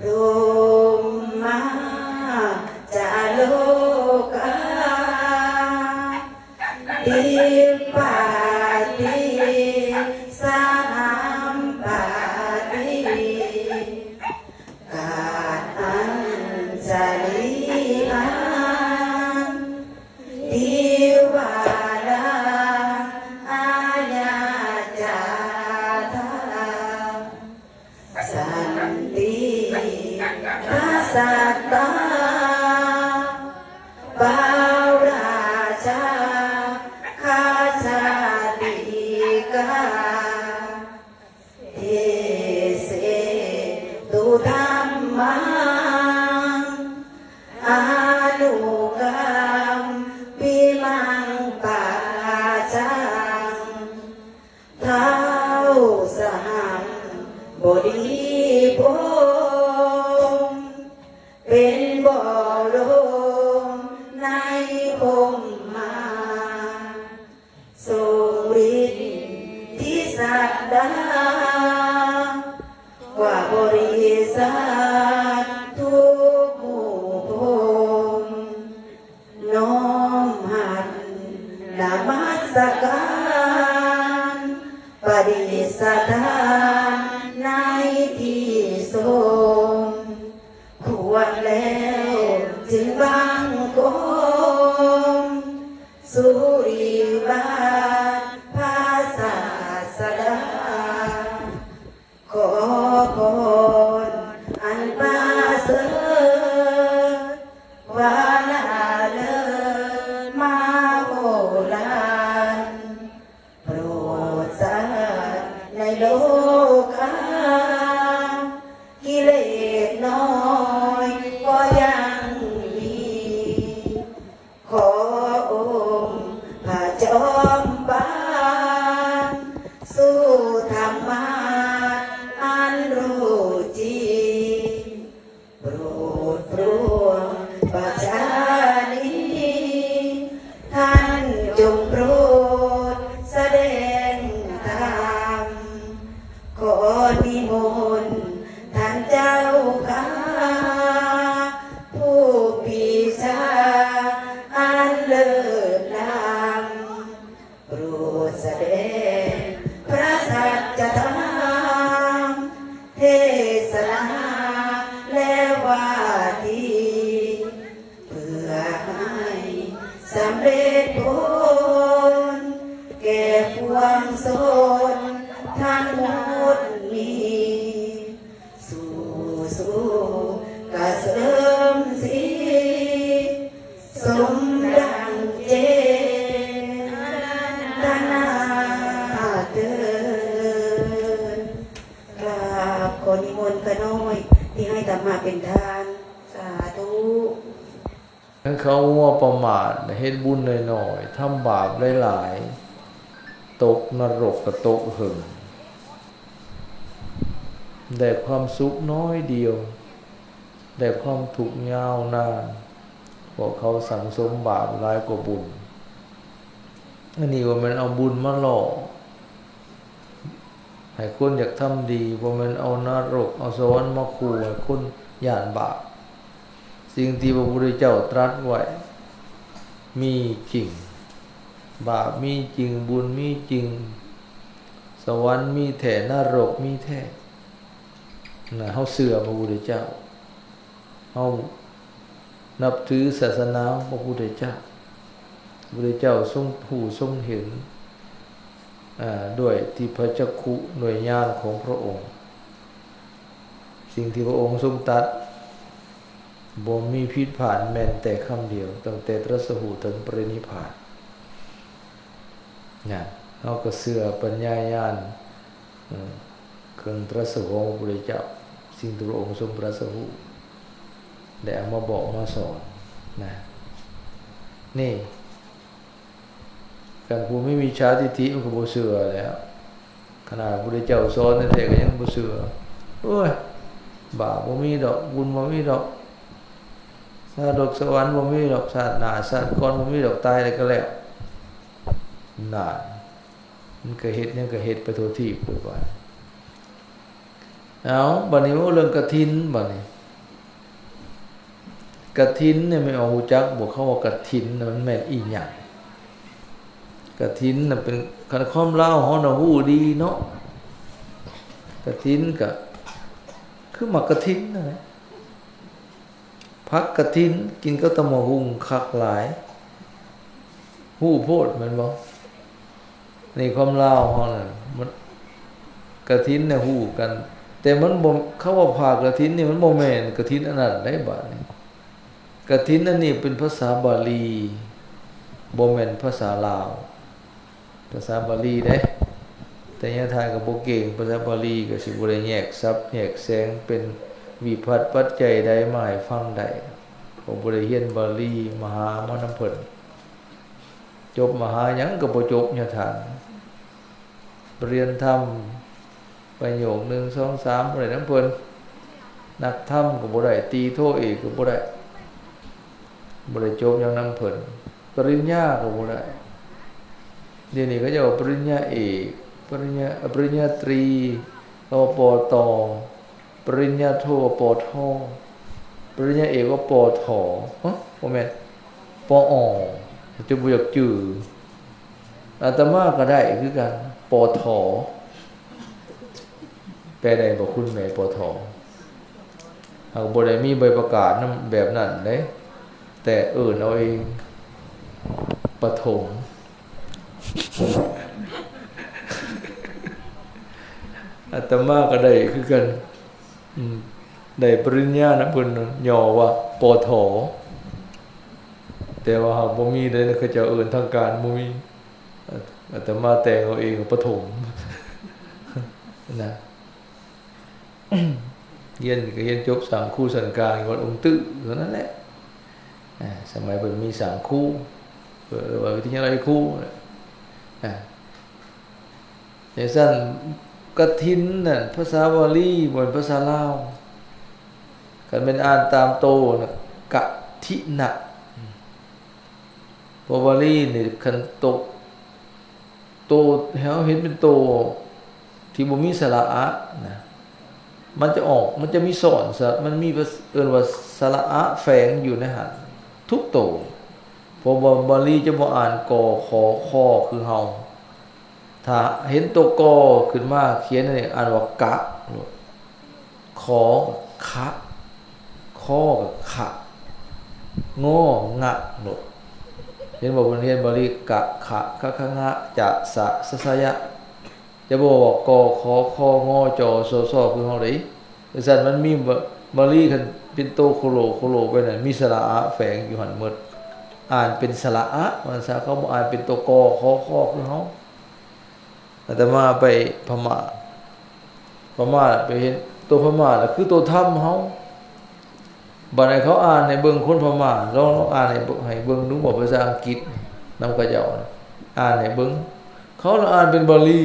ຕຸມມະຈາໂລກາ ຕິປະຕິສະຫັມປະຕິ ກາດອັນຈະລີຫັງ ທິວາລາອາຍາຈາທາ ສັນຕິພະສັດຕາ ປາວລາຊາຄາຊາຕິກາ ເທເສຕຸທຳມັງ ອານຸກຳປິມັງປະຈັງ ທ້າວສະຫຳບໍດີພົມ ເປັນບໍ່ລົມໃນພົມມາ ຊົງລິດທິສັກດາ ກວ່າບໍລິສັດທຸກໝູ່ພົມ ນ້ອມຮັບນະມັດສະການ ປະດິດສະຖານໃນທີ່ຊົມ ຄວນແລ້ວຈຶ່ງບັງຄົມ ສຸລິວາດພະສາສະດາ ຂໍພອນອັນປະເສີດ ຄວາມລະເລີດມະໂຫລານ ໂປດສັດໃນໂລກາ ກິເລດນ້ອຍກໍຍັງມີ ຂໍອົງພະຈອມປານ ສູ່ທຳມາດອັນຮູ້ຈິງ ໂປດໂປງປະຊານີ ທ່ານຈົ່ງໂປດສະແດງທຳ ຂໍນິມົນທ່ານເຈົ້າຂ້າ ຜູ້ປີຊາອັນເລີດລ້ຳ ໂປດສະແດງພະສັດຈະທຳ ເທສະນາ ແລະ ວາທີ ເພື່ອໃຫ້ສຳເລັດຜົນ ແກ່ປວງຊົນທັງໝົດນີ້ ສູ່ສຸກກະເສີມສີ ສົມດັ່ງເຈຕະນາເທີ້ນ. ກາບຂໍນິມົນຂ້ານ້ອຍ ທີ່ໃຫ້ທຳມະເປັນທານ. ສາທຸ. ຄັນເຂົາຫົວປະໝາດ ເຮັດບຸນໜ້ອຍໆ ທຳບາບຫຼາຍໆ ຕົກນະລົກກະຕົກເຫິງ ໄດ້ຄວາມສຸກໜ້ອຍດຽວ ໄດ້ຄວາມທຸກຍາວນານ ເພາະເຂົາສັງສົມບາບຫຼາຍກວ່າບຸນ. ອັນນີ້ບໍ່ແມ່ນເອົາບຸນມາຫຼອກ ໃຫ້ຄົນຢາກທຳດີ, ບໍ່ແມ່ນເອົານະລົກເອົາສະຫວັນມາຂູ່ໃຫ້ຄົນຢ້ານບາບ. ສິ່ງທີ່ພະພຸດທະເຈົ້າຕລັດໄວ້ມີຈິງ, ບາບມີຈິງ, ບຸນມີຈິງ, ສະຫວັນມີແທ້, ນະລົກມີແທ້. ນະ, ເຮົາເຊື່ອພະພຸດທະເຈົ້າ. ເຮົານັບຖືສາສະໜາຂອງພະພຸດທະເຈົ້າ. ພະພຸດທະເຈົ້າຊົງຮູ້ຊົງເຫັນ ອາ ດ້ວຍທິບພະຈັກຂຸ ດ້ວຍຍານຂອງພະອົງ. ສິ່ງທີ່ພະອົງຊົງຕັດ ບໍ່ມີຜິດພາດ ແມ່ນແຕ່ຄຳດຽວ ຕັ້ງແຕ່ຕຣັດສະຮູ້ເຖິງປະລິນິບພານ. ນະ, ເຮົາກໍເຊື່ອປັນຍາຍານ ເອີ ເຄື່ອງຕຣັດສະຮູ້ຂອງພະພຸດທະເຈົ້າ, ສິ່ງທີ່ພະອົງຊົງຕຣັດສະຮູ້ ໄດ້ເອົາມາບອກມາສອນນະ. ນີ້ ຄັນຜູ້ມີມິດສາທິດຖິມັນກໍບໍ່ເຊື່ອແລ້ວ. ຂະໜາດພະພຸດທະເຈົ້າສອນແທ້ໆກໍຍັງບໍ່ເຊື່ອ. ໂອ້ຍ ບາບບໍ່ມີດອກ, ບຸນບໍ່ມີດອກ, ນະລົກສະຫວັນບໍ່ມີດອກ, ຊາດໜ້າຊາດກ່ອນບໍ່ມີດອກ, ຕາຍແລ້ວກໍແລ້ວ. ນັ້ນ. ມັນກໍເຮັດຫຍັງກໍເຮັດໄປທົ່ວທີບໂລດວ່າ. ເອົາ ບາດນີ້ເວົ້າເລື່ອງກະຖິນ ບາດນີ້ ກະຖິນນີ້ແມ່ນເຮົາຮູ້ຈັກບໍ່ ຄຳວ່າກະຖິນນະ ມັນແມ່ນອີ່ຫຍັງ? ກະຖິນນະເປັນ ຄັນຄວາມລາວເຮົານະຮູ້ດີເນາະ ກະຖິນກະຄືໝາກກະຖິນນັ້ນແຫຼະ. ຜັກກະຖິນກິນກັບຕຳບັກຫຸ່ງຄັກຫຼາຍ ຮູ້ໂພດແມ່ນບໍ່? ໃນຄວາມລາວເຮົານັ້ນ ມັນ ກະຖິນນະຮູ້ກັນ ແຕ່ມັນບໍ່ ຄຳວ່າຜ້າກະຖິນນີ້ມັນບໍ່ແມ່ນກະຖິນອັນນັ້ນໃດ໋ບາດນີ້. ກະຖິນອັນນີ້ເປັນພາສາບາລີ ບໍ່ແມ່ນພາສາລາວ. ພາສາບາລີເດ້ ແຕ່ຍາທ່ານກໍບໍ່ເກັ່ງພາສາບາລີ ກໍຊິບໍ່ໄດ້ແຍກສັບແຍກແສງເປັນວິພັດປັດໄຈໃດມາໃຫ້ຟັງໄດ້ ເພາະບໍ່ໄດ້ຮຽນບາລີມະຫາມານຳເພິ່ນ. ຈົບມະຫາຫຍັງກໍບໍ່ຈົບຍາທ່ານ ປະລິຍນທຳ ປະໂຫຍກໜຶ່ງ ສອງ ສາມ ບໍ່ໄດ້ນຳເພິ່ນ ນັກທຳກໍບໍ່ໄດ້ ຕີໂທເອກກໍບໍ່ໄດ້ ບໍ່ໄດ້ຈົບຫຍັງນຳເພິ່ນ ປະລິນຍາກໍບໍ່ໄດ້. ດຽວນີ້ເຂົາເຈົ້າວ່າປະລິນຍາເອກ ປະລິນຍາ ປະລິນຍາຕຣີ ເຂົາວ່າ ປຕ ປະລິນຍາໂທ ປທ ປະລິນຍາເອກວ່າ ປທ ຮະ ບໍ່ແມ່ນ ປອ ເຂົາເຈົ້າບໍ່ຢາກຈື່. ອາດຕະມາກໍໄດ້ຄືກັນ ປທ ແປໄດ້ບໍ່ ຄຸນແມ່ ປທ? ເຮົາບໍ່ໄດ້ມີໃບປະກາດນຳແບບນັ້ນເດ້ ແຕ່ເອີ້ນເອົາເອງ ປະຖົມ. ອາດຕະມາກໍໄດ້ຄືກັນ ອືມ ໄດ້ປະລິນຍານຳເພິ່ນ ຫຍໍ້ວ່າ ປທ ແຕ່ວ່າເຮົາບໍ່ມີເດ້ ເຂົາເຈົ້າເອີ້ນທາງການບໍ່ມີ. ອາດຕະມາແຕ່ງເອົາເອງ ປະຖົມ ນະ. ຮຽນກໍຮຽນຈົບສາມຄູຊັ້ນກາງ ວັດອົງຕື້ເທົ່ານັ້ນແຫຼະ. ອາ ສະໄໝເພິ່ນມີສາມຄູ ເອີ້ນວ່າວິທະຍາໄລຄູ ອາ ຈັ່ງຊັ້ນ ກະຖິນນັ້ນພາສາບາລີ ບໍ່ແມ່ນພາສາລາວ. ຄັນແມ່ນອ່ານຕາມໂຕນະ ກະທິນະ. ເພາະບາລີນີ້ ຄັນໂຕ ໂຕ ໃຫ້ເຮົາເຫັນເປັນໂຕທີ່ບໍ່ມີສະຫຼະອະນະ ມັນຈະອອກ ມັນຈະມີຊ້ອນ ສະ ມັນມີ ເອີ້ນວ່າສະຫຼະອະແຝງຢູ່ໃນຫັ້ນທຸກໂຕ. ເພາະວ່າບາລີຈະບໍ່ອ່ານ ກ ຂ ຄ ຄືເຮົາ. ຖ້າເຫັນໂຕ ກ ຂຶ້ນມາຂຽນນີ້ ອ່ານວ່າ ກະ ໂລດ. ຂ ກະ ຂະ ຄ ກະ ຂະ ງ ງະ ໂລດ. ເຫັນບໍ່? ເພິ່ນຮຽນບາລີ ກະ ຂະ ຄະ ຄະ ງະ ຈະ ສະ ສະ ສະ ຍະ ຈະບໍ່ວ່າ ກ ຂ ຄ ງ ຈ ສ ຊ ຄືເຮົາເດ້. ຈັ່ງຊັ້ນມັນມີ ບາ ບາລີຄັນເປັນໂຕໂຄໂລໂຄໂລໄປນັ້ນ ມີສະຫຼະອະແຝງຢູ່ຫັ້ນໝົດ ອ່ານເປັນສະຫຼະອະ ວ່າຊັ້ນຊະ ເຂົາບໍ່ອ່ານເປັນໂຕ ກ ຂ ຄ ຄືເຮົາ. ອາດຕະມາໄປພະມ້າ ພະມ້າໄປເຫັນໂຕພະມ້າລະຄືໂຕທຳເຮົາ. ບາດໃດເຂົາອ່ານໃຫ້ເບິ່ງຄົນພະມ້າ ລອງ ລອງອ່ານໃຫ້ເບິ່ງ ໃຫ້ເບິ່ງດູ ເວົ້າພາສາອັງກິດນຳເຂົາເຈົ້າ ອ່ານໃຫ້ເບິ່ງ ເຂົາລະອ່ານເປັນບາລີ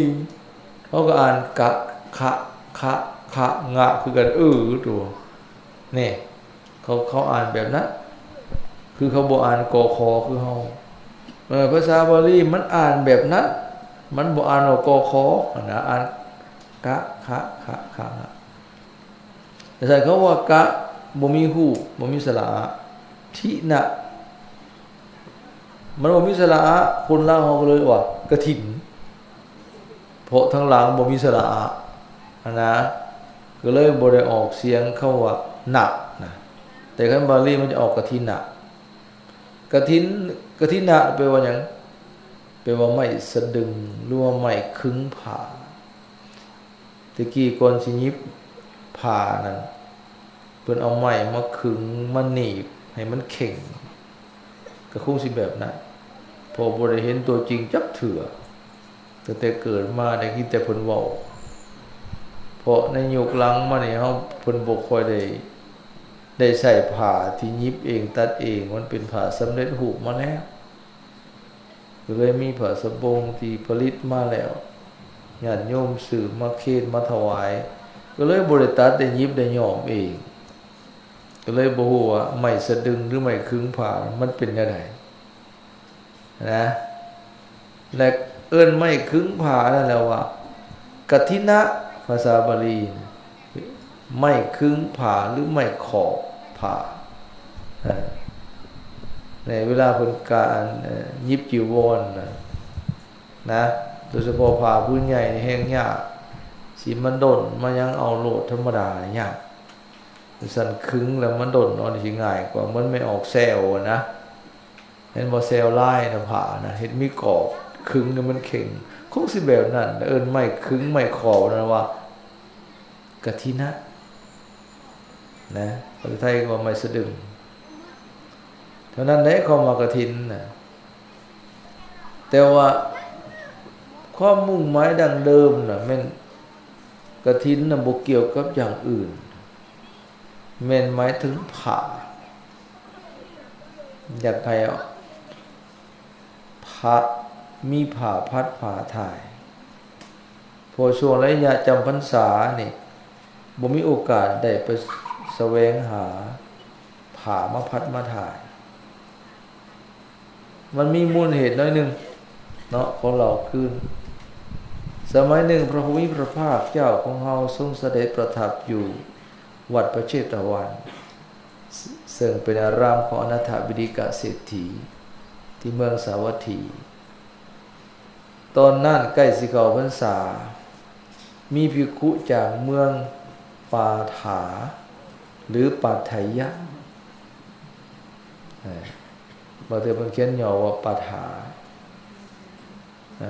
ເຂົາກໍອ່ານ ກະ ຂະ ຄະ ຄະ ງະ ຄືກັນ ເອີ ຕົວ ແນ່ ເຂົາ ເຂົາອ່ານແບບນັ້ນ ຄືເຂົາບໍ່ອ່ານ ກ ຂ ຄືເຮົາ. ເອີ ພາສາບາລີມັນອ່ານແບບນັ້ນ ມັນບໍ່ອ່ານວ່າ ກ ຂ ຫັ້ນນະ ອ່ານ ກະ ຂະ ຄະ ຄະ ງະ. ແຕ່ໃສ່ຄຳວ່າ ກະ ບໍ່ມີຮູບ ບໍ່ມີສະຫຼະອະ ທິນະ ມັນບໍ່ມີສະຫຼະອະ ຄົນລາວເຮົາກໍເລີຍວ່າ ກະຖິນ ເພາະທາງຫຼັງບໍ່ມີສະຫຼະອະຫັ້ນນະ ກໍເລີຍບໍ່ໄດ້ອອກສຽງຄຳວ່າ ນະ ນະ. ແຕ່ຄັນບາລີມັນຈະອອກ ກະທິນະ. ກະຖິນ ກະທິນະ ແປວ່າຫຍັງ? ແປວ່າໄມ້ສະດຶງ ຫຼືວ່າໄມ້ຄຶງຜ້າ. ແຕ່ກີ້ກ່ອນຊິຫຍິບຜ້ານັ້ນ ເພິ່ນເອົາໄມ້ມາຄຶງ ມາໜີບໃຫ້ມັນເຄັ່ງ ກໍຄົງຊິແບບນັ້ນ ເພາະບໍ່ໄດ້ເຫັນຕົວຈິງຈັກເທື່ອ ຕັ້ງແຕ່ເກີດມາໄດ້ຍິນແຕ່ເພິ່ນເວົ້າ. ເພາະໃນຍຸກຫຼັງມານີ້ ເຮົາ ເພິ່ນບໍ່ຄ່ອຍໄດ້ ໄດ້ໃຊ້ຜ້າທີ່ຫຍິບເອງ ຕັດເອງ ມັນເປັນຜ້າສຳເລັດຮູບມາແລ້ວ. ກໍເລີຍມີຜ້າສະບົງທີ່ຜະລິດມາແລ້ວ ຍາດໂຍມຊື້ມາເຄນມາຖວາຍ ກໍເລີຍບໍ່ໄດ້ຕັດ ໄດ້ຫຍິບ ໄດ້ຍ້ອມເອງ ກໍເລີຍບໍ່ຮູ້ວ່າໄມ້ສະດຶງ ຫຼື ໄມ້ຄຶງຜ້າມັນເປັນແນວໃດນະ. ແລະ ເອີ້ນໄມ້ຄຶງຜ້ານັ້ນແຫຼະວ່າ ກະທິນະ ພາສາບາລີ ເປັນ ໄມ້ຄຶງຜ້າ ຫຼື ໄມ້ຂອບຜ້າ ເອີ ໃນເວລາເພິ່ນການ ເອີ ຫຍິບຈີວອນນະ ນະ ໂດຍສະເພາະຜ້າພື້ນໃຫຍ່ນີ້ແຮງຍາກ ຊິມາດົນມາຫຍັງເອົາໂລດທຳມະດາຍາກ. ຊັ້ນຄຶງແລ້ວມາດົນເອົານີ້ຊິງ່າຍກວ່າ ເໝືອນແມ່ນອອກແຊວນະ ເຫັນບໍ່ ແຊວລາຍນະ ຜ້ານະ ເຮັດມີກອບ ຄຶງໃຫ້ມັນເຄັ່ງ ຄົງຊິແບບນັ້ນ ເອີ້ນໄມ້ຄຶງໄມ້ຂອບນັ້ນວ່າກະທິນະ ນະ ພາສາໄທກໍວ່າໄມ້ສະດຶງ ເທົ່ານັ້ນແຫຼະ ຄຳວ່າກະຖິນນະ. ແຕ່ວ່າຄວາມມຸ່ງໝາຍດັ້ງເດີມນະ ແມ່ນກະຖິນນະ ບໍ່ກ່ຽວກັບຢ່າງອື່ນ ແມ່ນໝາຍເຖິງຜ້າ ຢາກໃຫ້ພະມີຜ້າພັດຜ້າຖ່າຍ ເພາະຊ່ວງໄລຍະຈຳພັນສານີ້ ບໍ່ມີໂອກາດໄດ້ໄປສະແຫວງຫາຜ້າມາພັດມາຖ່າຍ. ມັນມີມູນເຫດໜ້ອຍໜຶ່ງເນາະ ຂໍເລົ່າຄືນ. ສະໄໝໜຶ່ງ ພະຜູ້ມີພະພາກເຈົ້າຂອງເຮົາຊົງສະເດັດປະທັບຢູ່ວັດພະເຊຕະວັນ ເຊິ່ງເປັນອາຣາມຂອງອະນາຖະວິລິກະເສດຖີ ທີ່ເມືອງສາວັດຖີ. ຕອນນັ້ນໃກ້ຊິເຂົ້າພັນສາ ມີພິກຂຸຈາກເມືອງປາຖາ ຫຼື ປາໄທຍະ ເອີ ບາງເທື່ອເພິ່ນຂຽນຫຍໍ້ວ່າປາຖາ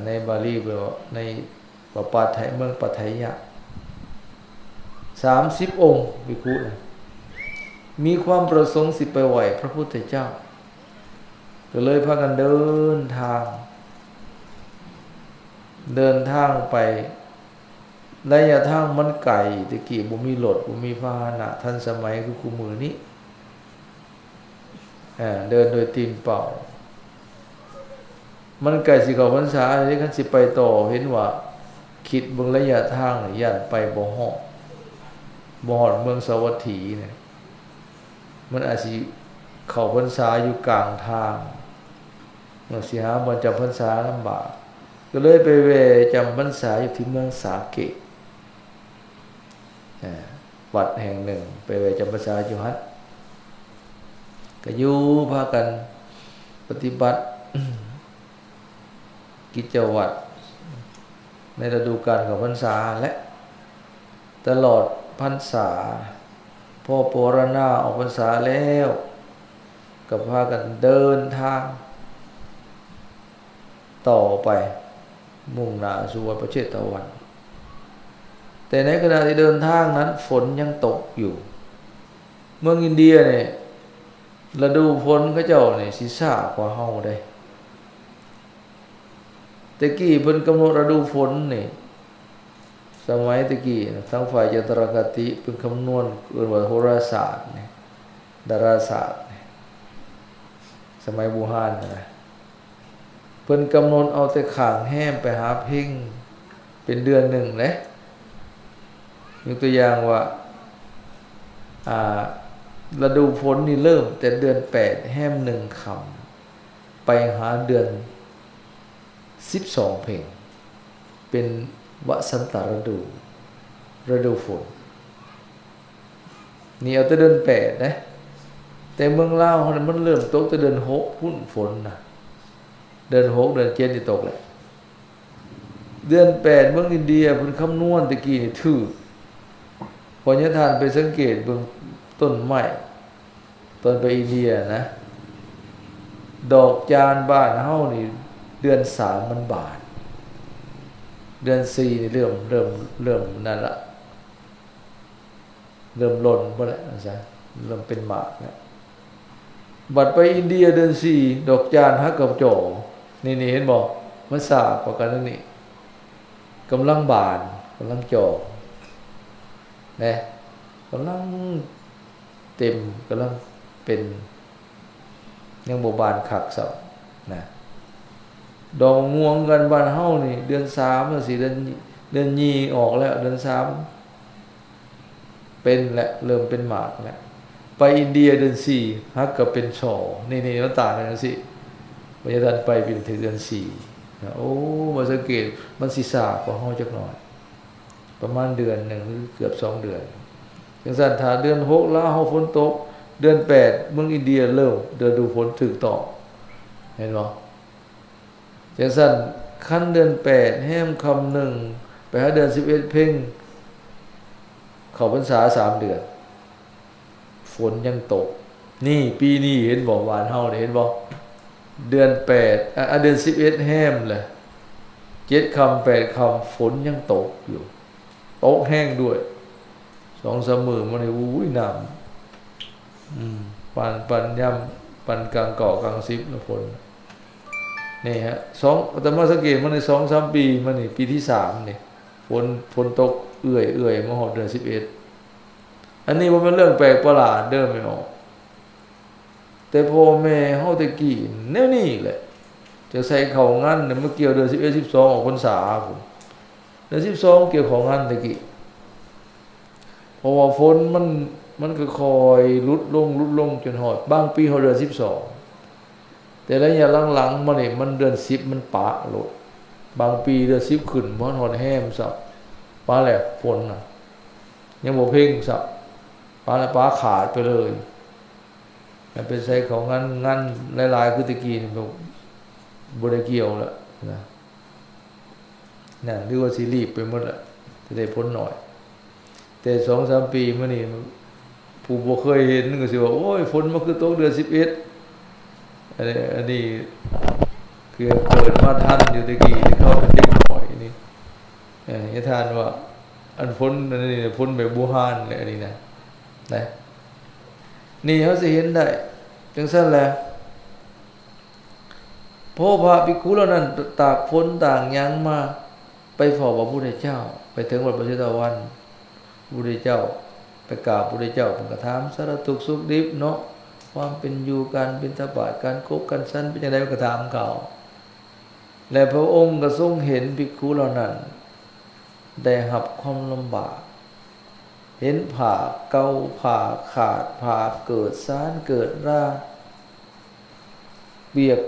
ໃນບາລີເພິ່ນເວົ້າ ໃນວ່າປາໄທ ເມືອງປາໄທຍະ ສາມສິບອົງ ພິກຂຸນະ ມີຄວາມປະສົງຊິໄປໄຫວ້ພະພຸດທະເຈົ້າ ກໍເລີຍພາກັນເດີນທາງ ເດີນທາງໄປ ໄລຍະທາງມັນໄກ ແຕ່ກີ້ບໍ່ມີລົດ ບໍ່ມີພາຫະນະທັນສະໄໝຄືຄູ່ມື້ນີ້ ເດີນໂດຍຕີນເປົ່າ ມັນໃກ້ຊິເຂົ້າພັນສາເດ້ ຄັນຊິໄປຕໍ່ ເຫັນວ່າ ຄິດເບິ່ງໄລຍະທາງນີ້ ຢ້ານໄປບໍ່ຮອດ ບໍ່ຮອດເມືອງສາວັດຖີນະ ມັນອາດຊິເຂົ້າພັນສາຢູ່ກາງທາງ ມັນຊິຫາບ່ອນຈຳພັນສາລຳບາກ ກໍເລີຍໄປແວ່ຈຳພັນສາຢູ່ທີ່ເມືອງສາເກດ ເອີ ວັດແຫ່ງໜຶ່ງ ໄປແວ່ຈຳພັນສາຢູ່ຫັ້ນ ກໍຢູ່ພາກັນປະຕິບັດ ກິດຈະວັດໃນລະດູການເຂົ້າພັນສາແຫຼະ ຕະຫຼອດພັນສາ ພໍປະວາລະນາອອກພັນສາແລ້ວ ກໍພາກັນເດີນທາງຕໍ່ໄປ ມຸ່ງໜ້າສູ່ວັດພະເຊຕະວັນ. ແຕ່ໃນຂະນະທີ່ເດີນທາງນັ້ນ ຝົນຍັງຕົກຢູ່. ເມືອງອິນເດຍນີ້ ລະດູຝົນເຂົາເຈົ້ານີ້ຊິຊ້າກວ່າເຮົາເດ້. ແຕ່ກີ້ເພິ່ນກຳນົດລະດູຝົນນີ້ ສະໄໝແຕ່ກີ້ນະ ທາງຝ່າຍຈັນຕະລະຄະຕິເພິ່ນຄຳນວນ ເອີ້ນວ່າໂຫລາສາດນີ້ ດາລາສາດນີ້ ສະໄໝບູຮານນະ ເພິ່ນກຳນົດເອົາແຕ່ຂ້າງແຮມໄປຫາເພັງ ເປັນເດືອນໜຶ່ງເດ້. ຍົກຕົວຢ່າງວ່າ ອ່າ ລະດູຝົນນີ້ເລີ່ມແຕ່ເດືອນແປດແຮມໜຶ່ງຄ່ຳ ໄປຫາເດືອນສິບສອງເພັງ ເປັນວະສັນຕະລະດູ ລະດູຝົນ. ນີ້ເອົາແຕ່ເດືອນແປດເດ້ ແຕ່ເມືອງລາວເຮົານີ້ມັນເລີ່ມຕົກແຕ່ເດືອນຫົກພຸ້ນ ຝົນນະ ເດືອນຫົກເດືອນເຈັດນີ້ຕົກແລ້ວ. ເດືອນແປດເມືອງອິນເດຍເພິ່ນຄຳນວນແຕ່ກີ້ນີ້ຖືກ ເພາະຍາທ່ານໄປສັງເກດເບິ່ງຕົ້ນໄມ້ ຕອນໄປອິນເດຍນະ ດອກຈານບ້ານເຮົານີ້ເດືອນສາມມັນບານ ເດືອນສີ່ນີ້ເລີ່ມ ເລີ່ມ ເລີ່ມນັ້ນລະ ເລີ່ມຫຼົ່ນພຸ້ນແຫຼະ ວ່າຊັ້ນ ເລີ່ມເປັນໝາກແລ້ວ. ບັດໄປອິນເດຍເດືອນສີ່ ດອກຈານຫາກະຈໍ່ ນີ້ໆ ເຫັນບໍ່? ມັນຊ້າກວ່າກັນນີ້ ກຳລັງບານ ກຳລັງຈໍ່ ແນະ ກຳລັງເຕັມ ກຳລັງເປັນ ຍັງບໍ່ບານຄັກຊ້ຳນະ. ດອກມ່ວງກັນບ້ານເຮົານີ້ ເດືອນສາມຈັ່ງຊີ້ ເດືອນ ເດືອນຍີ່ອອກແລ້ວ ເດືອນສາມ ເປັນແລ້ວ ເລີ່ມເປັນໝາກແລ້ວ. ໄປອິນເດຍເດືອນສີ່ ຫາກະເປັນສໍ່ ນີ້ໆ ມັນຕ່າງກັນຈັ່ງຊີ້. ພະຍາທ່ານໄປເປັນເດືອນສີ່ນະ ໂອ້ ມາສັງເກດ ມັນຊິຊ້າກວ່າເຮົາຈັກໜ້ອຍ ປະມານເດືອນໜຶ່ງ ຫຼື ເກືອບສອງເດືອນ. ຈັ່ງຊັ້ນ ຖ້າເດືອນຫົກລາວເຮົາຝົນຕົກ ເດືອນແປດເມືອງອິນເດຍເລີ່ມລະດູຝົນຖືກຕ້ອງ ເຫັນບໍ່? ຈັ່ງຊັ້ນ ຄັນເດືອນແປດແຮມຄ່ຳໜຶ່ງ ໄປຫາເດືອນສິບເອັດເພັງ ເຂົ້າພັນສາສາມເດືອນ ຝົນຍັງຕົກ. ນີ້ ປີນີ້ເຫັນບໍ່? ບ້ານເຮົານີ້ ເຫັນບໍ່? ເດືອນແປດ ອາ ເດືອນສິບເອັດແຮມແຫຼະ ເຈັດຄ່ຳແປດຄ່ຳ ຝົນຍັງຕົກຢູ່ ຕົກແຮງດ້ວຍ. ສອງສາມມື້ມານີ້ ໂອ້ຍ ນ້ຳ ອືມ ປານ ປານຍາມ ປານກາງເກົ້າກາງສິບລະຝົນ. ນີ້ຮະ ສອງ ອາດຕະມາສັງເກດມານີ້ ສອງສາມປີມານີ້ ປີທີສາມນີ້ ຝົນ ຝົນຕົກເອື້ອຍໆ ມາຮອດເດືອນສິບເອັດ. ອັນນີ້ບໍ່ແມ່ນເລື່ອງແປກປະຫຼາດເດີແມ່ອອກ ແຕ່ພໍ່ແມ່ເຮົາແຕ່ກີ້ແນວນີ້ແຫຼະ ຈະໃສ່ເຂົ້າງັນ ມາກ່ຽວເດືອນສິບເອັດ ສິບສອງ ອອກພັນສາພຸ້ນ. ເດືອນສິບສອງກ່ຽວເຂົ້າງັນແຕ່ກີ້ ເພາະວ່າຝົນມັນ ມັນຄ່ອຍໆຫຼຸດລົງ ຫຼຸດລົງ ຈົນຮອດ ບາງປີຮອດເດືອນສິບສອງ. ແຕ່ໄລຍະຫຼັງໆມານີ້ ມັນເດືອນສິບມັນປະໂລດ ບາງປີເດືອນສິບຂຶ້ນ ບໍ່ຮອດແຮມຊ້ຳ ປະແລ້ວຝົນນະ ຍັງບໍ່ເພັງຊ້ຳ ປະແລ້ວ ປະຂາດໄປເລີຍ. ແລ້ວໄປໃສ່ເຂົ້າງັນ ງັນຫຼາຍໆ ຄືແຕ່ກີ້ນີ້ ບໍ່ ບໍ່ໄດ້ກ່ຽວແລ້ວນະ ນັ້ນ ຫຼືວ່າຊິລີບໄປໝົດລະ ຈະໄດ້ຜົນໜ້ອຍ. ແຕ່ສອງສາມປີມານີ້ ຜູ້ບໍ່ເຄີຍເຫັນກໍຊິວ່າ ໂອ້ຍ ຝົນມັນຄືຕົກເດືອນສິບເອັດ. ອັນນີ້ ອັນນີ້ຄືເກີດມາທັນຢູ່ແຕ່ກີ້ ເຂົາເປັນເດັກນ້ອຍນີ້ ເອີ ນິທານວ່າ ອັນຝົນ ອັນນີ້ຝົນແບບບູຮານແຫຼະ ອັນນີ້ນະ ນະ ນີ້ເຮົາຊິເຫັນໄດ້ຈັ່ງຊັ້ນແຫຼະ. ພໍພະພິກຂຸເຫຼົ່ານັ້ນຕາກຝົນຕາກຫຍັງມາ ໄປເຝົ້າພະພຸດທະເຈົ້າ ໄປເຖິງວັດພະເຊຕະວັນ ພະພຸດທະເຈົ້າໄປກາບພະພຸດທະເຈົ້າ ເພິ່ນກໍຖາມສາລະທຸກສຸກດິບເນາະ ຄວາມເປັນຢູ່ ການບິນທະບາດ ການຄົບກັນສັນເປັນຈັ່ງໃດ ເພິ່ນກໍຖາມເຂົາ ແລະ ພະອົງກໍຊົງເຫັນພິກຂຸເຫຼົ່ານັ້ນໄດ້ຮັບຄວາມລຳບາກ ເຫັນຜ້າເກົ່າ ຜ້າຂາດ ຜ້າເກີດສານເກີດລາ ປຽກ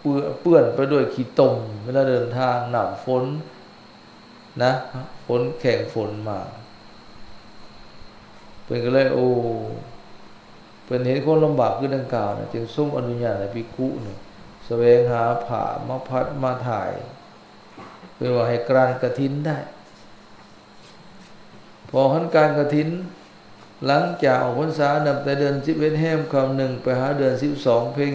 ເປື້ອນ ເປື້ອນໄປດ້ວຍຂີ້ຕົມ ເວລາເດີນທາງ ນ້ຳຝົນນະ ຝົນແຂ້ງຝົນມາ ເພິ່ນກໍເລີຍ ໂອ້ ເພິ່ນເຫັນຄວາມລຳບາກຄືດັ່ງກ່າວນະ ຈຶ່ງຊົງອະນຸຍາດໃຫ້ພິກຂຸນີ້ສະແຫວງຫາຜ້າມາພັດມາຖ່າຍ ເພື່ອວ່າໃຫ້ການກະຖິນໄດ້. ພໍຫັນການກະຖິນ ຫຼັງຈາກອອກພັນສາ ນັບແຕ່ເດືອນສິບເອັດແຮມຄ່ຳໜຶ່ງ ໄປຫາເດືອນສິບສອງເພັງ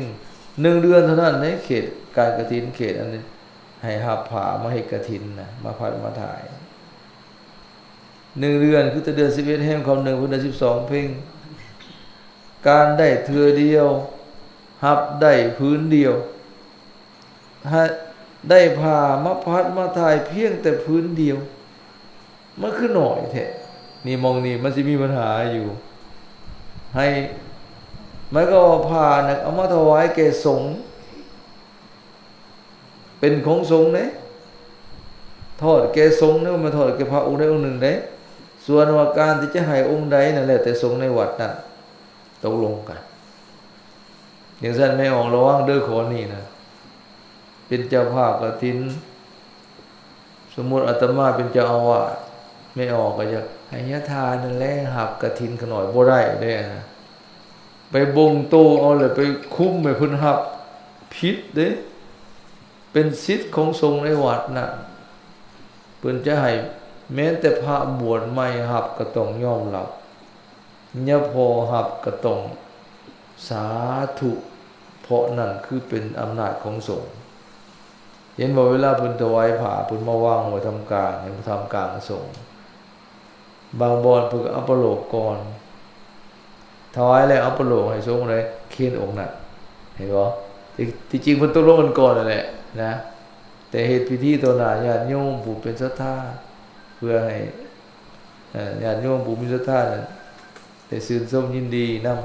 ໜຶ່ງເດືອນເທົ່ານັ້ນໃນເຂດການກະຖິນ ເຂດອັນໃຫ້ຮັບຜ້າມາເຮັດກະຖິນນະ ມາພັດມາຖ່າຍ ໜຶ່ງເດືອນ ຄືແຕ່ເດືອນສິບເອັດແຮມຄ່ຳໜຶ່ງ ໄປເດືອນສິບສອງເພັງ ການໄດ້ເທື່ອດຽວ ຮັບໄດ້ຜືນດຽວ ໃຫ້ໄດ້ຜ້າມາພັດມາຖ່າຍພຽງແຕ່ຜືນດຽວ ມັນຄືໜ້ອຍແທ້. ນີ້ ໝ່ອງນີ້ມັນຊິມີບັນຫາຢູ່ ໃຫ້ ໝາຍຄວາມວ່າຜ້ານັ້ນເອົາມາຖວາຍແກ່ສົງ ເປັນຂອງສົງເດ້ ທອດແກ່ສົງເດ້ ບໍ່ແມ່ນທອດແກ່ພະອົງໃດອົງໜຶ່ງເດ້. ສ່ວນວ່າການທີ່ຈະໃຫ້ອົງໃດນັ້ນ ແລ້ວແຕ່ສົງໃນວັດນັ້ນຕົກລົງກັນ. ຈັ່ງຊັ້ນແມ່ອອກລະວັງເດີຂໍ້ນີ້ນະ ເປັນເຈົ້າພາບກະຖິນ ສົມມຸດອາດຕະມາເປັນເຈົ້າອາວາດ ແມ່ອອກກໍຢາກໃຫ້ຍາທ່ານນັ້ນແຫຼະຮັບກະຖິນຂ້ານ້ອຍ ບໍ່ໄດ້ເດ້ນະ ໄປບົ່ງໂຕເອົາ ແລ້ວໄປຄຸມໃຫ້ເພິ່ນຮັບ ຜິດເດ້. ເປັນສິດຂອງສົງໃນວັດນັ້ນ ເພິ່ນຈະໃຫ້ ແມ່ນແຕ່ພະບວດໃໝ່ຮັບກໍຕ້ອງຍອມຮັບ ຍາພໍ່ຮັບກໍຕ້ອງສາທຸ ເພາະນັ້ນຄືເປັນອຳນາດຂອງສົງ. ເຫັນບໍ່ ເວລາເພິ່ນຖວາຍຜ້າ ເພິ່ນມາວາງໄວ້ທ່າມກາງ ໃຫ້ທ່າມກາງສົງ ບາງບ່ອນເພິ່ນກໍອັບປະໂລກກ່ອນ ຖວາຍແລ້ວອັບປະໂລກໃຫ້ສົງໃດ ເຄນອົງນັ້ນ ເຫັນບໍ່? ທີ່ ທີ່ຈິງເພິ່ນຕົກລົງກັນກ່ອນນັ້ນແຫຼະນະ ແຕ່ເຮັດພິທີຕໍ່ໜ້າຍາດໂຍມຜູ້ເປັນສັດທາ ເພື່ອໃຫ້ ເອີ ຍາດໂຍມຜູ້ມີສັດທານັ້ນໄດ້ຊື່ນຊົມຍິນດີນຳ.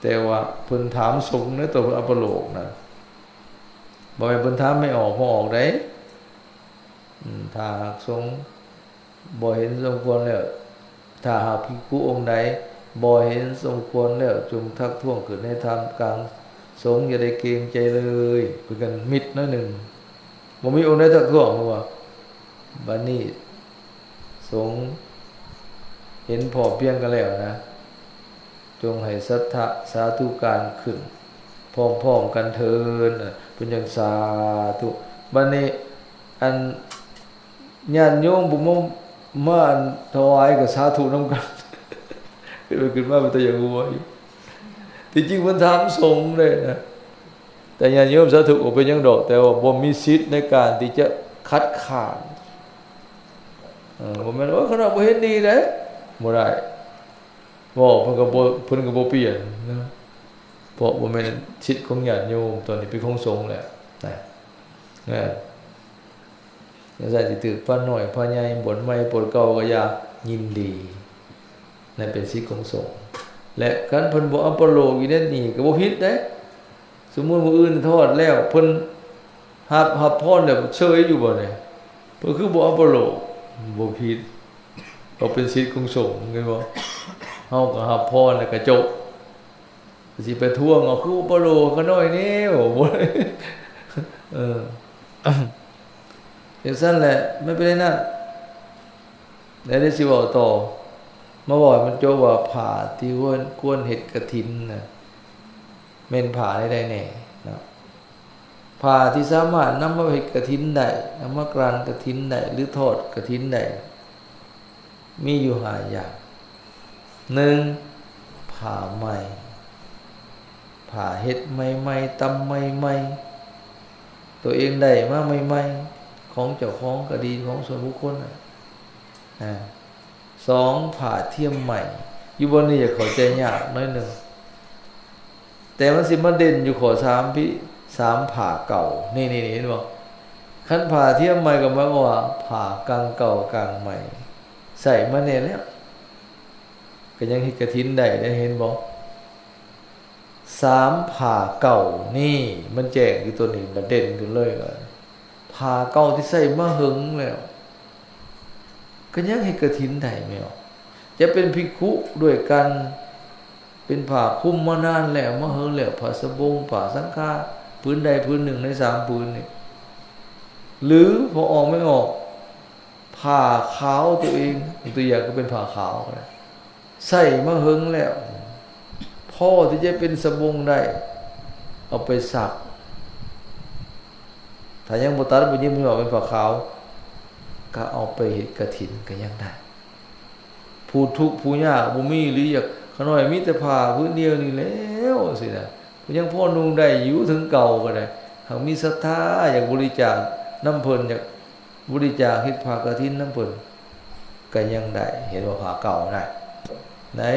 ແຕ່ວ່າເພິ່ນຖາມສົງໃນຕົວເພິ່ນອັບປະໂລກນະ ບໍ່ແມ່ນເພິ່ນຖາມແມ່ອອກ ພໍ່ອອກໃດ. ອືມ ຖ້າຫາກສົງບໍ່ເຫັນສົມຄວນແລ້ວ ຖ້າຫາກພິກຂຸອົງໃດບໍ່ເຫັນສົມຄວນແລ້ວ ຈົ່ງທັກທ້ວງຂຶ້ນໃນທ່າມກາງສົງ ຢ່າໄດ້ເກງໃຈເລີຍ. ເພິ່ນກັນມິດໜ້ອຍໜຶ່ງ ບໍ່ມີອົງໃດທັກທ້ວງ ເພາະວ່າ ບັດນີ້ສົງ ເຫັນພ້ອມພຽງກັນແລ້ວນະ ຈົ່ງໃຫ້ສັດທະສາທຸການຂຶ້ນພ້ອມໆກັນເທີ້ນ. ເພິ່ນຈັ່ງສາທຸ. ບັດນີ້ ອັນ ຍາດໂຍມຜູ້ມາ ມາອັນຖວາຍກໍສາທຸນຳກັນ. ຂຶ້ນໄປຂຶ້ນມາເປັນຕາຢາກຫົວຢູ່. ທີ່ຈິງເພິ່ນຖາມສົງເດ້ນະ ແຕ່ຍາດໂຍມສາທຸບໍ່ເປັນຫຍັງດອກ ແຕ່ວ່າບໍ່ມີສິດໃນການທີ່ຈະຄັດຄ້ານ. ເອີ ບໍ່ແມ່ນວ່າ ໂອ້ຍ ຂ້ານ້ອຍບໍ່ເຫັນດີເດ້ ບໍ່ໄດ້. ເວົ້າເພິ່ນກໍບໍ່ ເພິ່ນກໍບໍ່ປ່ຽນນະ ເພາະບໍ່ແມ່ນສິດຂອງຍາດໂຍມ ຕອນນີ້ເປັນຂອງສົງແລ້ວນະ. ເອີ ຈັ່ງຊັ້ນຊິຖືກພານ້ອຍພາໃຫຍ່ ບວດໃໝ່ບວດເກົ່າກໍຢ່າ ຍິນດີ ນັ້ນເປັນສິດຂອງສົງ. ແລະ ຄັນເພິ່ນບໍ່ອັບປະໂລກຢູ່ໃນນີ້ກໍບໍ່ຜິດເດ້. ສົມມຸດມື້ອື່ນທອດແລ້ວ ເພິ່ນຮັບ ຮັບພອນແລ້ວເຊີຍຢູ່ບໍ່ນີ້? ເພິ່ນຄືບໍ່ອັບປະໂລກ? ບໍ່ຜິດ ເພາະເປັນສິດຂອງສົງ ເຫັນບໍ່? ເຮົາກໍຮັບພອນແລ້ວກໍຈົບ. ຊິໄປທວງເອົາ ຄືບໍ່ປະໂລກຂ້ານ້ອຍແດ່ ບໍ່ໄດ້. ເອີ ຈັ່ງຊັ້ນແຫຼະ ມັນເປັນແນວນັ້ນ. ແລ້ວໄດ້ຊິເວົ້າຕໍ່ ມາເວົ້າໃຫ້ມັນຈົບວ່າ ຜ້າທີ່ຄວນ ຄວນເຮັດກະຖິນນະ ແມ່ນຜ້າໃດໆແດ່ເນາະ? ຜ້າທີ່ສາມາດນຳມາເຮັດກະຖິນໄດ້ ນຳມາການກະຖິນໄດ້ ຫຼື ທອດກະຖິນໄດ້ ມີຢູ່ຫ້າຢ່າງ. ໜຶ່ງ ຜ້າໃໝ່ ຜ້າເຮັດໃໝ່ໆ ຕຳໃໝ່ໆ ຕົວເອງໄດ້ມາໃໝ່ໆ ຂອງເຈົ້າຂອງກໍດີ ຂອງສ່ວນບຸກຄົນນະ. ອາ ສອງ ຜ້າທຽມໃໝ່. ຢູ່ບ່ອນນີ້ຈະເຂົ້າໃຈຍາກໜ້ອຍໜຶ່ງ ແຕ່ມັນຊິມາເດັ່ນຢູ່ຂໍ້ສາມພີ້ ສາມຜ້າເກົ່າ. ນີ້ໆ ເຫັນບໍ່? ຄັນຜ້າທຽມໃໝ່ກໍໝາຍຄວາມວ່າຜ້າກາງເກົ່າກາງໃໝ່ ໃຊ້ມາແດ່ແລ້ວ ກໍຍັງເຮັດກະຖິນໄດ້ເດ້ ເຫັນບໍ່? ສາມຜ້າເກົ່ານີ້ ມັນແຈ້ງຢູ່ຕົວນີ້ ມັນເດັ່ນຂຶ້ນເລີຍວ່າ ຜ້າເກົ່າທີ່ໃຊ້ມາເຫິງແລ້ວ ກໍຍັງເຮັດກະຖິນໄດ້ແມ່ນບໍ່? ຈະເປັນພິກຂຸດ້ວຍກັນ ເປັນຜ້າຄຸມມານານແລ້ວ ມາເຫິງແລ້ວ ຜ້າສະບົງ ຜ້າສັງຄາ ຜືນໃດຜືນໜຶ່ງໃນສາມຜືນນີ້ ຫຼື ພໍອອກແມ່ນອອກ ຜ້າຂາວຕົວເອງ ຍົກຕົວຢ່າງກໍເປັນຜ້າຂາວກໍໄດ້ ໃຊ້ມາເຫິງແລ້ວ ພໍທີ່ຈະເປັນສະບົງໄດ້ ເອົາໄປຊັກ ຖ້າຍັງບໍ່ຕັດບໍ່ຍິບໃຫ້ອອກເປັນຜ້າຂາວ ກໍເອົາໄປເຮັດກະຖິນກໍຍັງໄດ້. ຜູ້ທຸກຜູ້ຍາກບໍ່ມີ ຫຼື ຢາກ ຂ້ານ້ອຍມີແຕ່ຜ້າຜືນດຽວນີ້ແລ້ວ ຊີ້ນະ ກໍຍັງພໍນຸ່ງໄດ້ຢູ່ ເຖິງເກົ່າກໍໄດ້ ຫາກມີສັດທາຢາກບໍລິຈາກນຳເພິ່ນ ຢາກ ບໍລິຈາກເຮັດຜ້າກະຖິນນຳເພິ່ນກໍຍັງໄດ້ ເຫັນວ່າຜ້າເກົ່ານະ ໄດ້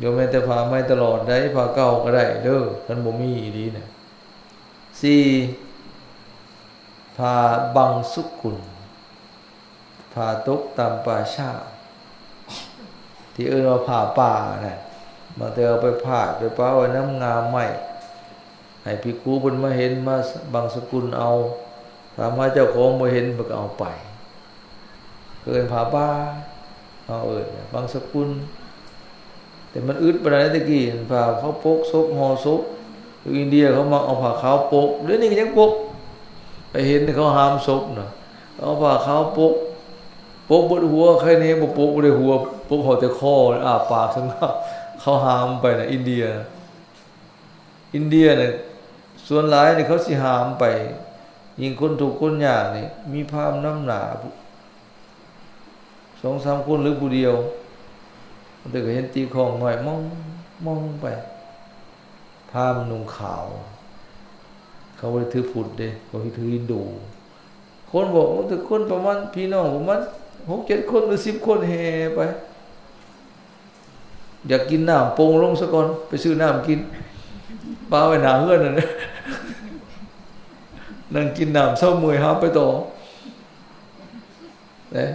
ບໍ່ແມ່ນແຕ່ຜ້າໃໝ່ຕະຫຼອດໃດ ຜ້າເກົ່າກໍໄດ້ເດີ ຄັນບໍ່ມີອີ່ຫຼີນະ. ສີ່ ຜ້າບັງສຸກຸນ ຜ້າຕົກຕາມປ່າຊ້າ ທີ່ເອີ້ນວ່າຜ້າປ່ານະ ບາງເທື່ອເອົາໄປພາດໄປປະໄວ້ນຳງ່າໄມ້ ໃຫ້ພິກຂຸເພິ່ນມາເຫັນ ມາບັງສະກຸນເອົາ ຖ້າມາເຈົ້າຂອງບໍ່ເຫັນ ເພິ່ນກໍເອົາໄປ ເອີ້ນຜ້າປ່າ ເຮົາເອີ້ນບັງສະກຸນ. ແຕ່ມັນອຶດປານໃດແຕ່ກີ້ ຜ້າເຂົາປົກສົບ ຫໍ່ສົບ ຢູ່ອິນເດຍເຂົາມັກເອົາຜ້າຂາວປົກ ດຽວນີ້ກໍຍັງປົກ ໄປເຫັນເຂົາຫາມສົບນະ ເອົາຜ້າຂາວປົກ ປົກເບິດຫົວ ໃຄແນ່ບໍ່ປົກ ບໍ່ໄດ້ຫົວ ປົກເອົາແຕ່ຄໍ ອ້າປາກຊັ້ນ ເຂົາຫາມໄປນະ ອິນເດຍ. ອິນເດຍນີ້ ສ່ວນຫຼາຍນີ້ເຂົາຊິຫາມໄປ ຍິ່ງຄົນທຸກຄົນຍາກນີ້ ມີພາມນຳໜ້າ ສອງສາມຄົນ ຫຼື ຜູ້ດຽວ ບາງເທື່ອກໍເຫັນຕີຄອງນ້ອຍ ມອງໆໄປ ພາມນຸ່ງຂາວ ເຂົາບໍ່ໄດ້ຖືພຸດເດ້ ເຂົາຖືຮິນດູ. ຄົນບອກ ໂອ້ ແຕ່ຄົນປະມານ ພີ່ນ້ອງປະມານຫົກເຈັດຄົນ ຫຼື ສິບຄົນແຫ່ໄປ ຢາກກິນນ້ຳ ປົງລົງສາກ່ອນ ໄປຊື້ນ້ຳກິນ ປະໄວ້ໜ້າເຮືອນນັ້ນ ນັ່ງກິນນ້ຳ ເຊົາເມື່ອຍຫາມໄປຕໍ່ ນະ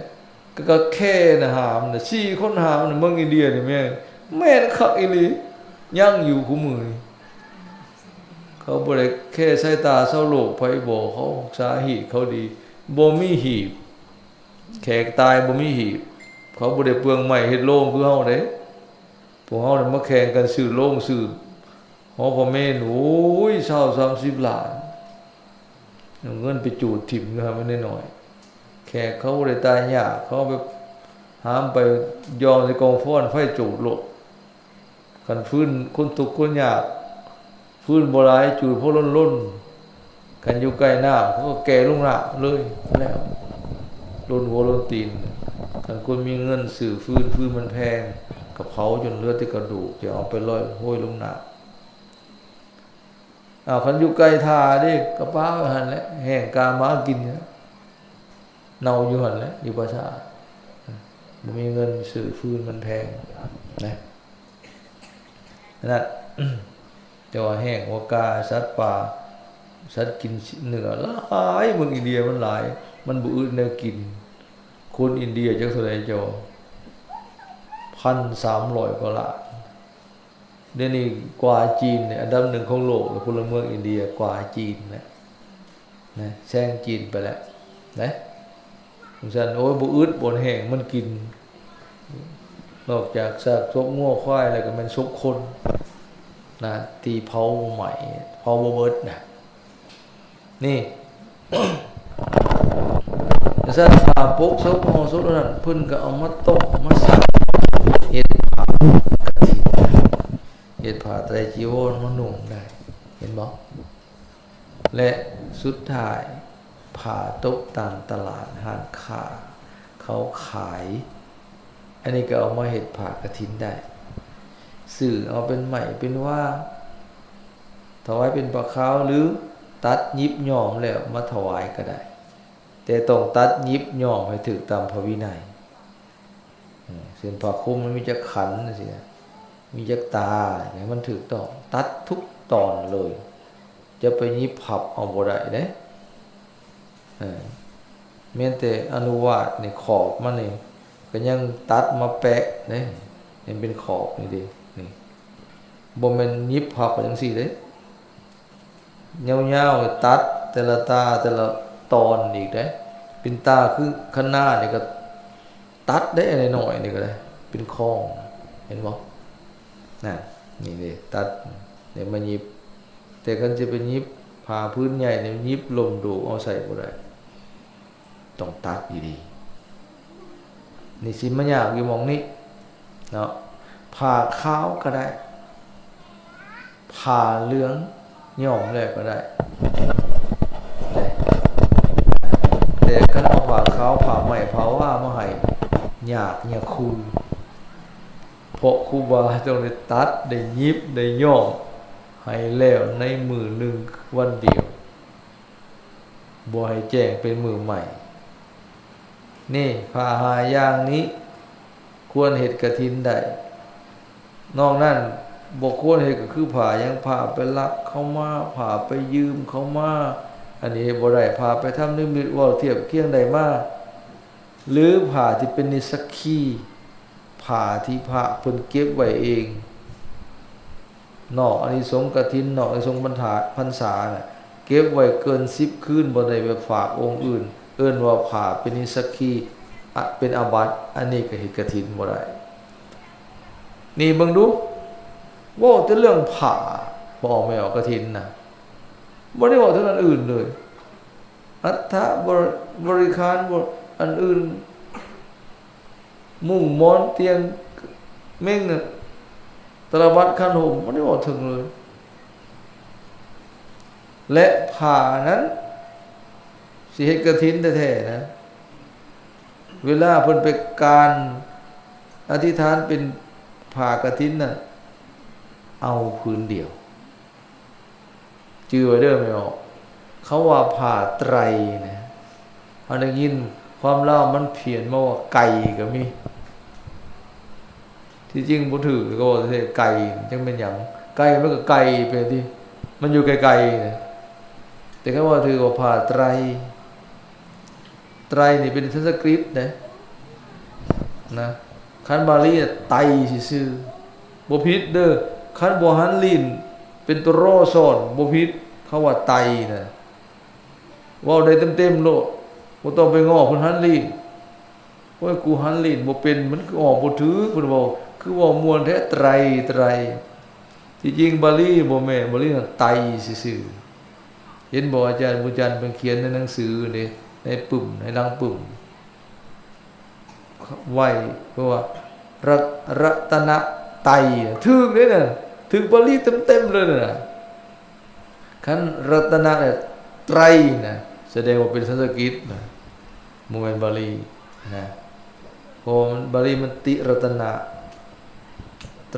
ກໍ ກໍແຄ່ນະຫາມນະ ສີ່ຄົນຫາມນະ ເມືອງອິນເດຍນີ້ແມ່ນ ແມ່ນຄັກອີ່ຫຼີ ຍັງຢູ່ຄູ່ມື້ນີ້ ເຂົາບໍ່ໄດ້ແຄ່ສາຍຕາຊາວໂລກໃຜບໍ ເຂົາຮັກສາຮີດເຂົາດີ ບໍ່ມີຮີດ ແຂກຕາຍບໍ່ມີຮີດ ເຂົາບໍ່ໄດ້ເປືອງໄມ້ເຮັດໂລງຄືເຮົາເດ້ ພວກເຮົານີ້ມາແຂ່ງກັນຊື້ໂລງ ຊື້ຫໍພະເມນ ໂອ້ຍ ຊາວສາມສິບລ້ານ ເອົາເງິນໄປຈູດຖິ້ມຢູ່ຫັ້ນ ມັນນ້ອຍໆ ແຂກເຂົາບໍ່ໄດ້ຕາຍຍາກ ເຂົາແບບ ຫາມໄປຢ່ອງໃສ່ກອງຟອນໄຟໂຈດໂລດ. ຄັນຟືນຄົນທຸກຄົນຍາກ ຟືນບໍ່ຫຼາຍ ຈູດພໍລົ້ນໆ. ຄັນຢູ່ໃກ້ນ້ຳ ເຂົາກໍແກ່ລົງນ້ຳເລີຍ ແລ້ວ ລົ້ນຫົວລົ້ນຕີນ. ຄັນຄົນມີເງິນຊື້ຟືນ ຟືນມັນແພງ ກໍເຜົາຈົນເຫຼືອແຕ່ກະດູກ ຈະເອົາໄປລອຍໂຮຍລົງນ້ຳ. ອ້າວ ຄັນຢູ່ໃກ້ທ່າເດ້ ກໍປະໄວ້ຫັ້ນແຫຼະ ແຫ້ງກາມາກິນ ເນົ່າຢູ່ຫັ້ນແຫຼະ ຢູ່ປ່າຊ້າ. ບໍ່ມີເງິນຊື້ຟືນ ມັນແພງນະ ນັ້ນ. ແຕ່ວ່າແຫ້ງກວ່າກາ ສັດປ່າ ສັດກິນເນື້ອຫຼາຍ ເມືອງອິນເດຍມັນຫຼາຍ ມັນບໍ່ອຶດແນວກິນ. ຄົນອິນເດຍຈັກເທົ່າໃດເຈົ້າ ພັນສາມຮ້ອຍກວ່າລ້ານ. ດຽວນີ້ກວ່າຈີນ ອັນດັບໜຶ່ງຂອງໂລກ ແລະ ພົນລະເມືອງອິນເດຍກວ່າຈີນແລ້ວນະ ແຊງຈີນໄປແລ້ວນະ. ຈັ່ງຊັ້ນ ໂອ້ຍ ບໍ່ອຶດ ບໍ່ແຫ້ງ ມັນກິນ ນອກຈາກຊາກສົບງົວຄວາຍແລ້ວ ກໍແມ່ນສົບຄົນນະ ທີ່ເຜົາບໍ່ໄໝ້ ເຜົາບໍ່ເບິດນະ. ນີ້ ຊັ້ນຜ້າປົກສົບ ຫໍ່ສົບນັ້ນ ເພິ່ນກໍເອົາມາຕົ້ມມາສັກ ເຮັດຜ້າກະຖິນ ເຮັດຜ້າໄຕຈີວອນມານຸ່ງໄດ້ ເຫັນບໍ່? ແລະ ສຸດທ້າຍ ຜ້າຕົກຕາມຕະຫຼາດຮ້ານຄ້າເຂົາຂາຍ ອັນນີ້ກໍເອົາມາເຮັດຜ້າກະຖິນໄດ້ ຊື້ເອົາເປັນໄມ້ເປັນຫວ້າ ຖວາຍເປັນຜ້າຂາວ ຫຼື ຕັດຫຍິບຍ້ອມແລ້ວມາຖວາຍກໍໄດ້ ແຕ່ຕ້ອງຕັດຫຍິບຍ້ອມໃຫ້ຖືກຕາມພະວິໄນ. ເຊັ່ນ ຜ້າຄຸມມັນມີຈັກຂັນຈັ່ງຊີ້ນະ ມີຈັກຕາ ໃຫ້ມັນຖືກຕ້ອງ ຕັດທຸກຕອນເລີຍ ຈະໄປຫຍິບພັບເອົາບໍ່ໄດ້ເດ້. ເອີ ແມ່ນແຕ່ອະນຸວາດນີ້ ຂອບມັນນີ້ກໍຍັງຕັດມາແປະເດ້ ໃຫ້ເປັນຂອບນີ້ເດ້ ນີ້ ບໍ່ແມ່ນຫຍິບພັບໄປຈັ່ງຊີ້ເດ້ ຍາວໆ ຕັດແຕ່ລະຕາແຕ່ລະຕອນອີກເດ້. ເປັນຕາຄືຄະນານີ້ກໍຕັດໄດ້ ອັນນ້ອຍໆ ນີ້ກໍໄດ້ ເປັນຂອງ ເຫັນບໍ່? ນັ້ນ ນີ້ເດ້ ຕັດ ແລ້ວມາຫຍິບ ແຕ່ຄັນຊິໄປຫຍິບຜ້າຜືນໃຫຍ່ນີ້ ຫຍິບລົ້ມໂດກເອົາໃສ່ບໍ່ໄດ້ ຕ້ອງຕັດດີໆ. ນີ້ຊິມາຍາກຢູ່ໝ່ອງນີ້ເນາະ ຜ້າຂາວກໍໄດ້ ຜ້າເຫຼືອງຍ້ອມແລ້ວກໍໄດ້ ແຕ່ຄັນເອົາຜ້າຂາວ ຜ້າໄໝ້ ຜ້າຫວ້າມາໃຫ້ ຍາກຍາຄູ ເພາະຄູບາຕ້ອງໄດ້ຕັດ ໄດ້ຫຍິບ ໄດ້ຍ້ອມໃຫ້ແລ້ວໃນມື້ໜຶ່ງວັນດຽວ ບໍ່ໃຫ້ແຈ້ງເປັນມື້ໃໝ່. ນີ້ ຜ້າຫ້າຢ່າງນີ້ຄວນເຮັດກະຖິນໄດ້ ນອກນັ້ນບໍ່ຄວນເຮັດ ກໍຄືຜ້າຫຍັງ? ຜ້າໄປລັກເຂົາມາ ຜ້າໄປຢືມເຂົາມາ ອັນນີ້ເຮັດບໍ່ໄດ້. ຜ້າໄປທຳນິມິດ ເວົ້າທຽບຄຽງໄດ້ມາ ຫຼື ຜ້າທີ່ເປັນນິສສັກຄີ ຜ້າທີ່ພະເພິ່ນເກັບໄວ້ເອງ ນອກອານິສົງກະຖິນ ນອກອານິສົງພັນທາ ພັນສານະ ເກັບໄວ້ເກີນສິບຄືນ ບໍ່ໄດ້ໄປຝາກອົງອື່ນ ເອີ້ນວ່າຜ້າເປັນນິສສັກຄີ ອະ ເປັນອາບັດ ອັນນີ້ກໍເຮັດກະຖິນບໍ່ໄດ້. ນີ້ເບິ່ງດູ ເວົ້າແຕ່ເລື່ອງຜ້າ ພໍ່ອອກແມ່ອອກກະຖິນນະ ບໍ່ໄດ້ເວົ້າເຖິງອັນອື່ນເລີຍ. ອັດຖະບໍ ບໍລິຂານ ບໍ ອັນອື່ນ ມຸ້ງໝອນຕຽງເມັ່ງ ຕະລະບັດ ຄັນຫົ່ມ ບໍ່ໄດ້ເວົ້າເຖິງເລີຍ. ແລະ ຜ້ານັ້ນ ຊິເຮັດກະຖິນແທ້ໆນະ ເວລາເພິ່ນໄປການອະທິຖານເປັນຜ້າກະຖິນນັ້ນ ເອົາຜືນດຽວ. ຈື່ໄວ້ເດີແມ່ອອກ ຄຳວ່າຜ້າໄຕຣນະ ເຮົາໄດ້ຍິນຄວາມລາວມັນພຽນມາວ່າໄກ່ກໍມີ ທີ່ຈິງບໍ່ຖືກ ກໍເວົ້າແທ້ໆ ໄກ່ ຈັກແມ່ນຫຍັງ? ໄກ່ມັນກໍໄກ່ໄປຕິ ມັນຢູ່ໄກໆນະ ແຕ່ຄຳວ່າຖືກວ່າຜ້າໄຕຣ. ໄຕຣນີ້ເປັນສັນສະກຣິດເດ້ນະ ຄັນບາລີນະ ໄຕຊື່ໆ ບໍ່ຜິດເດີ. ຄັນບໍ່ຫັນລີ້ນເປັນໂຕ ຣ ຊ້ອນ ບໍ່ຜິດ ຄຳວ່າໄຕນະ ເວົ້າໄດ້ເຕັມໆໂລດ ບໍ່ຕ້ອງໄປງໍ້ເພິ່ນຫັນລີ້ນ. ໂອ້ຍ ກູຫັນລີ້ນບໍ່ເປັນ ມັນຄືອອກບໍ່ຖືກ ເພິ່ນເວົ້າ ຄືເວົ້າມ່ວນແທ້ ໄຕຣ ໄຕຣ. ທີ່ຈິງບາລີບໍ່ແມ່ນ ບາລີນະ ໄຕຊື່ໆ. ເຫັນບໍ່ ອາຈານບຸນຈັນເພິ່ນຂຽນໃນໜັງສືເດ້ ໃນປຶ້ມ ໃນຫຼັງປຶ້ມ ໄວ ເພາະວ່າ ລັດ ລັດຕະນະໄຕ ຖືກເດ້ນະ ຖືກບາລີເຕັມໆເລີຍນະ. ຄັນລັດຕະນະ ແລ້ວ ໄຕນະ ສະແດງວ່າເປັນສັນສະກິດນະ ບໍ່ແມ່ນບາລີນະ ເພາະວ່າມັນ ບາລີມັນຕິລັດຕະນະ ໄຕ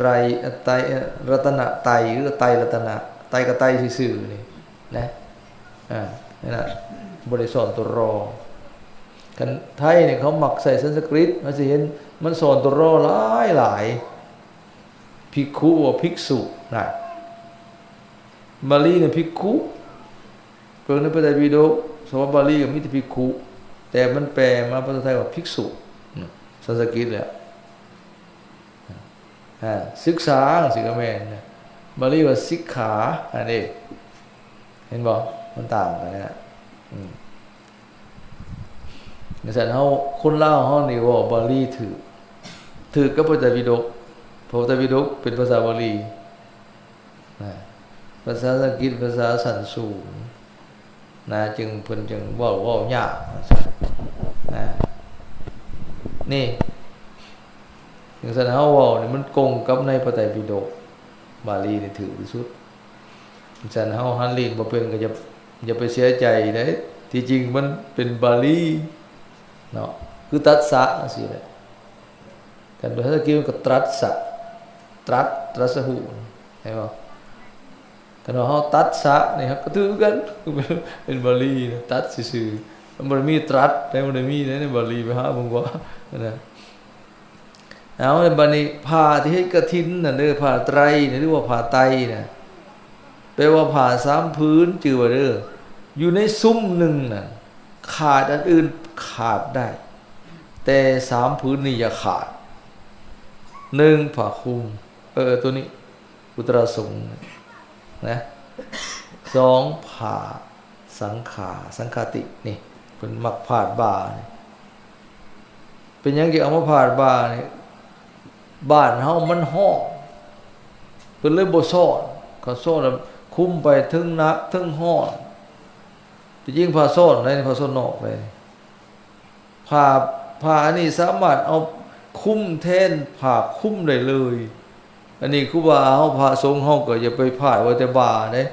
ໄຕ ລັດຕະນະໄຕ ຫຼື ໄຕລັດຕະນະ ໄຕກໍໄຕຊື່ໆນີ້ນະ. ອ່າ ນັ້ນນະ ບໍ່ໄດ້ຊ້ອນຕົວ ຣ. ຄັນໄທນີ້ເຂົາມັກໃຊ້ສັນສະກຣິດ ເຮົາຊິເຫັນມັນຊ້ອນຕົວ ຣ ຫຼາຍໆ ພິກຂຸ ວ່າພິກສຸນະ. ບາລີນີ້ພິກຂຸ ເບິ່ງໃນພະໄຕປິດົກ ສະບັບບາລີກໍມີແຕ່ພິກຂຸ ແຕ່ມັນແປມາພາສາໄທວ່າພິກສຸ ອືມ ສັນສະກຣິດແຫຼະ. ອ່າ ສຶກສາຈັ່ງຊີ້ກໍແມ່ນນະ ບາລີວ່າສິກຂາ ອັນນີ້ ເຫັນບໍ່? ມັນຕ່າງກັນນະ. ອືມ ຈັ່ງຊັ້ນເຮົາ ຄົນລາວເຮົານີ້ເວົ້າບາລີຖືກ ຖືກກັບພະໄຕປິດົກ ເພາະພະໄຕປິດົກເປັນພາສາບາລີນະ ພາສາສັນສະກຣິດ ພາສາຊັ້ນສູງນະ ຈຶ່ງ ເພິ່ນຈຶ່ງເວົ້າ ເວົ້າຍາກນະ. ນີ້ ຈັ່ງຊັ້ນເຮົາເວົ້ານີ້ມັນກົງກັບໃນພະໄຕປິດົກ ບາລີນີ້ຖືກທີ່ສຸດ. ຊັ້ນເຮົາຫັນລີນບໍ່ເປັນກໍຢ່າ ຢ່າໄປເສຍໃຈເດ້ ທີ່ຈິງມັນເປັນບາລີເນາະ ຄືຕັດສະຈັ່ງຊີ້ແຫຼະ. ຄັນພາສາອັງກິດມັນກໍຕຣັດສະ ຕຣັດ ຕຣັດສະຫູ ເຫັນບໍ່? ຄັນວ່າເຮົາຕັດສະນີ້ ເຮົາກໍຖືກຄືກັນ ເປັນບາລີນະ ຕັດຊື່ໆ ມັນບໍ່ໄດ້ມີຕຣັດເດ້ ບໍ່ໄດ້ມີໃນບາລີ ໄປຫາເບິ່ງວ່ານະ. ເອົາ ບາດນີ້ຜ້າທີ່ເຮັດກະຖິນນັ້ນເດີ ຜ້າໄຕຣນີ້ ຫຼືວ່າຜ້າໄຕນະ ແປວ່າຜ້າສາມຜືນ ຈື່ໄວ້ເດີ ຢູ່ໃນຊຸມໜຶ່ງນັ້ນ ຂາດອັນອື່ນຂາດໄດ້ ແຕ່ສາມຜືນນີ້ຢ່າຂາດ. ໜຶ່ງ ຜ້າຄຸມ ເອີ ໂຕນີ້ ອຸດຕະຣະສົງນະ ສອງ ຜ້າ ສັງຂາ ສັງຂາຕິນີ້ ເພິ່ນມັກພາດບ່ານີ້. ເປັນຫຍັງຈຶ່ງເອົາມາພາດບ່ານີ້? ບ້ານເຮົາມັນຮ້ອນ ເພິ່ນເລີຍບໍ່ຊ້ອນ. ຄັນຊ້ອນແລ້ວຄຸມໄປເທິງໜັກເທິງຮ້ອນ. ທີ່ຈິງຜ້າຊ້ອນໃດ໋ ຜ້າຊ້ອນນອກໃດ໋. ຜ້າ ຜ້າອັນນີ້ສາມາດເອົາຄຸມແທນຜ້າຄຸມໄດ້ເລີຍ. ອັນນີ້ຄູບາເຮົາ ພະສົງເຮົາກໍຢ່າໄປພາດວ່າແຕ່ບ່າເດ້.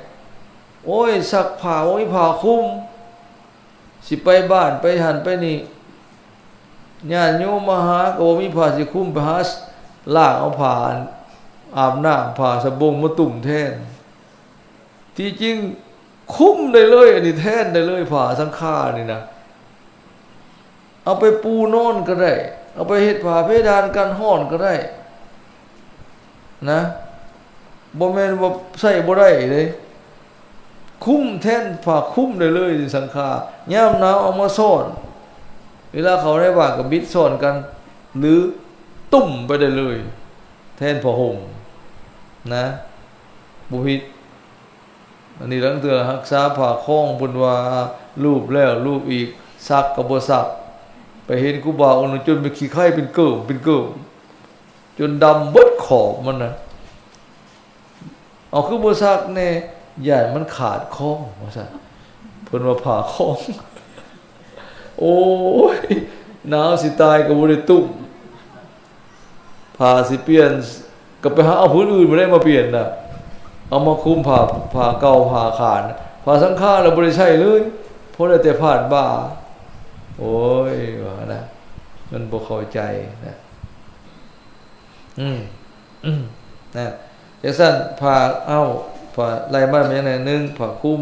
ໂອ້ຍ ຊັກຜ້າບໍ່ມີຜ້າຄຸມ ຊິໄປບ້ານໄປຫັ້ນໄປນີ້ ຍາດໂຍມມາຫາກໍບໍ່ມີຜ້າຊິຄຸມ ໄປຫາລາກເອົາຜ້າອາບນ້ຳ ຜ້າສະບົງມາຕຸ້ມແທນ. ທີ່ຈິງຄຸມໄດ້ເລີຍ ອັນນີ້ແທນໄດ້ເລີຍ ຜ້າສັງຂານີ້ນະ. ເອົາໄປປູນອນກໍໄດ້ ເອົາໄປເຮັດຜ້າເພດານກັນຮ້ອນກໍໄດ້ນະ ບໍ່ແມ່ນວ່າໃຊ້ບໍ່ໄດ້ເດ້. ຄຸມແທນຜ້າຄຸມໄດ້ເລີຍ ສັງຂາ ຍາມໜາວເອົາມາຊ້ອນ ເວລາເຂົ້າໃນບ້ານກໍບິດຊ້ອນກັນ ຫຼື ຕຸ້ມໄປໄດ້ເລີຍ ແທນຜ້າຫົ່ມນະ ບໍ່ຜິດ. ອັນນີ້ລາງເທື່ອຮັກສາຜ້າຄອງ ເພິ່ນວ່າລູບແລ້ວລູບອີກ ຊັກກໍບໍ່ຊັກ. ໄປເຫັນຄູບາອົງໜຶ່ງຈົນເປັນຂີ້ໄຂ່ເປັນເກີມ ເປັນເກີມ ຈົນດຳເບິດຂອບມັນນະ. ເອົາ ຄືບໍ່ຊັກແດ່ ຢ້ານມັນຂາດຄອງ ວ່າຊັ້ນ. ເພິ່ນວ່າຜ້າຄອງ ໂອ້ຍ ໜາວຊິຕາຍກໍບໍ່ໄດ້ຕຸ້ມ. ຜ້າຊິປ່ຽນ ກໍໄປຫາເອົາຜືນອື່ນມາໄດ້ມາປ່ຽນນະ ເອົາມາຄຸມຜ້າ ຜ້າເກົ່າ ຜ້າຂາດ ຜ້າສັງຂາລະບໍ່ໄດ້ໃຊ້ເລີຍ ພໍໄດ້ແຕ່ພາດບ່າ. ໂອ້ຍ ວ່ານະ ມັນບໍ່ເຂົ້າໃຈນະ. ອືມ ອືມ ນະ ຈັ່ງຊັ້ນ ຜ້າ ເອົາ ຜ້າ ໄລ່ມາແມ່ນຫຍັງແດ່? ໜຶ່ງ ຜ້າຄຸມ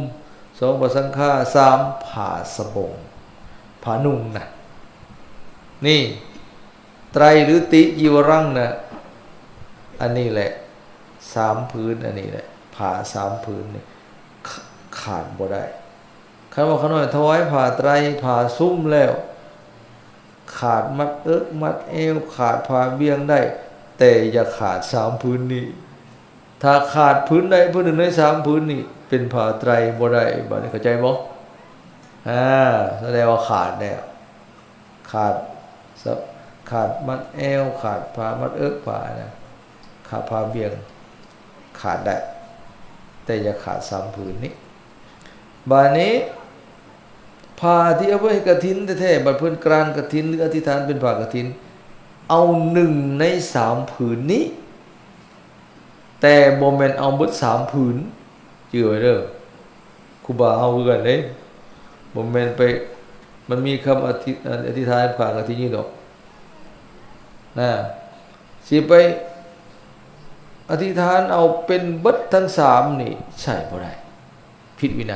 ສອງ ຜ້າສັງຂາ ສາມ ຜ້າສະບົງ ຜ້ານຸ່ງນະ ນີ້ ໄຕຣ ຫຼື ຕິຈີວະຣັງນະ ອັນນີ້ແຫຼະ ສາມຜືນ ອັນນີ້ແຫຼະ ຜ້າສາມຜືນນີ້ ຂ- ຂາດບໍ່ໄດ້. ຄັນວ່າຂ້ານ້ອຍຖວາຍຜ້າໄຕຣ ຜ້າຊຸມແລ້ວ ຂາດມັດເອິກມັດແອວ ຂາດຜ້າບ່ຽງໄດ້ ແຕ່ຢ່າຂາດສາມຜືນນີ້. ຖ້າຂາດຜືນໃດຜືນໜຶ່ງໃນສາມຜືນນີ້ ເປັນຜ້າໄຕຣບໍ່ໄດ້. ບາດນີ້ເຂົ້າໃຈບໍ່? ອ່າ ສະແດງວ່າຂາດແລ້ວ. ຂາດສະ- ຂາດມັດແອວ ຂາດຜ້າມັດເອິກ ຜ້ານະ ຂາດຜ້າບ່ຽງ ຂາດໄດ້ ແຕ່ຢ່າຂາດສາມຜືນນີ້. ບາດນີ້ ຜ້າທີ່ເອົາໄປເຮັດກະຖິນແທ້ໆ ບັດເພິ່ນການກະຖິນ ຫຼື ອະທິຖານເປັນຜ້າກະຖິນ ເອົາໜຶ່ງໃນສາມຜືນນີ້ ແຕ່ບໍ່ແມ່ນເອົາເບິດສາມຜືນ. ຈື່ໄວ້ເດີ້ ຄູບາເຮົາຄືກັນເດ້. ບໍ່ແມ່ນໄປ ມັນມີຄຳອະທິ ອະທິຖານຜ້າກະຖິນຢູ່ດອກນະ. ຊິໄປອະທິຖານເອົາເປັນເບິດທັງສາມນີ້ ໃຊ້ບໍ່ໄດ້. ຜິດວິໄນ.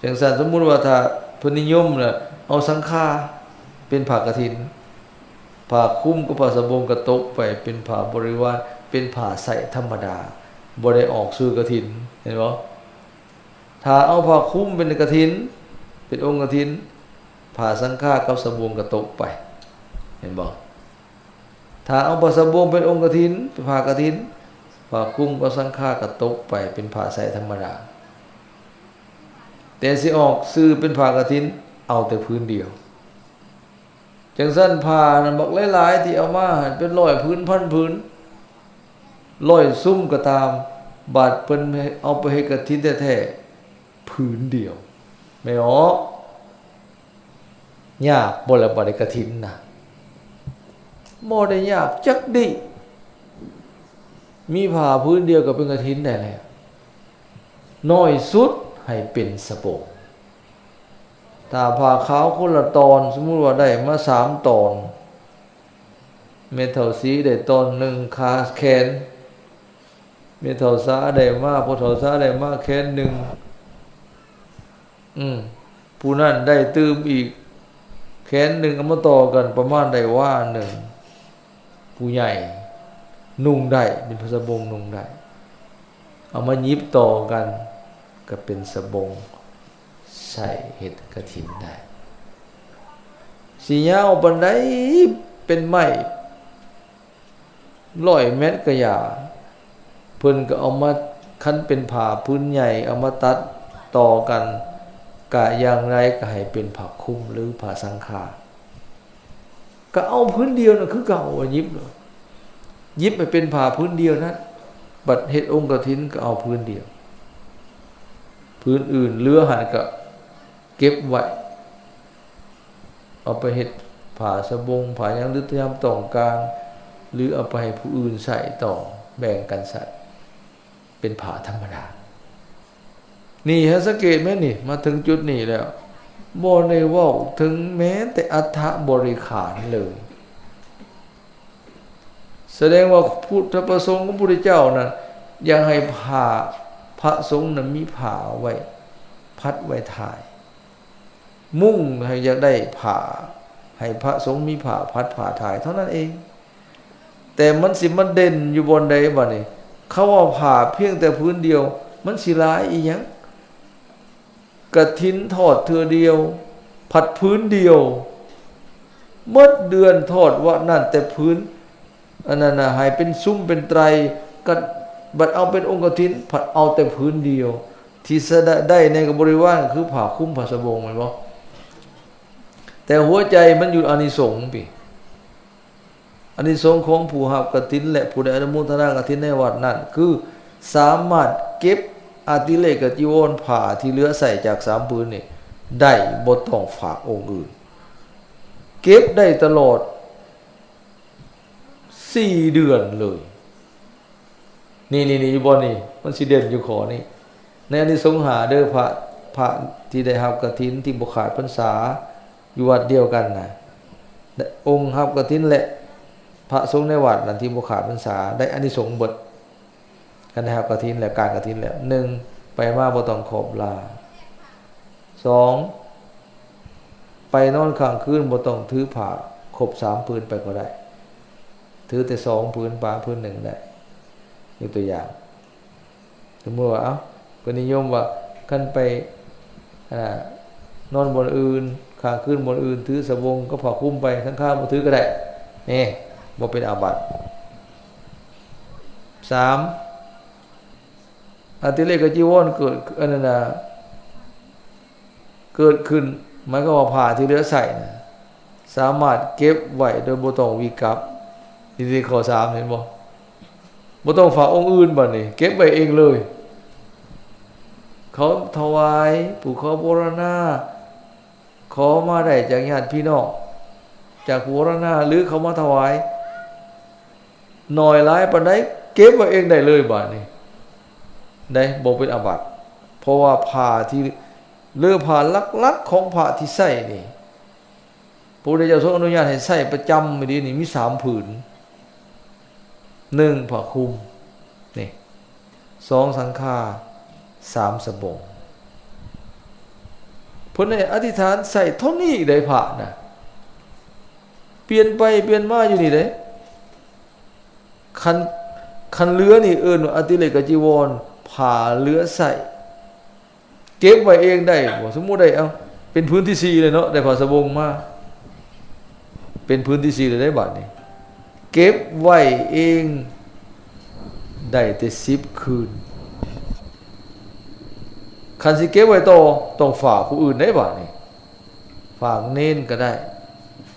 ຈັ່ງຊັ້ນ ສົມມຸດວ່າຖ້າເພິ່ນນິຍົມລະ ເອົາສັງຄາເປັນຜ້າກະຖິນ, ຜ້າຄຸມກັບຜ້າສະບົງກໍຕົກໄປເປັນຜ້າບໍລິວານ, ເປັນຜ້າໃຊ້ທຳມະດາ, ບໍ່ໄດ້ອອກຊື່ກະຖິນ, ເຫັນບໍ່? ຖ້າເອົາຜ້າຄຸມເປັນກະຖິນ, ເປັນອົງກະຖິນ, ຜ້າສັງຄາກັບສະບົງກໍຕົກໄປ, ເຫັນບໍ່? ຖ້າເອົາຜ້າສະບົງເປັນອົງກະຖິນ, ເປັນຜ້າກະຖິນ, ຜ້າຄຸມກັບສັງຄາກໍຕົກໄປເປັນຜ້າໃຊ້ທຳມະດາ. ແຕ່ຊິອອກຊື່ເປັນຜ້າກະຖິນ ເອົາແຕ່ຜືນດຽວ. ຈັ່ງຊັ້ນ ຜ້ານັ້ນບັກຫຼາຍໆ ທີ່ເອົາມາຫັ້ນເປັນຮ້ອຍຜືນ ພັນຜືນ, ຮ້ອຍຊຸມກໍຕາມ, ບາດເພິ່ນເອົາໄປເຮັດກະຖິນແທ້ໆ ຜືນດຽວ. ແມ່ນບໍ່? ຍາກບໍ່ລະບາດນີ້ກະຖິນນະ? ບໍ່ໄດ້ຍາກຈັກດີ້. ມີຜ້າຜືນດຽວກໍເປັນກະຖິນໄດ້ແລ້ວ. ນ້ອຍສຸດໃຫ້ເປັນສະໂປງ. ຖ້າຜ້າຂາວຄົນລະຕອນ, ສົມມຸດວ່າໄດ້ມາສາມຕອນ, ແມ່ເຖົ້າສີໄດ້ຕອນໜຶ່ງຄາແຂນ, ແມ່ເຖົ້າສາໄດ້ມາ, ພໍ່ເຖົ້າສາໄດ້ມາແຂນໜຶ່ງ, ອືມ ຜູ້ນັ້ນໄດ້ຕື່ມອີກແຂນໜຶ່ງ, ເອົາມາຕໍ່ກັນປະມານໄດ້ວາໜຶ່ງ. ຜູ້ໃຫຍ່ນຸ່ງໄດ້, ເປັນຜ້າສະບົງນຸ່ງໄດ້, ເອົາມາຫຍິບຕໍ່ກັນກໍເປັນສະບົງໃຊ້ເຮັດກະຖິນໄດ້. ຊິຍາວປານໃດ ເປັນໄມ້ ຮ້ອຍແມັດກະຢ່າ, ເພິ່ນກໍເອົາມາ, ຄັນເປັນຜ້າຜືນໃຫຍ່ ເອົາມາຕັດຕໍ່ກັນ, ກະຢ່າງໃດກໍໃຫ້ເປັນຜ້າຄຸມ ຫຼື ຜ້າສັງຄາ, ກໍເອົາຜືນດຽວນັ້ນຄືເກົ່າ, ຫຍິບ, ຫຍິບໃຫ້ເປັນຜ້າຜືນດຽວນັ້ນ, ບັດເຮັດອົງກະຖິນກໍເອົາຜືນດຽວ, ຜືນອື່ນເຫຼືອຫັ້ນກໍເກັບໄວ້. ເອົາໄປເຮັດຜ້າສະບົງ ຜ້າຫຍັງ ຫຼື ຕາມຕ້ອງການ ຫຼື ເອົາໄປໃຫ້ຜູ້ອື່ນໃຊ້ຕໍ່ ແບ່ງກັນໃຊ້ ເປັນຜ້າທຳມະດາ. ນີ້ ໃຫ້ສັງເກດແມ່ນນີ້ ມາເຖິງຈຸດນີ້ແລ້ວ ບໍ່ໄດ້ເວົ້າເຖິງແມ້ແຕ່ອັດຖະບໍລິຂານເລີຍ. ສະແດງວ່າພຸດທະປະສົງຂອງພະພຸດທະເຈົ້ານັ້ນ ຢາກໃຫ້ຜ້າ ພະສົງນັ້ນມີຜ້າໄວ້ພັດໄວ້ຖ່າຍ. ມຸ່ງໃຫ້ຢາກໄດ້ຜ້າ, ໃຫ້ພະສົງມີຜ້າພັດຜ້າຖ່າຍເທົ່ານັ້ນເອງ. ແຕ່ມັນຊິມາເດັ່ນຢູ່ບ່ອນໃດບາດນີ້? ເຂົາວ່າຜ້າພຽງແຕ່ຜືນດຽວ ມັນຊິຫຼາຍອີ່ຫຍັງ? ກະຖິນທອດເທື່ອດຽວ ພັດຜືນດຽວ ໝົດເດືອນທອດວະນັ້ນແຕ່ຜືນ ອັນນັ້ນນະ ໃຫ້ເປັນຊຸມເປັນໄຕຣ ກໍບັດເອົາເປັນອົງກະຖິນ ພັດເອົາແຕ່ຜືນດຽວ ທີ່ສະໄດ້ໃນກະບໍລິວານ ຄືຜ້າຄຸມຜ້າສະບົງ ແມ່ນບໍ່? ແຕ່ຫົວໃຈມັນຢູ່ອານິສົງພີ້. ອານິສົງຂອງຜູ້ຮັບກະຖິນ ແລະ ຜູ້ໄດ້ອະນຸໂມທະນາກະຖິນໃນວັດນັ້ນ ຄືສາມາດເກັບອະຕິເລກະຈີວອນຜ້າທີ່ເຫຼືອໃຊ້ຈາກສາມຜືນນີ້ໄດ້ ບໍ່ຕ້ອງຝາກອົງອື່ນ ເກັບໄດ້ຕະຫຼອດສີ່ເດືອນເລີຍ. ນີ້ໆໆ ຢູ່ບ່ອນນີ້ ມັນຊິເດັ່ນຢູ່ຂໍ້ນີ້ ໃນອານິສົງຫ້າເດີ້ ພະ ພະທີ່ໄດ້ຮັບກະຖິນທີ່ບໍ່ຂາດພັນສາ ຢູ່ວັດດຽວກັນນະ ອົງຮັບກະຖິນ ແລະ ພະສົງໃນວັດນັ້ນທີ່ບໍ່ຂາດພັນສາ ໄດ້ອານິສົງເບິດ. ຄັນໄດ້ຮັບກະຖິນແລ້ວ ການກະຖິນແລ້ວ ໜຶ່ງ ໄປມາບໍ່ຕ້ອງຂອບລາ, ສອງ ໄປນອນຄ້າງຄືນບໍ່ຕ້ອງຖືຜ້າຄົບສາມຜືນໄປກໍໄດ້ ຖືແຕ່ສອງຜືນ ປະຜືນໜຶ່ງໄດ້. ຍົກຕົວຢ່າງ ສົມມຸດວ່າ ເອົ້າ ກໍນິຍົມວ່າ ຄັນໄປ ອ່າ ນອນບ່ອນອື່ນ ຄ້າງຄືນບ່ອນອື່ນ ຖືສະບົງກັບຜ້າຄຸມໄປ ສັງຄາບໍ່ຖືກໍໄດ້ ນີ້ ບໍ່ເປັນອາບັດ. ສາມ ອະຕິເລກະຈີວອນເກີດ ອັນນັ້ນນະ ເກີດຂຶ້ນ ໝາຍຄວາມວ່າຜ້າທີ່ເຫຼືອໃຊ້ນະ ສາມາດເກັບໄວ້ໂດຍບໍ່ຕ້ອງວິກັບ. ນີ້ຄືຂໍ້ສາມ ເຫັນບໍ່? ບໍ່ຕ້ອງຝາກອົງອື່ນ ບາດນີ້ເກັບໄວ້ເອງເລີຍ. ເຂົາຖວາຍ ຜູ້ຂໍບູລະນາ ຂໍມາໄດ້ຈາກຍາດພີ່ນ້ອງ ຈາກຜູ້ວາລະນາ ຫຼື ເຂົາມາຖວາຍ ໜ້ອຍຫຼາຍປານໃດ ເກັບໄວ້ເອງໄດ້ເລີຍບາດນີ້ ໄດ້ ບໍ່ເປັນອາບັດ. ເພາະວ່າຜ້າທີ່ ຫຼື ຜ້າຫຼັກໆຂອງພະທີ່ໃຊ້ນີ້ ພະພຸດທະເຈົ້າຊົງອະນຸຍາດໃຫ້ໃຊ້ປະຈຳອີ່ຫຼີນີ້ມີສາມຜືນ. ໜຶ່ງ ຜ້າຄຸມ ນີ້ ສອງ ສັງຄາ ສາມ ສະບົງ. ເພິ່ນໃຫ້ອະທິຖານໃຊ້ເທົ່ານີ້ໄດ໋ ພະນະ ປ່ຽນໄປປ່ຽນມາຢູ່ນີ້ເດ້. ຄັນ ຄັນເຫຼືອນີ້ເອີ້ນວ່າອະຕິເລກະຈີວອນ ຜ້າເຫຼືອໃຊ້ ເກັບໄວ້ເອງໄດ້ບໍ່? ສົມມຸດໄດ້ ເອົ້າ ເປັນຜືນທີສີ່ແລ້ວເນາະ ໄດ້ຜ້າສະບົງມາ ເປັນຜືນທີສີ່ແລ້ວເດ້ບາດນີ້ ເກັບໄວ້ເອງໄດ້ແຕ່ສິບຄືນ. ຄັນຊິເກັບໄວ້ຕໍ່ ຕ້ອງຝາກຜູ້ອື່ນໄດ້ບາດນີ້ ຝາກເນນກໍໄດ້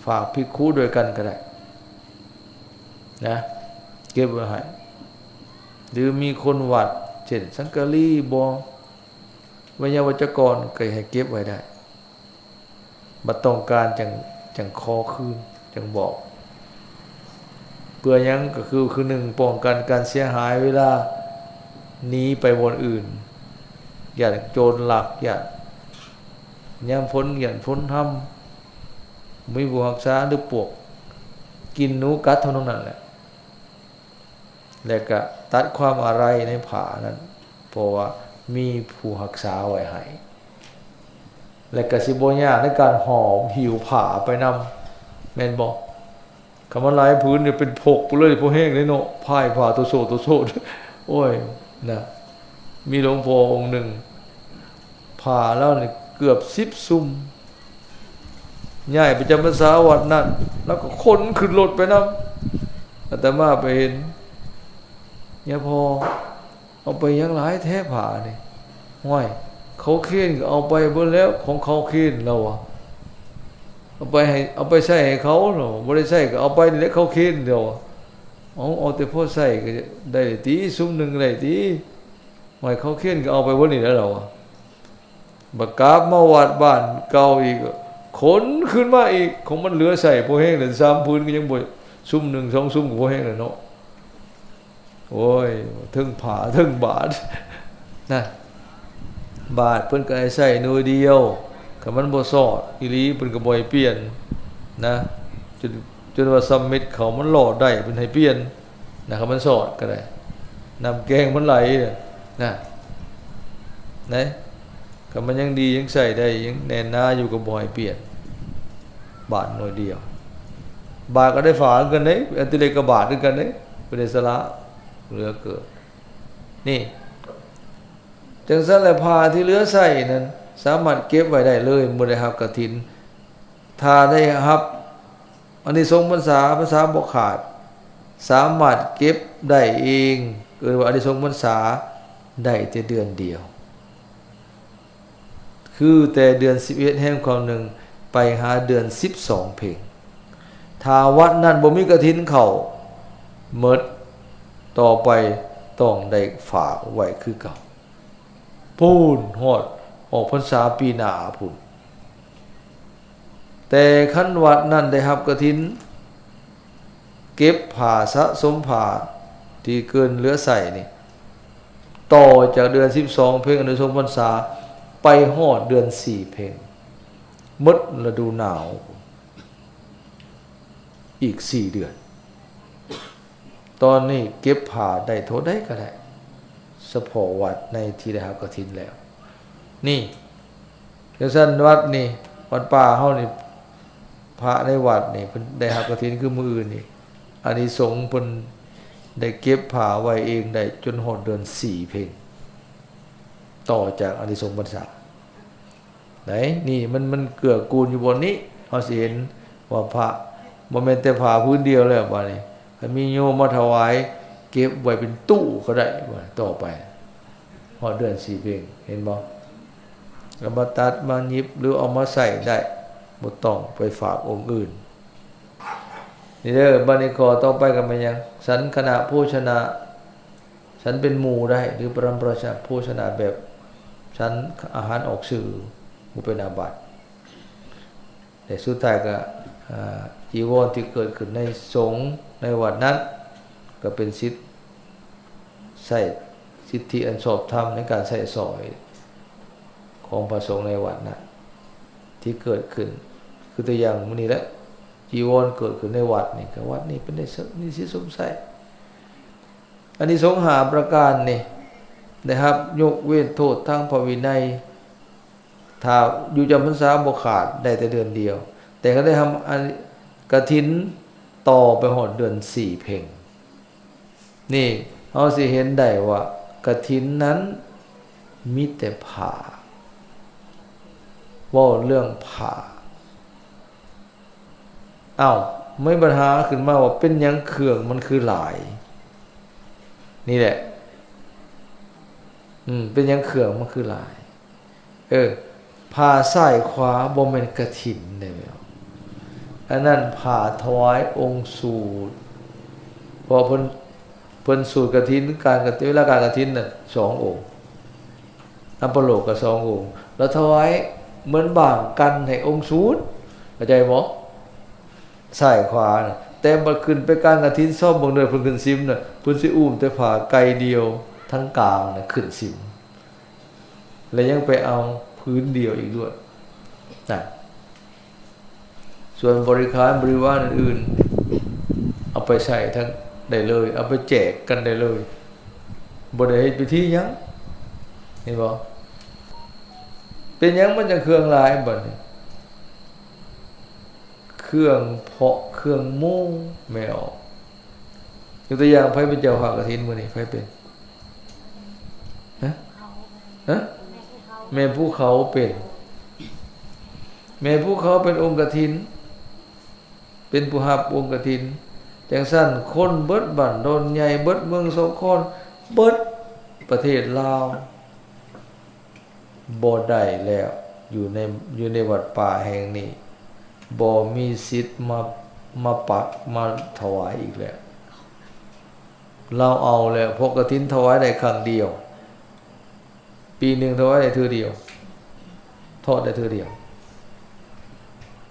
ຝາກພິກຂຸດ້ວຍກັນກໍໄດ້ນະ ເກັບໄວ້ໃຫ້ ຫຼື ມີຄົນວັດ ເຊັ່ນ ສັງກະລີບໍ ໄວຍາວັດຈະກອນກໍໃຫ້ເກັບໄວ້ໄດ້ ບັດຕ້ອງການຈັ່ງ ຈັ່ງຂໍຄືນ ຈັ່ງບອກ. ເພື່ອຫຍັງ? ກໍຄື ຄືໜຶ່ງ ປ້ອງກັນການເສຍຫາຍເວລາໜີໄປບ່ອນອື່ນ ຢ້ານໂຈນລັກ ຢ້ານຍາມຝົນ ຢ້ານຝົນຮຳ ບໍ່ມີຜູ້ຮັກສາ ຫຼື ປວກກິນ ໜູກັດ ເທົ່ານັ້ນແຫຼະ. ແລະກະຕັດຄວາມອາໄລໃນຜ້ານັ້ນ ເພາະວ່າມີຜູ້ຮັກສາໄວ້ໃຫ້. ແລະກະຊິບໍ່ຍາກໃນການຫອບຫິ້ວຜ້າໄປນຳ ແມ່ນບໍ່? ຄັນມັນຫຼາຍຜືນນີ້ເປັນພົກໄປເລີຍ ພໍແຮງເດ້ເນາະ ພາຍຜ້າໂຕໂຊໂຕໂຊ ໂອ້ຍ ນະ ມີຫຼວງພໍ່ອົງໜຶ່ງ ຜ້າລາວນີ້ເກືອບສິບຊຸ່ມ ຍ້າຍໄປຈຳພັນສາວັດນັ້ນ ລາວກໍຂົນຂຶ້ນລົດໄປນຳ. ອາດຕະມາໄປເຫັນ ຍາພໍ່ ເອົາໄປຫຍັງຫຼາຍແທ້ຜ້ານີ້? ຫ້ວຍ ເຂົາເຄນກໍເອົາໄປເບິດແລ້ວ ຂອງເຂົາເຄນ ລາວວ່າ ເອົາໄປໃຫ້ ເອົາໄປໃຊ້ໃຫ້ເຂົາ ລາວວ່າ ບໍ່ໄດ້ໃຊ້ກໍເອົາໄປນີ້ແຫຼະ ເຂົາເຄນ ລາວວ່າ. ເອົາ ເອົາແຕ່ພໍໃຊ້ກໍໄດ້ຕິ ຊຸ່ມໜຶ່ງໄດ້ຕິ? ຫ້ວຍ ເຂົາເຄນກໍເອົາໄປເບິດນີ້ແຫຼະ ລາວວ່າ. ບັດກັບມາວັດບ້ານເກົ່າອີກ ຂົນຂຶ້ນມາອີກ ຂອງມັນເຫຼືອໃຊ້ພໍແຮງແລ້ວ ສາມຜືນກໍຍັງບໍ່ ຊຸ່ມໜຶ່ງສອງຊຸ່ມກໍພໍແຮງແລ້ວເນາະ. ໂອ້ຍ ເທິງຜ້າເທິງບາດນະ ບາດເພິ່ນກໍໃຫ້ໃຊ້ໜ່ວຍດຽວ ຄັນມັນບໍ່ຊອດອີ່ຫຼີ ເພິ່ນກໍບໍ່ໃຫ້ປ່ຽນນະ ຈົນ ຈົນວ່າສຳເລັດເຂົ້າມັນຫຼອດໄດ້ ເພິ່ນໃຫ້ປ່ຽນນະ ຄັນມັນຊອດກໍໄດ້ ນ້ຳແກງມັນໄຫຼນະ ນະ ຄັນມັນຍັງດີ ຍັງໃຊ້ໄດ້ ຍັງແໜ້ນໜາຢູ່ ກໍບໍ່ໃຫ້ປ່ຽນ ບາດໜ່ວຍດຽວ ບາດກໍໄດ້ຝາຄືກັນເດ້ ອະຕິເລກກະບາດຄືກັນເດ້ ບໍ່ໄດ້ສະຫຼະເຫຼືອເກີນ. ນີ້ ຈັ່ງຊັ້ນແຫຼະ ຜ້າທີ່ເຫຼືອໃຊ້ນັ້ນ ສາມາດເກັບໄວ້ໄດ້ເລີຍ ເມື່ອໄດ້ຮັບກະຖິນ ຖ້າໄດ້ຮັບອານິສົງພັນສາ ພັນສາບໍ່ຂາດ ສາມາດເກັບໄດ້ເອງ ເອີ້ນວ່າອານິສົງພັນສາ ໄດ້ແຕ່ເດືອນດຽວ ຄືແຕ່ເດືອນສິບເອັດແຮມຄ່ຳໜຶ່ງ ໄປຫາເດືອນສິບສອງເພັງ. ຖ້າວັດນັ້ນບໍ່ມີກະຖິນເຂົ້າ ໝົດ ຕໍ່ໄປຕ້ອງໄດ້ຝາກໄວ້ຄືເກົ່າ ພຸ້ນ ຮອດອອກພັນສາປີໜ້າພຸ້ນ. ແຕ່ຄັນວັດນັ້ນໄດ້ຮັບກະຖິນ ເກັບຜ້າ ສະສົມຜ້າທີ່ເກີນເຫຼືອໃຊ້ນີ້ ຕໍ່ຈາກເດືອນສິບສອງເພັງ ອານິສົງພັນສາ ໄປຮອດເດືອນສີ່ເພັງ ໝົດລະດູໜາວ ອີກສີ່ເດືອນ. ຕອນນີ້ເກັບຜ້າໄດ້ເທົ່າໃດກໍໄດ້ ສະເພາະວັດໃນທີ່ໄດ້ຮັບກະຖິນແລ້ວ ນີ້ ຈັ່ງຊັ້ນວັດນີ້ ວັດປ່າເຮົານີ້ ພະໃນວັດນີ້ ເພິ່ນໄດ້ຮັບກະຖິນຄືມື້ອື່ນນີ້ ອານິສົງເພິ່ນໄດ້ເກັບຜ້າໄວ້ເອງໄດ້ຈົນຮອດເດືອນສີ່ເພັງ ຕໍ່ຈາກອານິສົງພັນສາ ໄດ໋ ນີ້ມັນ ມັນເກື້ອກູນຢູ່ບ່ອນນີ້ ເຮົາຊິເຫັນວ່າພະ ບໍ່ແມ່ນແຕ່ຜ້າຜືນດຽວແລ້ວ ບາດນີ້ ຄັນມີໂຍມມາຖວາຍ ເກັບໄວ້ເປັນຕູ້ກໍໄດ້ ຕໍ່ໄປ ຮອດເດືອນສີ່ເພັງ ເຫັນບໍ່? ກໍມາຕັດມາຫຍິບ ຫຼື ເອົາມາໃຊ້ໄດ້ ບໍ່ຕ້ອງໄປຝາກອົງອື່ນ. ນີ້ເດີ ບາດນີ້ຂໍ້ຕໍ່ໄປກໍແມ່ນຫຍັງ? ສັນຄະນະໂພຊະນະ ສັນເປັນໝູ່ໄດ້ ຫຼື ປະຣຳປະລາຊະໂພຊະນະ ແບບສັນອາຫານອອກສື່ ບໍ່ເປັນອາບັດ. ແລະ ສຸດທ້າຍກໍ ອາ ຈີວອນທີ່ເກີດຂຶ້ນໃນສົງໃນວັດນັ້ນ ກໍເປັນສິດ ໃຊ້ສິດທິອັນຊອບທຳໃນການໃຊ້ສອຍຂອງພະສົງໃນວັດນັ້ນທີ່ເກີດຂຶ້ນ. ຄືຕົວຢ່າງມື້ນີ້ແຫຼະ ຈີວອນເກີດຂຶ້ນໃນວັດນີ້ ກໍວັດນີ້ເປັນໄດ້ ມີສິດຊົມໃຊ້. ອານິສົງຫ້າປະການນີ້ ໄດ້ຮັບຍົກເວັ້ນໂທດທາງພະວິໄນ ຖ້າຢູ່ຈຳພັນສາບໍ່ຂາດ ໄດ້ແຕ່ເດືອນດຽວ, ແຕ່ຄັນໄດ້ທຳອັນກະຖິນຕໍ່ໄປຮອດເດືອນສີ່ເພັງ. ນີ້ເຮົາຊິເຫັນໄດ້ວ່າກະຖິນນັ້ນມີແຕ່ຜ້າ, ເວົ້າເລື່ອງຜ້າ. ອ້າວ ມີບັນຫາຂຶ້ນມາວ່າເປັນຫຍັງເຄື່ອງມັນຄືຫຼາຍ? ນີ້ແຫຼະ ອືມ ເປັນຫຍັງເຄື່ອງມັນຄືຫຼາຍ? ເອີ ຜ້າຊ້າຍຂວາບໍ່ແມ່ນກະຖິນເດ້ແມ່ນ. ອັນນັ້ນຜ້າຖວາຍອົງສູດ ເພາະເພິ່ນ ເພິ່ນສູດກະຖິນ ການກະ ເວລາການກະຖິນນະ ສອງອົງ ອັບປະໂລກກະສອງອົງ ແລ້ວຖວາຍເໝືອນບາງກັນໃຫ້ອົງສູດ ເຂົ້າໃຈບໍ່? ຊ້າຍຂວານະ. ແຕ່ບັດຂຶ້ນໄປການກະຖິນ ຊອບເບິ່ງເດີ ເພິ່ນຂຶ້ນສິມນະ ເພິ່ນຊິອຸ້ມແຕ່ຜ້າໄກ່ດຽວທາງກາງນະຂຶ້ນສິມ ແລະຍັງໄປເອົາຜືນດຽວອີກດ້ວຍນະ. ສ່ວນບໍລິຂານບໍລິວານອື່ນໆ ເອົາໄປໃຊ້ທັງໄດ້ເລີຍ ເອົາໄປແຈກກັນໄດ້ເລີຍ ບໍ່ໄດ້ເຮັດພິທີຫຍັງ. ເຫັນບໍ່? ເປັນຫຍັງມັນຈັ່ງເຄື່ອງຫຼາຍບັດນີ້? ເຄື່ອງເພາະເຄື່ອງໂມ້ແມ່ອອກ. ຍົກຕົວຢ່າງ ໃຜເປັນເຈົ້າພາກະຖິນມື້ນີ້? ໃຜເປັນ? ຮະ? ຮະ? ແມ່ພູເຂົາເປັນ. ແມ່ພູເຂົາເປັນອົງກະຖິນ ເປັນຜູ້ຮັບອົງກະຖິນ. ຈັ່ງຊັ້ນ ຄົນເບິດບ້ານດອນໃຫຍ່ ເບິດເມືອງສອງຄອນ ເບິດປະເທດລາວ ບໍ່ໄດ້ແລ້ວ ຢູ່ໃນ ຢູ່ໃນວັດປ່າແຫ່ງນີ້ ບໍ່ມີສິດມາ ມາປັກມາຖວາຍອີກແລ້ວ. ລາວເອົາແລ້ວ ເພາະກະຖິນຖວາຍໄດ້ຄັ້ງດຽວ ປີໜຶ່ງຖວາຍໄດ້ເທື່ອດຽວ ທອດໄດ້ເທື່ອດຽວ.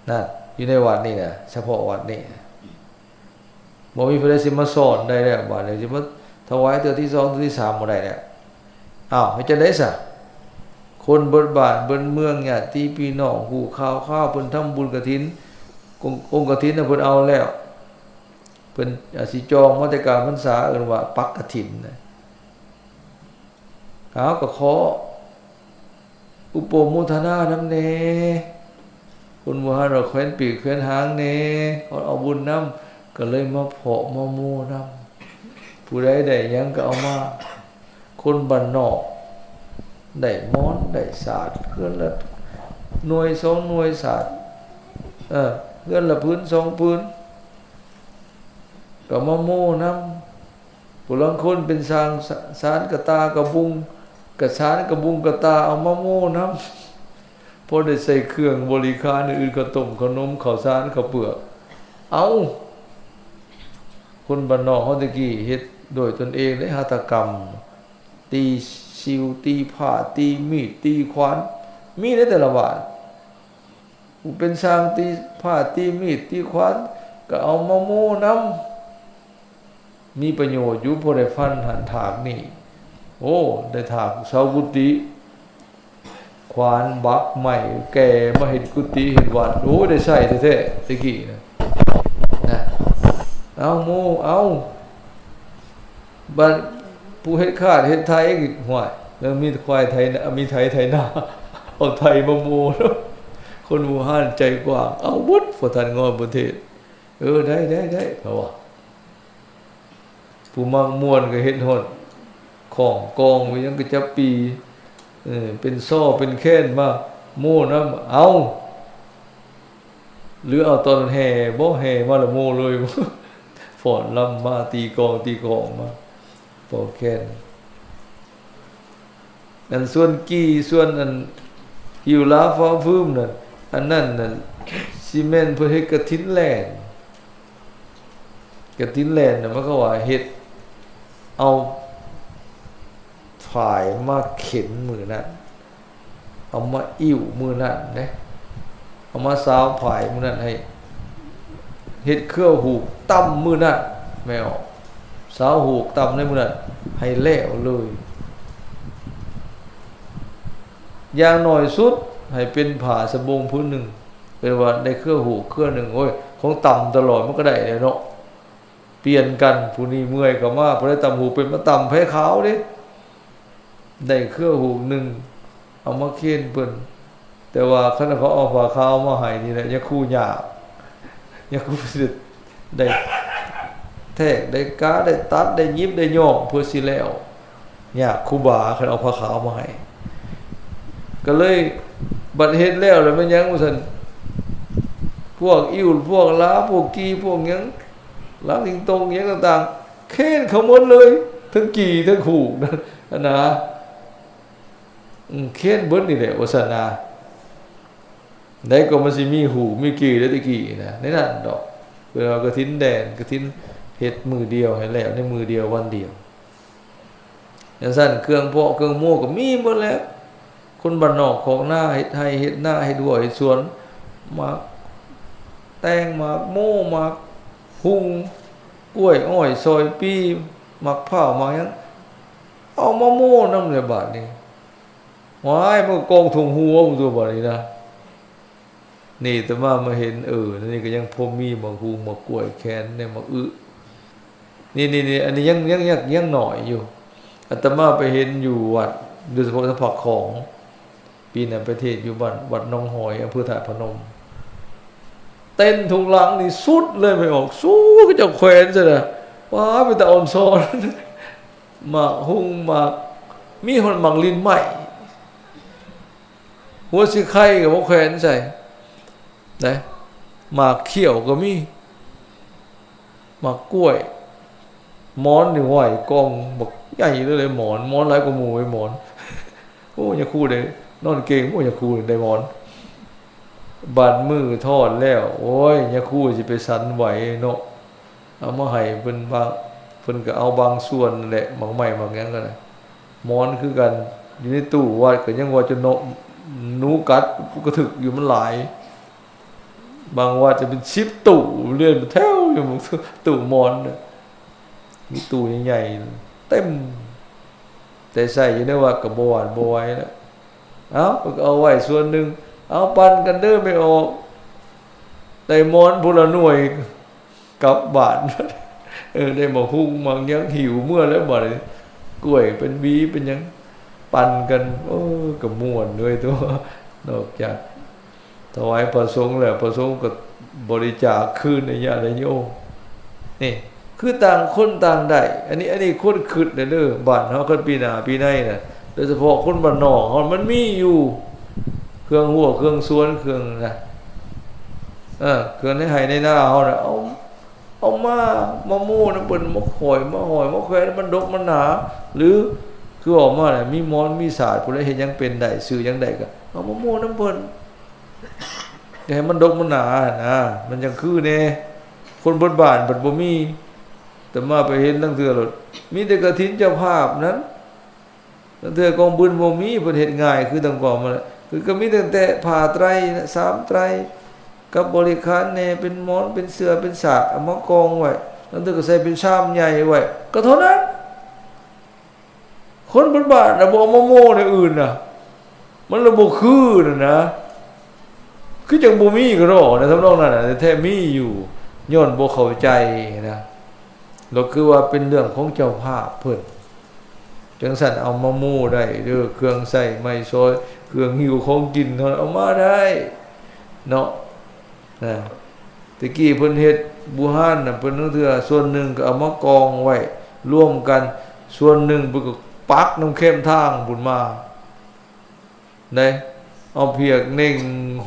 ນັ້ນ ຢູ່ໃນວັດນີ້ນະ ສະເພາະວັດນີ້ ບໍ່ມີຜູ້ໃດຊິມາສອນໄດ້ແລ້ວ ບາດນີ້ຊິມາຖວາຍເທື່ອທີສອງ ເທື່ອທີສາມບໍ່ໄດ້ແລ້ວ. ອ້າວ ເຮັດຈັ່ງໃດຊະ? ຄົນເບິດບ້ານເບິດເມືອງ ຍາດຕິພີ່ນ້ອງ ຮູ້ຂ່າວຄາວ ເພິ່ນທຳບຸນກະຖິນ ອົງ ອົງກະຖິນນະ ເພິ່ນເອົາແລ້ວ ເພິ່ນອາດຊິຈອງມາແຕ່ກາງພັນສາ ເອີ້ນວ່າປັກກະຖິນນະ. ເຮົາກໍຂໍອຸປະໂມທະນານຳແດ່ ຄົນບູຮານວ່າແຂວນປີກແຂວນຫາງແດ່ ເອົາ ເອົາບຸນນຳ ກໍເລີຍມາເພາະມາໂມ້ນຳ. ຜູ້ໃດໄດ້ຫຍັງກໍເອົາມາ ຄົນບ້ານນອກໄດ້ໝອນໄດ້ສາດ ເຮືອນລະໜ່ວຍສອງໜ່ວຍສາດ ເອີ ເຮືອນລະຜືນສອງຜືນ ກໍມາໂມ້ນຳ. ຜູ້ລາງຄົນເປັນຊ່າງສານກະຕ່າກະບຸງ ກະສານກະບຸງກະຕ່າເອົາມາໂມ້ນຳ ພໍໄດ້ໃສ່ເຄື່ອງບໍລິຂານອື່ນໆ ເຂົ້າຕົ້ມ ເຂົ້າໜົມ ເຂົ້າສານ ເຂົ້າເປືອກ. ເອົ້າ ຄົນບ້ານນອກເຮົາແຕ່ກີ້ເຮັດດ້ວຍຕົນເອງເດ້ ຫັດຖະກຳ ຕີຊິວ ຕີພ້າ ຕີມີດ ຕີຂວານ ມີໃນແຕ່ລະບ້ານ. ຜູ້ເປັນຊ່າງຕີພ້າ ຕີມີດ ຕີຂວານ ກໍເອົາມາໂມ້ນຳ ມີປະໂຫຍດຢູ່ ພໍໄດ້ຟັນຫັ້ນຖາກນີ້ ໂອ້ ໄດ້ຖາກເສົາກຸຕິ ຂວານບັກໄມ້ແກ່ມາເຮັດກຸຕິເຮັດວັດ ໂອ້ ໄດ້ໃຊ້ແທ້ໆ ແຕ່ກີ້ນະ ນະ ເອົາໂມ້ ເອົາ ບັດຜູ້ເຮັດຄາດເຮັດໄຖ ຫ້ວຍ ແລ້ວມີຄວາຍໄຖນາ ມີໄຖໄຖນາ ເອົາໄຖມາໂມ້ ຄົນບູຮານໃຈກວ້າງ ເອົາເບິດ ບໍ່ທັນງອນປະເທດ ເອີ ໄດ້ ໄດ້ ໄດ້ ເຂົາວ່າ ຜູ້ມັກມ່ວນກໍເຮັດຮອດຂ້ອງກອງ ມີຫຍັງກະຈັບປີ ເອີ ເປັນຊໍເປັນແຄນມາໂມ້ນຳ ເອົາ ຫຼືເອົາຕອນແຫ່ບໍ ແຫ່ມາລະໂມ້ເລີຍ ຟ້ອນລຳມາ ຕີກອງຕີຂອງມາ ເປົ່າແຄນ. ອັນສ່ວນກີ່ ສ່ວນອັນຫິ້ວລາຟ້າຟືມນັ້ນ ອັນນັ້ນນັ້ນຊິແມ່ນເພິ່ນເຮັດກະຖິນແລ່ນ ກະຖິນແລ່ນນະ ມັນກໍວ່າເຮັດເອົາຝ້າຍມາເຂັນມື້ນັ້ນ ເອົາມາອິ້ວມື້ນັ້ນເດ້ ເອົາມາຊາວຝ້າຍມື້ນັ້ນໃຫ້ ເຮັດເຄືອຫູກຕ່ຳມື້ນັ້ນ ແມ່ນບໍ່? ຊາວຫູກຕ່ຳໃນມື້ນັ້ນໃຫ້ແລ້ວເລີຍ. ຢ່າງໜ້ອຍສຸດໃຫ້ເປັນຜ້າສະບົງຜືນໜຶ່ງ ເອີ້ນວ່າໄດ້ເຄືອຫູກເຄືອໜຶ່ງ. ໂອ້ຍ ຂອງຕ່ຳຕະຫຼອດມັນກໍໄດ້ແຫຼະເນາະ. ປ່ຽນກັນ ຜູ້ນີ້ເມື່ອຍກໍມາ ຜູ້ໃດຕ່ຳຫູກເປັນມາຕ່ຳແພຂາວເດ້. ໄດ້ເຄືອຫູກໜຶ່ງ ເອົາມາເຄນເພິ່ນ. ແຕ່ວ່າຄັນເຂົາເອົາຜ້າຂາວມາໃຫ້ນີ້ແຫຼະ ຍາຄູຍາກ ຍາຄູຊິໄດ້ແທກ ໄດ້ກາ ໄດ້ຕັດ ໄດ້ຫຍິບ ໄດ້ຍ້ອມ ເພື່ອຊິແລ້ວ. ຍາກຄູບາ ຄັນເອົາຜ້າຂາວມາໃຫ້. ກໍເລີຍ ບັດເຮັດແລ້ວ ແລ້ວແມ່ນຫຍັງວ່າຊັ້ນ ພວກອິ້ວ ພວກລາ ພວກກີ່ ພວກຫຍັງ ລາງສິງໂຕງຫຍັງຕ່າງໆ ເຄນເຂົາໝົດເລີຍ ທັງກີ່ທັງຫູກນັ້ນນະ. ອືມ ເຄນເບິດນີ້ແຫຼະ ວ່າຊັ້ນນະ. ໃດກໍມັນຊິມີຫູກມີກີ່ແລ້ວແຕ່ກີ້ນະ ໃນນັ້ນດອກ. ເພິ່ນວ່າກະຖິນແດງ ກະຖິນເຮັດມື້ດຽວໃຫ້ແລ້ວ ໃນມື້ດຽວວັນດຽວ. ຈັ່ງຊັ້ນ ເຄື່ອງເພາະເຄື່ອງໂມ້ກໍມີໝົດແຫຼະ. ຄົນບ້ານນອກຄອກນາ ເຮັດໄຮ່ເຮັດນາ ເຮັດຮົ້ວເຮັດສວນ ໝາກແຕງ ໝາກໂມ້ ໝາກຫຸ່ງ ກ້ວຍອ້ອຍ ຊອຍປີ ໝາກພ້າວ ໝາກຫຍັງ ເອົາມາໂມ້ນຳແຫຼະບາດນີ້. ວ້າຍ ມັນກໍກອງຖ້ວມຫົວພຸ້ນຕົວະບາດນີ້ນະ. ນີ້ອາດຕະມາມາເຫັນ ເອີ ໃນນີ້ກໍຍັງພໍມີໝາກຫຸ່ງ ໝາກກ້ວຍແຂນແດ່ ໝາກອຶ ນີ້ໆໆ ອັນນີ້ຍັງ ຍັງ ຍັງ ຍັງໜ້ອຍຢູ່. ອາດຕະມາໄປເຫັນຢູ່ວັດ ໂດຍສະເພາະທາງພາກຂອງ ປີນັ້ນໄປເທດຢູ່ບ້ານ ວັດໜອງຫອຍ ອຳເພີທາດພະນົມ ເຕັນທຸງຫຼັງນີ້ສຸດເລີຍ ໄປອອກ ສູ້ເຂົາເຈົ້າແຂວນຊັ້ນນະ. ວ້າ ເປັນຕາອ່ອນຊອນ ໝາກຫຸ່ງ ໝາກ ມີຮອດໝາກລິ້ນໄມ້ ຫົວສີໄຄກໍບໍ່ແຂວນໃສ່ ໄດ໋ ໝາກຂ້ຽວກໍມີ ໝາກກ້ວຍ ໝອນນີ້ ຫ້ວຍ ກອງບັກໃຫຍ່ເລີຍ ໝອນ ໝອນຫຼາຍກວ່າໝູ່ ໄອ້ໝອນ. ໂອ້ ຍາຄູໄດ້ນອນເກັ່ງ ໂອ້ ຍາຄູໄດ້ໝອນ. ບາດມື້ທອດແລ້ວ ໂອ້ຍ ຍາຄູຊິໄປສັນໄຫວເນາະ. ເອົາມາໃຫ້ເພິ່ນບາງ ເພິ່ນກໍເອົາບາງສ່ວນນັ້ນແຫຼະ ໝາກໄມ້ໝາກຫຍັງກໍໄດ້. ໝອນຄືກັນ ຢູ່ໃນຕູ້ວັດກໍຍັງວ່າຈົນເນາະ ໜູກັດກະຖືກຢູ່ ມັນຫຼາຍ. ບາງວັດຈະເປັນສິບຕູ້ ລຽນເປັນແຖວຢູ່ ຕູ້ໝອນນະ ມີຕູ້ໃຫຍ່ໆເຕັມ ແຕ່ໃສ່ຢູ່ໃນວັດກໍບໍ່ຫວັ່ນບໍ່ໄຫວແລ້ວ. ເອົາ ເພິ່ນກໍເອົາໄວ້ສ່ວນໜຶ່ງ ເອົາປັນກັນເດີ ໄປອອກ ໄດ້ໝອນຜູ້ລະໜ່ວຍ ກັບບ້ານ ເອີ ໄດ້ໝາກຫຸ່ງໝາກຫຍັງ ຫິ້ວເມືອແລ້ວບາດນີ້ ກ້ວຍເປັນຫວີເປັນຫຍັງ ປັນກັນ. ໂອ້ ກໍມ່ວນດ້ວຍຕົວະ ນອກຈາກຖວາຍພະສົງແລ້ວ ພະສົງກໍບໍລິຈາກຄືນໃຫ້ຍາດໃຫ້ໂຍມ. ນີ້ຄືຕ່າງຄົນຕ່າງໄດ້ ອັນນີ້ ອັນນີ້ຄວນຄິດເດີ ບ້ານເຮົາ ຄັນປີໜ້າປີໃນນະ ໂດຍສະເພາະຄົນບ້ານນອກເຮົາ ມັນມີຢູ່ ເຄື່ອງຮົ້ວເຄື່ອງສວນ ເຄື່ອງນະ ເອີ ເຄື່ອງໃນໄຮ່ໃນນາເຮົານະ ເອົາ ເອົາມາ ມາໂມ້ນຳເພິ່ນ ມາຂ້ອຍ ມາຫ້ອຍ ມາແຂວນ ມັນດົກມັນໜາ ຫຼື ຄືອອກມາແຫຼະ ມີໝອນມີສາດ ຜູ້ໃດເຮັດຫຍັງເປັນໄດ້ ຊື້ຫຍັງໄດ້ກໍເອົາມາໂມ້ນຳເພິ່ນ ຢ່າໃຫ້ມັນດົກມັນໜາຫັ້ນນະ ມັນຈັ່ງຄືແດ່. ຄົນເບິດບ້ານເພິ່ນບໍ່ມີ ແຕ່ມາໄປເຫັນລາງເທື່ອໂລດ ມີແຕ່ກະຖິນເຈົ້າພາບນັ້ນ. ລາງເທື່ອກອງບຸນບໍ່ມີ ເພິ່ນເຮັດງ່າຍຄືຕ່າງກອງມາແຫຼະ ຄືກໍມີຕັ້ງແຕ່ຜ້າໄຕຣ ສາມໄຕຣ ກັບບໍລິຂານແດ່ ເປັນໝອນ ເປັນເສື່ອ ເປັນສາດ ເອົາມາກອງໄວ້ ລາງເທື່ອກໍໃສ່ເປັນຊາມໃຫຍ່ໄວ້ ກໍເທົ່ານັ້ນ. ຄົນເບິດບ້ານນະ ບໍ່ເອົາມາໂມ້ແນວອື່ນນະ ມັນລະບໍ່ຄືນັ້ນນະ ຄືຈັ່ງບໍ່ມີກໍດອກ ໃນທຳນອງນັ້ນນະ ແທ້ມີຢູ່ ຍ້ອນບໍ່ເຂົ້າໃຈນະ. ກໍຄືວ່າເປັນເລື່ອງຂອງເຈົ້າພາບເພິ່ນ ຈັ່ງຊັ້ນເອົາມາໂມ້ໄດ້ເດີ ເຄື່ອງໃຊ້ໄມ້ສອຍ ເຄື່ອງຫິ້ວຂອງກິນ ເຮົາເອົາມາໄດ້ເນາະ. ນະ ແຕ່ກີ້ເພິ່ນເຮັດບູຮານນະ ເພິ່ນລາງເທື່ອສ່ວນໜຶ່ງກໍເອົາມາກອງໄວ້ລວມກັນ ສ່ວນໜຶ່ງເພິ່ນກໍປັກນຳແຄມທາງພຸ້ນມາ ໄດ້ ເອົາພຽກເໜັງ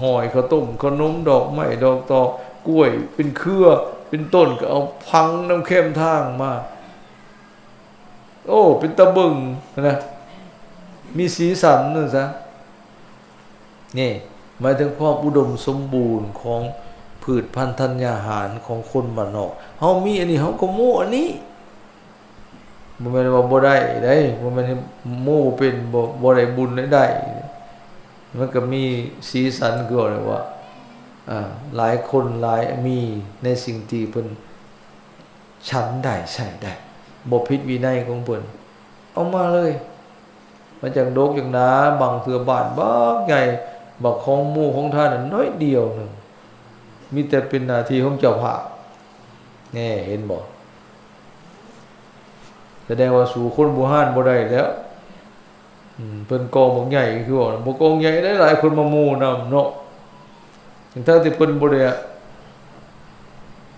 ຫອຍ ເຂົ້າຕົ້ມ ເຂົ້າໜົມ ດອກໄມ້ ດອກຕອກ ກ້ວຍເປັນເຄືອເປັນຕົ້ນ ກໍເອົາຝັງນຳແຄມທາງມາ. ໂອ້ ເປັນຕາເບິ່ງນະ ມີສີສັນວ່າຊະ. ນີ້ໝາຍເຖິງຄວາມອຸດົມສົມບູນຂອງພືດພັນທັນຍາຫານຂອງຄົນບ້ານນອກ. ເຮົາມີອັນນີ້ ເຮົາກໍໂມ້ອັນນີ້. ບໍ່ແມ່ນວ່າບໍ່ໄດ້ເດ້ ບໍ່ແມ່ນໂມ້ເປັນ ບໍ່ ບໍ່ໄດ້ບຸນໄດ້ ໄດ້ ມັນກໍມີສີສັນ ຄືວ່າແຫຼະວ່າ ອາ ຫຼາຍຄົນຫຼາຍມີໃນສິ່ງທີ່ເພິ່ນ ສັນໄດ້ໃຊ້ໄດ້ ບໍ່ຜິດວິໄນຂອງເພິ່ນ ເອົາມາເລີຍ ມາຈັ່ງດົກຈັ່ງໜາ ບາງເທື່ອບ້ານບັກໃຫຍ່ ບັກຂອງໝູ່ຂອງທ່ານນັ້ນໜ້ອຍດຽວໜຶ່ງ ມີແຕ່ເປັນໜ້າທີ່ຂອງເຈົ້າພາບ ແນ່ ເຫັນບໍ່? ສະແດງວ່າສູ້ຄົນບູຮານບໍ່ໄດ້ແລ້ວ. ອືມ ເພິ່ນກອງບັກໃຫຍ່ຄືວ່າ ບໍ່ກອງໃຫຍ່ໄດ້ຫຼາຍຄົນມາໝູ່ນຳເນາະ ທັງໆທີ່ເພິ່ນບໍ່ໄດ້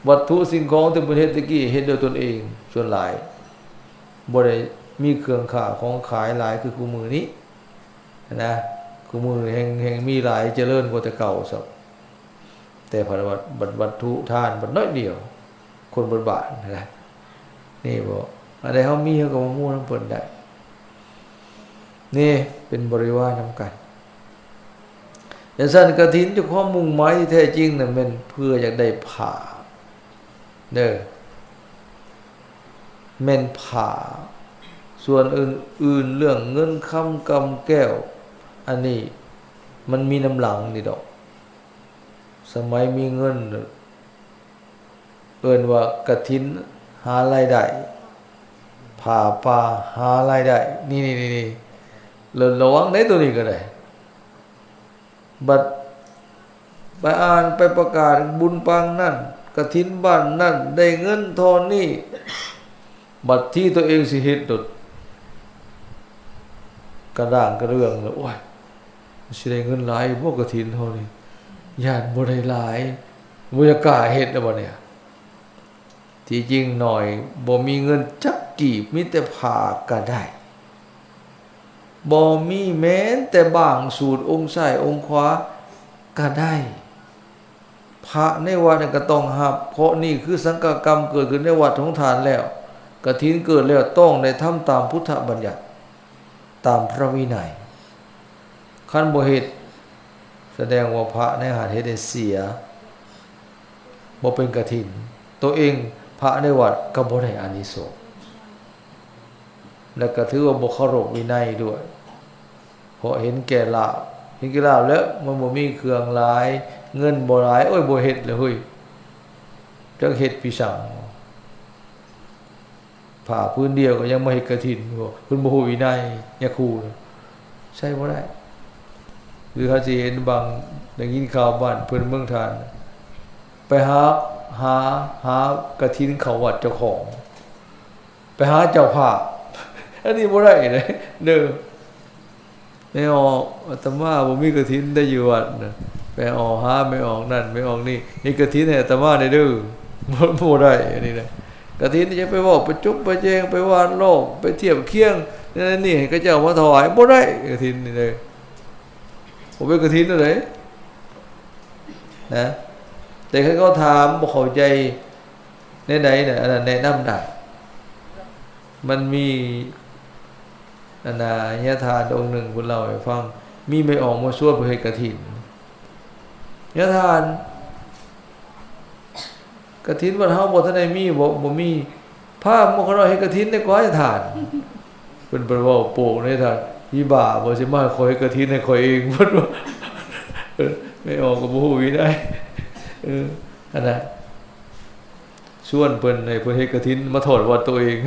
ວັດຖຸສິ່ງຂອງທີ່ເພິ່ນເຮັດແຕ່ກີ້ ເຮັດດ້ວຍຕົນເອງສ່ວນຫຼາຍ ບໍ່ໄດ້ມີເຄື່ອງຄ້າຂອງຂາຍຫຼາຍຄືຄູ່ມື້ນີ້ນະ ຄູ່ມື້ແຮ່ງ ແຮ່ງມີຫຼາຍ ຈະເລີນກວ່າແຕ່ເກົ່າຊ້ຳ. ແຕ່ພັດວ່າ ບັດວັດຖຸທານບັດໜ້ອຍດຽວ ຄົນເບິດບ້ານນະ ນີ້ບໍ່ ອັນໃດເຮົາມີ ເຮົາກໍມາໝູ່ນຳເພິ່ນໄດ້ ນີ້ເປັນບໍລິວານນຳກັນ. ຈັ່ງຊັ້ນ ກະຖິນເຈົ້າຄວາມມຸ່ງໝາຍທີ່ແທ້ຈິງນັ້ນແມ່ນເພື່ອຢາກໄດ້ຜ້າເດີ ແມ່ນຜ້າ ສ່ວນອື່ນໆ ເລື່ອງເງິນຄຳກຳແກ້ວ ອັນນີ້ມັນມີນຳຫຼັງນີ້ດອກ. ສະໄໝມີເງິນ ເອີ້ນວ່າກະຖິນຫາລາຍໄດ້ ຜ້າປ່າຫາລາຍໄດ້ ນີ້ໆ ລະ ລະວັງໃນໂຕນີ້ກໍໄດ້ ບັດໄປອ່ານໄປປະກາດບຸນປາງນັ້ນ ກະຖິນບ້ານນັ້ນໄດ້ເງິນທໍ່ນີ້ ບັດທີ່ໂຕເອງຊິເຮັດໂດດ ກະດ້າງກະເລື່ອງແລ້ວ ໂອ້ຍ ຊິໄດ້ເງິນຫຼາຍບໍ່ກະຖິນເຮົານີ້ ຢ້ານບໍ່ໄດ້ຫຼາຍ ບໍ່ຢາກກ້າເຮັດແລ້ວບັດນີ້. ທີ່ຈິງໜ້ອຍ ບໍ່ມີເງິນຈັກກີບ ມີແຕ່ຜ້າກະໄດ້ ບໍ່ມີແມ້ນແຕ່ບາງສູດອົງຊ້າຍອົງຂວາກະໄດ້. ພະໃນວັດນັ້ນກໍຕ້ອງຮັບ ເພາະນີ້ຄືສັງຄະກຳເກີດຂຶ້ນໃນວັດຂອງທ່ານແລ້ວ ກະຖິນເກີດແລ້ວຕ້ອງໄດ້ທຳຕາມພຸດທະບັນຍັດ ຕາມພະວິໄນ ຄັນບໍ່ເຮັດ ສະແດງວ່າພະໃນຫັ້ນເຮັດໃຫ້ເສຍ ບໍ່ເປັນກະຖິນ ໂຕເອງພະໃນວັດກໍບໍ່ໄດ້ອານິສົງ ແລະກໍຖືວ່າບໍ່ເຄົາລົບວິໄນດ້ວຍ ເພາະເຫັນແກ່ລາບ ເຫັນແກ່ລາບແລ້ວ ມັນບໍ່ມີເຄື່ອງຫຼາຍ ເງິນບໍ່ຫຼາຍ ໂອ້ຍ ບໍ່ເຮັດແລ້ວເຮີ້ຍ ຈັກເຮັດປີສັງ ຜ້າພື້ນດຽວກໍຍັງມາເຮັດກະຖິນ ເພິ່ນບໍ່ຮູ້ວິໄນ ຍາຄູ ໃຊ້ບໍ່ໄດ້ ຫຼືເຮົາຊິເຫັນບາງ ໄດ້ຍິນຂ່າວບ້ານເພິ່ນເມືອງທ່ານ ໄປຫາ ຫາ ຫາກະຖິນເຂົ້າວັດເຈົ້າຂອງ ໄປຫາເຈົ້າພາບ ອັນນີ້ບໍ່ໄດ້ເດ້ ເດີ ແມ່ອອກ ອາດຕະມາບໍ່ມີກະຖິນໄດ້ຢູ່ວັດນະ ໄປອອກຫາແມ່ອອກນັ້ນແມ່ອອກນີ້ ເຮັດກະຖິນໃຫ້ອາດຕະມາແດ່ເດີ ບໍ່ ບໍ່ໄດ້ອັນນີ້ນະ ກະຖິນຈະໄປເວົ້າໄປຈົບໄປແຈງ ໄປຫວ່ານລ້ອມ ໄປທຽບຄຽງ ນັ້ນນີ້ໃຫ້ເຂົາເຈົ້າມາຖວາຍ ບໍ່ໄດ້ກະຖິນນີ້ເດີ ບໍ່ເປັນກະຖິນແນວໃດ ນະ ແຕ່ຄັນເຂົາຖາມບໍ່ເຂົ້າໃຈແນວໃດນະ ອັນນັ້ນແນະນຳໄດ້ ມັນມີ ອັນນາ ຍາທ່ານອົງໜຶ່ງເພິ່ນເລົ່າໃຫ້ຟັງ ມີແມ່ອອກມາຊວນໄປເຮັດກະຖິນ ຍາທ່ານ ກະຖິນວັດເຮົາບໍ່ທັນໄດ້ມີ ບໍ່ ບໍ່ມີ ພາໝູ່ຂ້ານ້ອຍເຮັດກະຖິນດີກວ່າ ຍາທ່ານ ເພິ່ນ ເພິ່ນເວົ້າໂປກເດ້ທ່ານ ອີບ້າບໍ່ ຊິມາໃຫ້ຂ້ອຍເຮັດກະຖິນໃຫ້ຂ້ອຍເອງ ເພິ່ນວ່າ ເອີ ແມ່ອອກກໍບໍ່ຮູ້ວິໄນ ເອີ ອັນນັ້ນ ຊວນເພິ່ນໃຫ້ເພິ່ນເຮັດກະຖິນມາຖອດວັດໂຕເອງ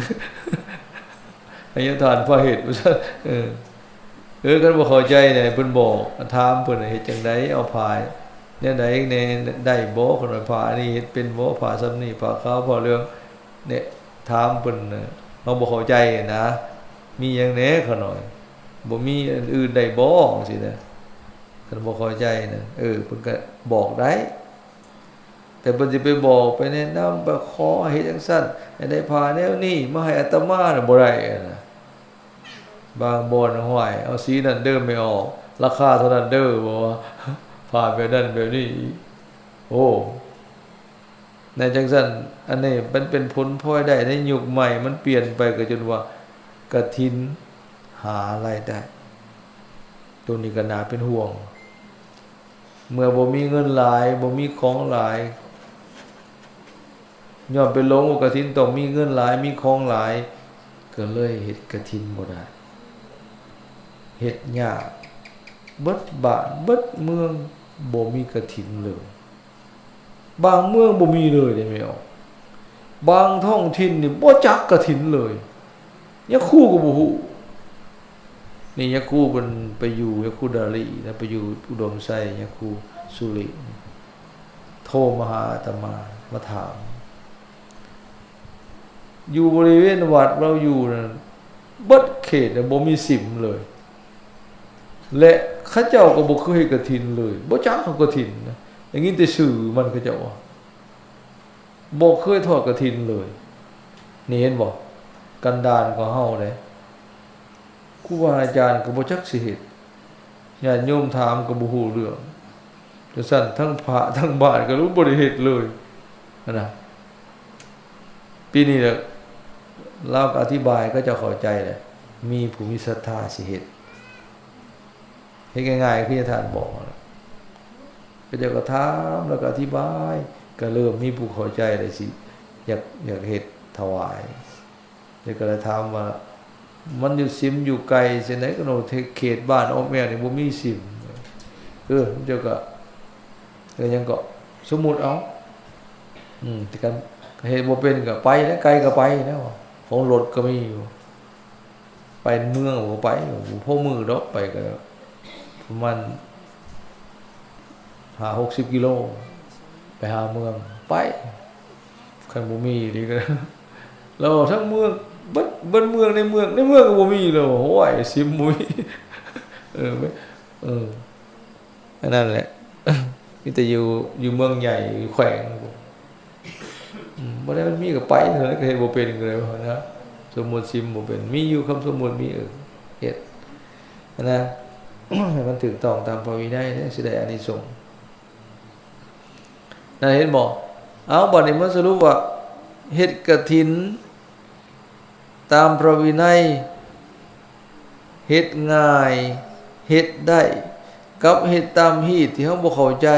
ໃຫ້ຍາທ່ານພາເຮັດວ່າຊັ້ນ ເອີ ເອີ ຄັນບໍ່ເຂົ້າໃຈໃຫ້ເພິ່ນບອກ ຖາມເພິ່ນເຮັດຈັ່ງໃດ ເອົາຜ້າແນວໃດແດ່ ໄດ້ບໍ່ ຂ້ານ້ອຍ ຜ້າອັນນີ້ເຮັດເປັນບໍ່ ຜ້າສ່ຳນີ້ ຜ້າຂາວ ຜ້າເຫຼືອງ ແນະ ຖາມເພິ່ນ ເຮົາບໍ່ເຂົ້າໃຈນະ ມີຫຍັງແດ່ ຂ້ານ້ອຍ ບໍ່ມີອັນອື່ນໄດ້ບໍ່ ຈັ່ງຊີ້ນະ ຄັນບໍ່ເຂົ້າໃຈນະ ເອີ ເພິ່ນກໍບອກໄດ້ ແຕ່ເພິ່ນຊິໄປບອກ ໄປແນະນຳ ໄປຂໍໃຫ້ເຮັດຈັ່ງຊັ້ນ ໃຫ້ໄດ້ຜ້າແນວນີ້ມາໃຫ້ອາດຕະມານະ ບໍ່ໄດ້ນະ ບາງບ່ອນ ຫ້ວຍ ເອົາສີນັ້ນເດີແມ່ອອກ ລາຄາເທົ່ານັ້ນເດີ ບໍ່ວ່າຜ້າແບບນັ້ນແບບນີ້ ໂອ້ ໃນຈັ່ງຊັ້ນ ອັນນີ້ມັນເປັນຜົນພອຍໄດ້ໃນຍຸກໃໝ່ ມັນປ່ຽນໄປ ກໍຈົນວ່າກະຖິນຫາລາຍໄດ້ ໂຕນີ້ກໍໜ້າເປັນຫ່ວງ ເມື່ອບໍ່ມີເງິນຫຼາຍ ບໍ່ມີຂອງຫຼາຍ ຍ້ອນໄປຫຼົງວ່າກະຖິນຕ້ອງມີເງິນຫຼາຍ ມີຂອງຫຼາຍ ກໍເລີຍເຮັດກະຖິນບໍ່ໄດ້ ເຮັດຍາກ ເບິດບ້ານເບິດເມືອງ ບໍ່ມີກະຖິນເລີຍ ບາງເມືອງບໍ່ມີເລີຍເດ້ແມ່ອອກ. ບາງທ້ອງຖິ່ນນີ້ບໍ່ຈັກກະຖິນເລີຍ. ຍາຄູກໍບໍ່ຮູ້. ນີ້ຍາຄູເພິ່ນໄປຢູ່ ຍາຄູດາລີນະ ໄປຢູ່ອຸດົມໄຊ ຍາຄູສຸລິ ໂທມາຫາອາດຕະມາ ມາຖາມ. ຢູ່ບໍລິເວນວັດລາວຢູ່ນັ້ນ ເບິດເຂດນະ ບໍ່ມີສິມເລີຍ ແລະ ເຂົາເຈົ້າກໍບໍ່ເຄີຍເຮັດກະຖິນເລີຍ ບໍ່ຈັກເອົາກະຖິນນະ ໄດ້ຍິນແຕ່ຊື່ມັນ ເຂົາເຈົ້າວ່າ ບໍ່ເຄີຍທອດກະຖິນເລີຍ. ນີ້ເຫັນບໍ່? ກັນດານກວ່າເຮົາເດ້. ຄູບາອາຈານກໍບໍ່ຈັກຊິເຮັດ ຍາດໂຍມຖາມກໍບໍ່ຮູ້ເລື່ອງ. ຈັ່ງຊັ້ນທັງພະທັງບ້ານກໍບໍ່ໄດ້ເຮັດເລີຍຫັ້ນນະ. ປີນີ້ລະ ລາວກໍອະທິບາຍໃຫ້ເຂົາເຈົ້າເຂົ້າໃຈແຫຼະ ມີຜູ້ມີສັດທາຊິເຮັດ ເຮັດງ່າຍໆ ຄືທີ່ທ່ານບອກຫັ້ນລະ. ເຂົາເຈົ້າກໍຖາມ ແລ້ວກໍອະທິບາຍ ກໍເລີ່ມມີຜູ້ເຂົ້າໃຈ ແລ້ວຊິຢາກ ຢາກເຮັດຖວາຍ. ແລ້ວກໍໄດ້ຖາມວ່າ ມັນຢູ່ສິມຢູ່ໄກຈັ່ງໃດ ກໍເນາະ ເຂດບ້ານອ້ອມແອວນີ້ບໍ່ມີສິມ. ເອີ ເຈົ້າກໍ ກໍຫຍັງກໍ ສົມມຸດເອົາ ອືມ ແຕ່ຄັນເຮັດບໍ່ເປັນກໍໄປແຫຼະ ໄກກໍໄປແລ້ວ ຂອງລົດກໍມີຢູ່ ໄປເມືອງກໍໄປ ບໍ່ພໍມື້ດອກ ໄປກໍປະມານຫ້າຫົກສິບກິໂລ ໄປຫາເມືອງ ໄປ. ຄັນບໍ່ມີນີ້ກໍ ລາວທັງເມືອງ ເບິດ ເບິດເມືອງ ໃນເມືອງ ໃນເມືອງກໍບໍ່ມີແລ້ວ ໂອ້ຍ ສິມບໍ່ມີ. ເອີ ເອີ ອັນນັ້ນແຫຼະ ມີແຕ່ຢູ່ ຢູ່ເມືອງໃຫຍ່ ຢູ່ແຂວງ ອືມ ບໍ່ໄດ້ ມັນມີກໍໄປເທົ່ານັ້ນ ກໍເຮັດບໍ່ເປັນກໍເລີຍນະ. ສົມມຸດສິມບໍ່ເປັນ ມີຢູ່ ຄຳສົມມຸດມີ ເອີ ເຮັດຫັ້ນນະ ໃຫ້ມັນຖືກຕ້ອງຕາມພະວິໄນ ແລ້ວຊິໄດ້ອານິສົງ. ນັ້ນເຫັນບໍ່? ເອົາ ບາດນີ້ມາສະຫຼຸບວ່າ ເຮັດກະຖິນຕາມພະວິໄນ ເຮັດງ່າຍ ເຮັດໄດ້ ກັບເຮັດຕາມຮີດທີ່ເຮົາບໍ່ເຂົ້າໃຈ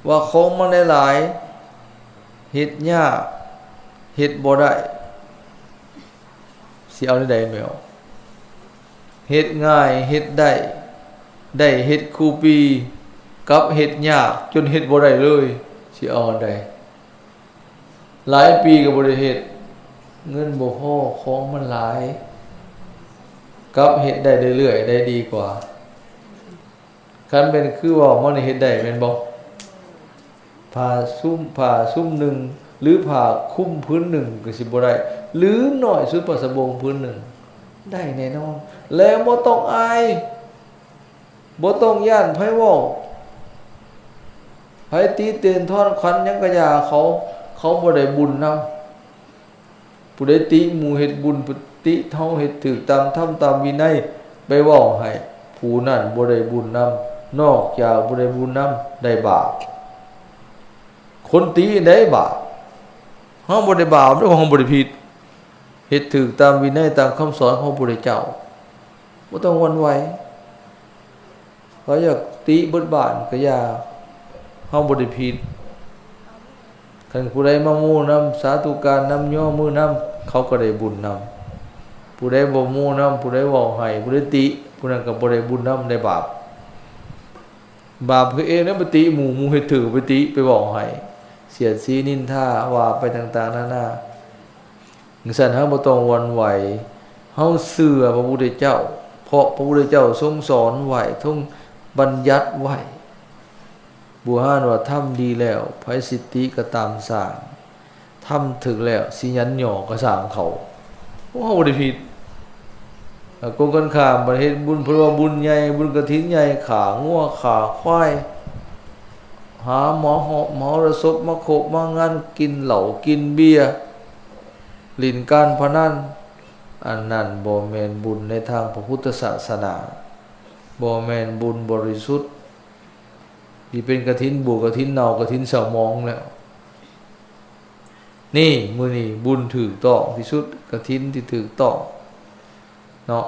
ວ່າຂອງມັນຫຼາຍໆ ເຮັດຍາກ ເຮັດບໍ່ໄດ້ ຊິເອົາແນວໃດແມ່ອອກ? ເຮັດງ່າຍເຮັດໄດ້ ໄດ້ເຮັດຄູ່ປີ ກັບເຮັດຍາກຈົນເຮັດບໍ່ໄດ້ເລີຍ ຊິເອົາອັນໃດ? ຫຼາຍປີກໍບໍ່ໄດ້ເຮັດ ເງິນບໍ່ພໍ ຂອງມັນຫຼາຍ ກັບເຮັດໄດ້ເລື້ອຍໆ ໄດ້ດີກວ່າ. ຄັນແມ່ນຄືເວົ້າມານີ້ເຮັດໄດ້ແມ່ນບໍ່? ຜ້າຊຸມ ຜ້າຊຸມໜຶ່ງ ຫຼື ຜ້າຄຸມຜືນໜຶ່ງກໍຊິບໍ່ໄດ້ ຫຼື ໜ້ອຍສຸດຜ້າສະບົງຜືນໜຶ່ງ ໄດ້ແນ່ນອນ ແລະ ບໍ່ຕ້ອງອາຍ ບໍ່ຕ້ອງຢ້ານໃຜເວົ້າ ໃຜຕິເຕີນທ້ອນຂັນຫຍັງກະຢ່າເຂົາ ເຂົາບໍ່ໄດ້ບຸນນຳ. ຜູ້ໃດຕິໝູ່ເຮັດບຸນ ຜູ້ຕິເຮົາເຮັດຖືກຕາມທຳຕາມວິໄນ ໄປເວົ້າໃຫ້ຜູ້ນັ້ນບໍ່ໄດ້ບຸນນຳ ນອກຈາກບໍ່ໄດ້ບຸນນຳ ໄດ້ບາບ. ຄົນຕິໄດ້ບາບ ເຮົາບໍ່ໄດ້ບາບເດ້ ເຮົາບໍ່ໄດ້ຜິດ ເຮັດຖືກຕາມວິໄນຕາມຄຳສອນຂອງພະພຸດທະເຈົ້າ ບໍ່ຕ້ອງຫວັ່ນໄຫວ. ເຂົາຢາກຕິເບິດບ້ານກໍຢ່າ ເຮົາບໍ່ໄດ້ຜິດ. ຄັນຜູ້ໃດມາໂມ້ນຳ ສາທຸການນຳ ຍໍມືນຳ ເຂົາກໍໄດ້ບຸນນຳ. ຜູ້ໃດບໍ່ໂມ້ນຳ ຜູ້ໃດເວົ້າໃຫ້ ຜູ້ໃດຕິ ຜູ້ນັ້ນກໍບໍ່ໄດ້ບຸນນຳ ໄດ້ບາບ. ບາບຄືເອງນະ ໄປຕິໝູ່ ໝູ່ເຮັດຖືກໄປຕິ ໄປເວົ້າໃຫ້ ສຽດສີນິນທາ ວ່າໄປຕ່າງໆນານາ. ຈັ່ງຊັ້ນເຮົາບໍ່ຕ້ອງຫວັ່ນໄຫວ ເຮົາເຊື່ອພະພຸດທະເຈົ້າ ເພາະພະພຸດທະເຈົ້າຊົງສອນໄວ້ ຊົງບັນຍັດໄວ້ ບູຮານວ່າ ທຳດີແລ້ວ ໃຜສິຕິກໍຕາມສ້າງ ທຳຖືກແລ້ວ ຊິຫຍັນຫຍໍ້ກໍຊ່າງເຂົາ. ພວກເຮົາບໍ່ໄດ້ຜິດ. ກົງກັນຂ້າມ ບັດເຮັດບຸນ ເພິ່ນວ່າບຸນໃຫຍ່ ບຸນກະຖິນໃຫຍ່ ຂ້າງົວຂ້າຄວາຍ ຫາມະຫອບມະຫໍລະສົບ ມາຄົບມາງານ ກິນເຫຼົ້າກິນເບຍ ຫຼິ້ນການພະນັນ ອັນນັ້ນບໍ່ແມ່ນບຸນໃນທາງພະພຸດທະສາສະໜາ ບໍ່ແມ່ນບຸນບໍລິສຸດ ຊິເປັນກະຖິນບູດ ກະຖິນເນົ່າ ກະຖິນສະໝອງແລ້ວ. ນີ້ ມື້ນີ້ບຸນຖືກຕ້ອງທີ່ສຸດ ກະຖິນທີ່ຖືກຕ້ອງເນາະ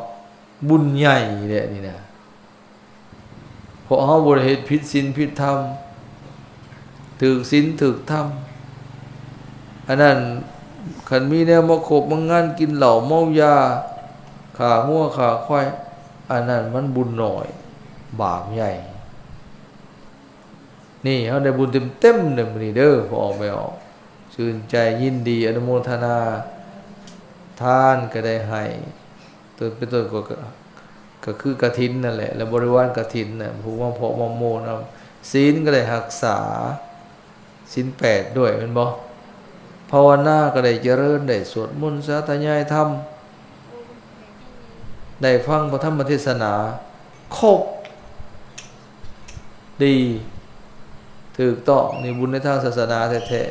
ບຸນໃຫຍ່ແຫຼະນີ້ນະ. ເພາະເຮົາບໍ່ໄດ້ເຮັດຜິດສິນຜິດທຳ ຖືກສິນຖືກທຳ. ອັນນັ້ນ ຄັນມີແນວມາຄົບມາງານ ກິນເຫຼົ້າເມົາຢາ ຂ້າງົວຂ້າຄວາຍ ອັນນັ້ນມັນບຸນໜ້ອຍ ບາບໃຫຍ່. ນີ້ເຮົາໄດ້ບຸນເຕັມໆເດີມື້ນີ້ເດີ ພໍ່ອອກແມ່ອອກ ຊື່ນໃຈຍິນດີອະນຸໂມທະນາ ທານກໍໄດ້ໃຫ້ ເປັນຕົ້ນກໍ ກໍຄືກະຖິນນັ້ນແຫຼະ ແລະ ບໍລິວານກະຖິນນະ ຜູ້ມາເພາະມາໂມນຳ ສິນກໍໄດ້ຮັກສາ ສິນແປດດ້ວຍແມ່ນບໍ່? ພາວະນາກໍໄດ້ຈະເລີນ ໄດ້ສວດມົນສາທະຍາຍທຳ ໄດ້ຟັງພະທຳມະເທດສະໜາ ຄົບ ດີ ຖືກຕ້ອງ ນີ້ບຸນໃນທາງສາສະໜາແທ້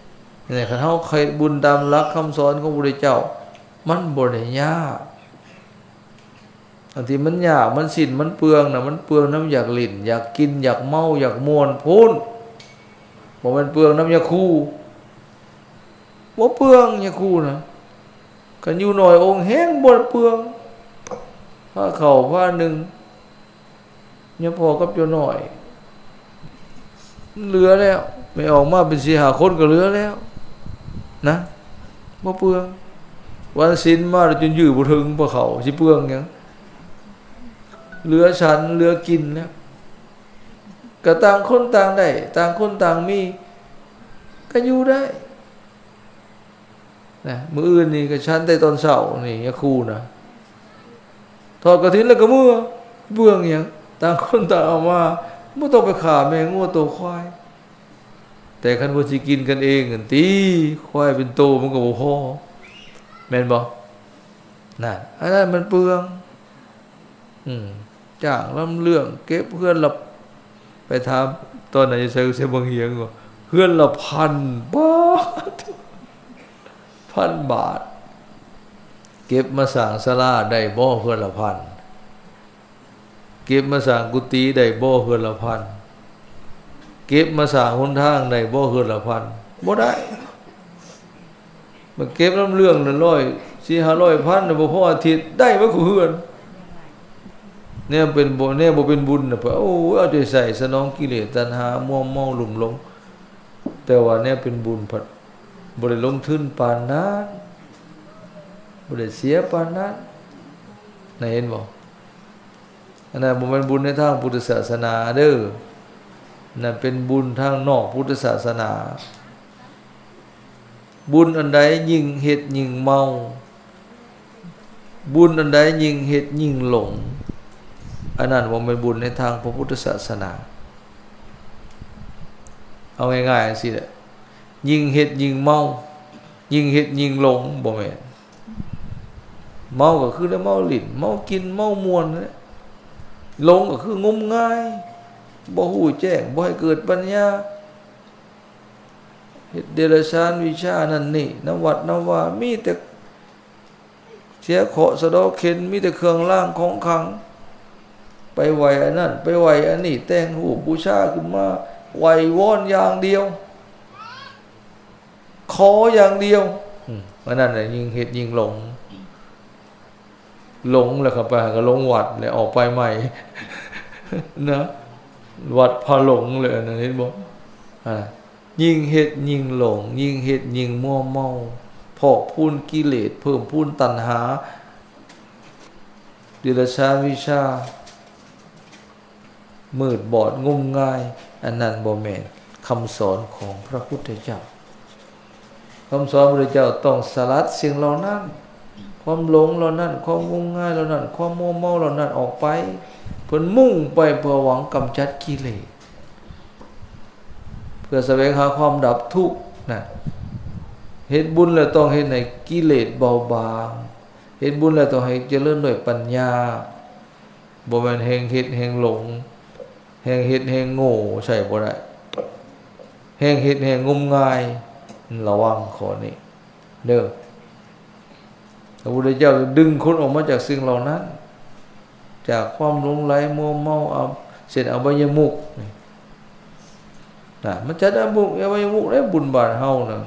ໆ. ນີ້ ຄັນເຮົາເຮັດບຸນຕາມຫຼັກຄຳສອນຂອງພະພຸດທະເຈົ້າ ມັນບໍ່ໄດ້ຍາກ. ອັນທີ່ມັນຍາກ ມັນສິ້ນ ມັນເປືອງນະ ມັນເປືອງນຳຢາກຫຼິ້ນ ຢາກກິນ ຢາກເມົາ ຢາກມ່ວນພຸ້ນ ບໍ່ແມ່ນເປືອງນຳຢາຄູ. ບໍ່ເປືອງຍາຄູນະ ຄັນຢູ່ໜ້ອຍອົງແຮງບໍ່ເປືອງ ພາເຂົ້າພາໜຶ່ງ ຍາພໍ່ກັບໂຈນ້ອຍ ມັນເຫຼືອແລ້ວ ແມ່ອອກມາເປັນສີ່ຫ້າຄົນກໍເຫຼືອແລ້ວນະ ບໍ່ເປືອງ. ວັນສິນມາແລ້ວຈົນຢື້ບໍ່ເຖິງພາເຂົ້າ ຊິເປືອງຫຍັງ? ເຫຼືອສັນເຫຼືອກິນແລ້ວ ກໍຕ່າງຄົນຕ່າງໄດ້ ຕ່າງຄົນຕ່າງມີ ກໍຢູ່ໄດ້. ນະ ມື້ອື່ນນີ້ກໍສັນແຕ່ຕອນເຊົ້ານີ້ ຍາຄູນະ ທອດກະຖິນແລ້ວກໍເມືອ ເບື້ອງຫຍັງ ຕ່າງຄົນຕ່າງເອົາມາ ບໍ່ຕ້ອງໄປຂ້າແມ່ງົວໂຕຄວາຍ. ແຕ່ຄັນວ່າຊິກິນກັນເອງຫັ້ນຕິ ຄວາຍເປັນໂຕມັນກໍບໍ່ພໍ ແມ່ນບໍ່? ນັ້ນ ອັນນັ້ນມັນເປືອງ. ອືມ ຈ້າງລຳເລື່ອງເກັບເຮືອນລະ ໄປຖາມຕອນນັ້ນຢູ່ໃສ ຢູ່ໃສ ບັງຫຽງ ເຮືອນລະພັນບາດ ພັນບາດ ເກັບມາສ້າງສາລາໄດ້ບໍ່ ເຮືອນລະພັນ? ເກັບມາສ້າງກຸຕິໄດ້ບໍ່ ເຮືອນລະພັນ? ເກັບມາສ້າງຫົນທາງໄດ້ບໍ່ ເຮືອນລະພັນ? ບໍ່ໄດ້. ມາເກັບນຳເລື່ອງນັ້ນ ຮ້ອຍ ສີ່ຫ້າຮ້ອຍພັນ ບໍ່ພໍອາທິດ ໄດ້ເບິດຄູ່ເຮືອນ. ແນວເປັນບໍ່ ແນວບໍ່ເປັນບຸນນະ ໂອ້ຍ ເອົາໃຈໃສ່ສະໜອງກິເລດຕັນຫາ ມົວເມົາ ລຸ່ມຫຼົງ. ແຕ່ວ່າແນວເປັນບຸນພັດບໍ່ໄດ້ລົງທຶນປານນັ້ນ ບໍ່ໄດ້ເສຍປານນັ້ນ ນະ ເຫັນບໍ່? ອັນນັ້ນບໍ່ແມ່ນບຸນໃນທາງພຸດທະສາສະໜາເດີ ນັ້ນເປັນບຸນທາງນອກພຸດທະສາສະໜາ. ບຸນອັນໃດຍິ່ງເຮັດຍິ່ງເມົາ ບຸນອັນໃດຍິ່ງເຮັດຍິ່ງຫຼົງ ອັນນັ້ນບໍ່ແມ່ນບຸນໃນທາງພະພຸດທະສາສະໜາ. ເອົາງ່າຍໆຈັ່ງຊີ້ແຫຼະ ຍິ່ງເຮັດຍິ່ງເມົາ ຍິ່ງເຮັດຍິ່ງຫຼົງ ບໍ່ແມ່ນ. ເມົາກໍຄືໄດ້ເມົາຫຼິ້ນ ເມົາກິນ ເມົາມ່ວນແຫຼະ ຫຼົງກໍຄືງົມງາຍ ບໍ່ຮູ້ແຈ້ງ ບໍ່ໃຫ້ເກີດປັນຍາ ເຮັດເດຍລະສານວິຊານັ້ນນີ້ ນຳວັດນຳວາ ມີແຕ່ເສຍເຄາະສະເດາະເຂັນ ມີແຕ່ເຄື່ອງລາງຂອງຂັງ ໄປໄຫວ້ອັນນັ້ນ ໄປໄຫວ້ອັນນີ້ ແຕ່ງຮູບບູຊາຂຶ້ນມາ ໄຫວ້ວອນຢ່າງດຽວ ຂໍຢ່າງດຽວ ອືມ ອັນນັ້ນແຫຼະ ຍິ່ງເຮັດຍິ່ງຫຼົງ ຫຼົງແລ້ວເຂົ້າໄປຫາກໍຫຼົງວັດ ແລ້ວອອກໄປໃໝ່ນະ ວັດພາຫຼົງເລີຍ ອັນນັ້ນ ເຫັນບໍ່? ອ່າ ຍິ່ງເຮັດຍິ່ງຫຼົງ ຍິ່ງເຮັດຍິ່ງມົວເມົາ ພອກພູນກິເລດ ເພີ່ມພູນຕັນຫາ ເດຍລະສານວິຊາ ມືດບອດ ງົມງາຍ ອັນນັ້ນບໍ່ແມ່ນຄຳສອນຂອງພະພຸດທະເຈົ້າ. ຄຳສອນພະພຸດທະເຈົ້າຕ້ອງສະຫຼັດສິ່ງເຫຼົ່ານັ້ນ ຄວາມຫຼົງເຫຼົ່ານັ້ນ ຄວາມງົມງາຍເຫຼົ່ານັ້ນ ຄວາມມົວເມົາເຫຼົ່ານັ້ນອອກໄປ. ເພິ່ນມຸ່ງໄປເພື່ອຫວັງກຳຈັດກິເລດ ເພື່ອສະແຫວງຫາຄວາມດັບທຸກນະ. ເຮັດບຸນແລ້ວຕ້ອງເຮັດໃຫ້ກິເລດເບົາບາງ ເຮັດບຸນແລ້ວຕ້ອງໃຫ້ຈະເລີນດ້ວຍປັນຍາ. ບໍ່ແມ່ນແຮ່ງເຮັດແຮ່ງຫຼົງ ແຮ່ງເຮັດແຮ່ງໂງ່ ໃຊ້ບໍ່ໄດ້ ແຮ່ງເຮັດແຮ່ງງົມງາຍ. ລະວັງຂໍ້ນີ້ເດີ ພະພຸດທະເຈົ້າດຶງຄົນອອກມາຈາກສິ່ງເຫຼົ່ານັ້ນ ຈາກຄວາມຫຼົງໄຫຼມົວເມົາ ເຊັ່ນ ອະບາຍະມຸກນີ້ນະ ມັນຈັດອະບາຍະມຸກ ອະບາຍະມຸກໃນບຸນບ້ານເຮົານະ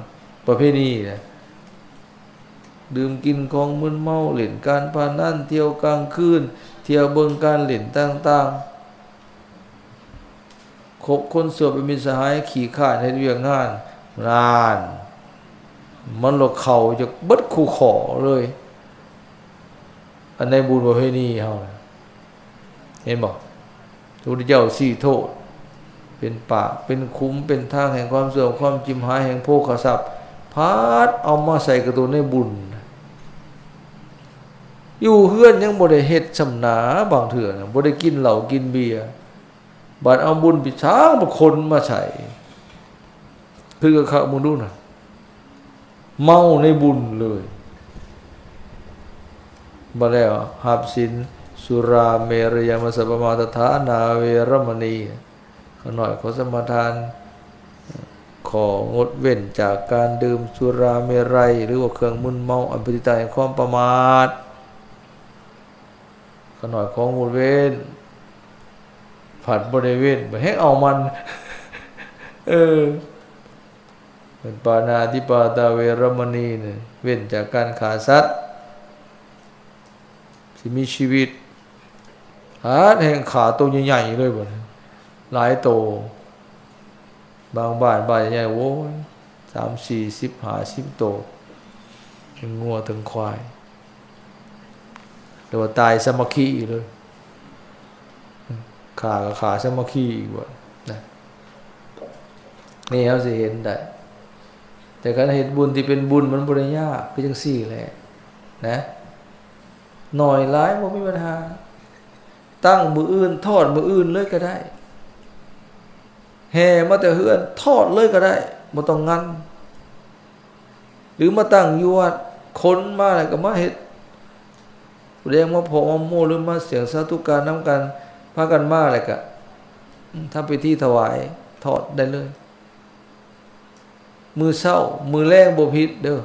ປະເພນີນະ ດື່ມກິນຂອງມຶນເມົາ ຫຼິ້ນການພະນັນ ທ່ຽວກາງຄືນ ທ່ຽວເບິ່ງການຫຼິ້ນຕ່າງໆ ຄົບຄົນຊົ່ວເປັນມິດສະຫາຍ ຂີ້ຄ້ານເຮັດວຽກງານ ນັ້ນ ມັນລະເຂົ້າຈັກເບິດຄູ່ຂໍ້ເລີຍ. ອັນໃນບຸນປະເພນີເຮົານະ ເຫັນບໍ່? ພະພຸດທະເຈົ້າຊີ້ໂທດ ເປັນປາກ ເປັນຂຸມ ເປັນທາງແຫ່ງຄວາມເສື່ອມ ຄວາມຈິບຫາຍແຫ່ງໂພຄະຊັບ ພັດເອົາມາໃສ່ກະໂຕໃນບຸນ. ຢູ່ເຮືອນຍັງບໍ່ໄດ້ເຮັດຊ່ຳໜາ ບາງເທື່ອນະ ບໍ່ໄດ້ກິນເຫຼົ້າກິນເບຍ ບັດເອົາບຸນໄປສ້າງ ບັດຂົນມາໃສ່ ຄືຄັກໆ ມຶງດູນະ. ເມົາໃນບຸນເລີຍ. ບາດແລ້ວຮັບສິນ ສຸລາເມລະຍະມັດຊະປະມາທະຖານາ ເວລະມະນີ ຂ້ານ້ອຍຂໍສະມາທານ ຂໍງົດເວັ້ນຈາກການດື່ມສຸລາເມໄຣ ຫຼືວ່າເຄື່ອງມຶນເມົາອັນເປັນທີ່ຕັ້ງແຫ່ງຄວາມປະໝາດ. ຂ້ານ້ອຍຂໍງົດເວັ້ນ ພັດບໍ່ໄດ້ເວັ້ນ ບັດແຮ່ງເອົາມັນ ເອີ. ເປັນປານາຕິປາຕາເວລະມະນີນີ້ ເວັ້ນຈາກການຂ້າສັດ ຊິມີຊີວິດ ຫາແຮ່ງຂ້າໂຕໃຫຍ່ໆ ເລີຍບັດນີ້ ຫຼາຍໂຕ. ບາງບ້ານ ບ້ານໃຫຍ່ໆ ໂອ້ຍ ສາມ ສີ່ ສິບ ຫ້າ ສິບໂຕ ທັງງົວທັງຄວາຍ ແຕ່ວ່າຕາຍສາມັກຄີເລີຍ. ຂ້າກໍຂ້າສາມັກຄີອີກວ່ານະ ນີ້ເຮົາຊິເຫັນໄດ້. ແຕ່ຄັນເຮັດບຸນທີ່ເປັນບຸນ ມັນບໍ່ໄດ້ຍາກ ຄືຈັ່ງຊີ້ແຫຼະນະ ໜ້ອຍຫຼາຍບໍ່ມີບັນຫາ. ຕັ້ງມື້ອື່ນ ທອດມື້ອື່ນເລີຍກໍໄດ້ ແຫ່ມາແຕ່ເຮືອນ ທອດເລີຍກໍໄດ້ ບໍ່ຕ້ອງງັນ ຫຼືມາຕັ້ງຢູ່ວັດ ຄົນມາແລ້ວກໍມາເຮັດ ຜູ້ໃດມາພໍ້ມາໂມ້ ຫຼືມາສຽງສາທຸການນຳກັນ ພາກັນມາແລ້ວກໍ ອືມ ທຳພິທີຖວາຍ ທອດໄດ້ເລີຍ. ມື້ເຊົ້າ ມື້ແລງບໍ່ຜິດເດີ້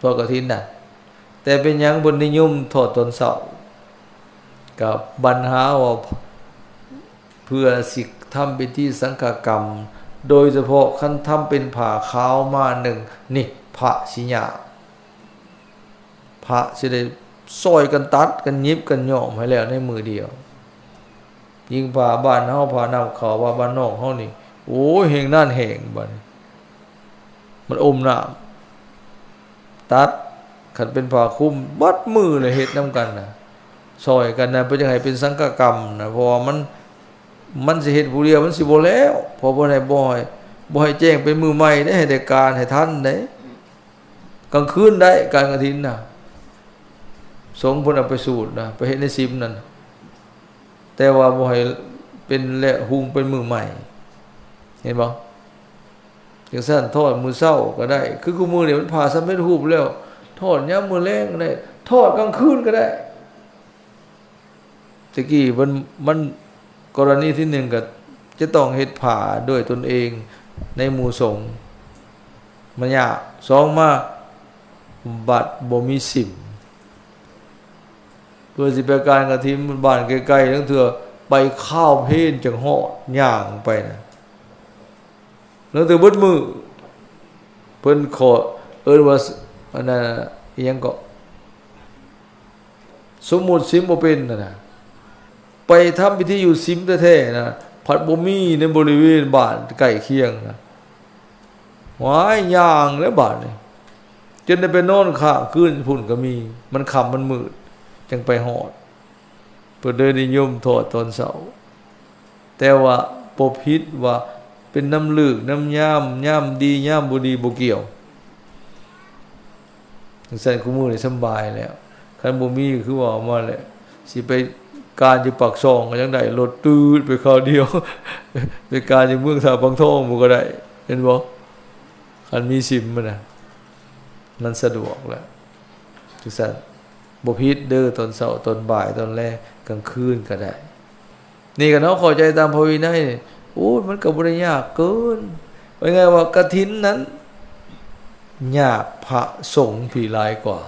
ທອດກະຖິນນະ. ແຕ່ເປັນຫຍັງເພິ່ນນິຍົມທອດຕອນເຊົ້າ? ກໍບັນຫາວ່າ ເພື່ອຊິທຳພິທີສັງຄະກຳ ໂດຍສະເພາະຄັນທຳເປັນຜ້າຂາວມາໜຶ່ງ ນີ້ພະຊິຍາກ ພະຊິໄດ້ຊ່ອຍກັນຕັດກັນຫຍິບກັນຍ້ອມໃຫ້ແລ້ວໃນມື້ດຽວ. ຍິ່ງຜ້າບ້ານເຮົາ ຜ້ານຳເຂົ້າ ຜ້າບ້ານນອກເຮົານີ້ ໂອ້ຍ ແຮ່ງໜາແຮງ ບັດນີ້ມັນອົມນ້ຳ ຕັດ ຄັນເປັນຜ້າຄຸມ ເບິດມື້ເລີຍເຮັດນຳກັນນະ ຊ່ອຍກັນນະ ເພື່ອຈະໃຫ້ເປັນສັງຄະກຳນະ ເພາະວ່າມັນ ມັນຊິເຮັດຜູ້ດຽວມັນຊິບໍ່ແລ້ວ ເພາະບໍ່ໃຫ້ ບໍ່ໃຫ້ ບໍ່ໃຫ້ແຈ້ງເປັນມື້ໃໝ່ເດ້ ໃຫ້ໄດ້ການໃຫ້ທັນເດ້. ກາງຄືນໄດ້ການກະຖິນນະ ສົງເພິ່ນເອົາໄປສູດນະ ໄປເຮັດໃນສິມນັ້ນ ແຕ່ວ່າບໍ່ໃຫ້ເປັນແລະຮຸ່ງເປັນມື້ໃໝ່ ເຫັນບໍ່? ຈັ່ງຊັ້ນທອດມື້ເຊົ້າກໍໄດ້ ຄືຄູ່ມື້ນີ້ມັນພະສຳເລັດຮູບແລ້ວ ທອດຍາມມື້ແລງກໍໄດ້ ທອດກາງຄືນກໍໄດ້. ແຕ່ກີ້ມັນ ມັນ ກໍລະນີທີໜຶ່ງກໍຈະຕ້ອງເຮັດຜ້າດ້ວຍຕົນເອງໃນໝູ່ສົງ ມັນຍາກ. ສອງມາ ບັດບໍ່ມີສິມ ເພື່ອຊິໄປການກະຖິນບ້ານໃກ້ໆ ລາງເທື່ອໄປຄາວເພນຈັ່ງຮອດ ຍ່າງໄປນະ ແລ້ວແຕ່ເບິດມື້ ເພິ່ນຂໍເອີ້ນວ່າ ອັນນັ້ນ ອີຫຍັງເກາະ ສົມມຸດສິມບໍ່ເປັນຫັ້ນນະ ໄປທຳພິທີຢູ່ສິມແທ້ໆນະ ພັດບໍ່ມີໃນບໍລິເວນບ້ານໃກ້ຄຽງນະ ຫວາຍ ຍ່າງແລ້ວບາດນີ້ ຈົນໄດ້ໄປນອນຄ້າງຄືນພຸ້ນກໍມີ ມັນຄ່ຳມັນມືດຈັ່ງໄປຮອດ. ເພິ່ນເລີຍນິຍົມທອດຕອນເຊົ້າ ແຕ່ວ່າບໍ່ຜິດວ່າເປັນນຳເລີກນຳຍາມ ຍາມດີຍາມບໍ່ດີບໍ່ກ່ຽວ. ຈັ່ງຊັ້ນຄູ່ມື້ນີ້ສຳບາຍແລ້ວ ຄັນບໍ່ມີຄືວ່າມາແຫຼະ ຊິໄປການຢູ່ປາກຊ່ອງກໍຍັງໄດ້ ລົດຕື້ດໄປຄາວດຽວ ໄປການຢູ່ເມືອງທ່າປາງທອງພຸ້ນກໍໄດ້ ເຫັນບໍ່? ຄັນມີສິມມັນນະ ມັນສະດວກແລ້ວ ຈັ່ງຊັ້ນ ບໍ່ຜິດເດີ້ ຕອນເຊົ້າ ຕອນບ່າຍ ຕອນແລງ ກາງຄືນກໍໄດ້. ນີ້ຄັນເຮົາເຂົ້າໃຈຕາມພະວິໄນ ໂອ້ຍ ມັນກໍບໍ່ໄດ້ຍາກເກີນ. ເວົ້າງ່າຍໆວ່າກະຖິນນັ້ນ ຍາກພະສົງທີ່ຫຼາຍກວ່າ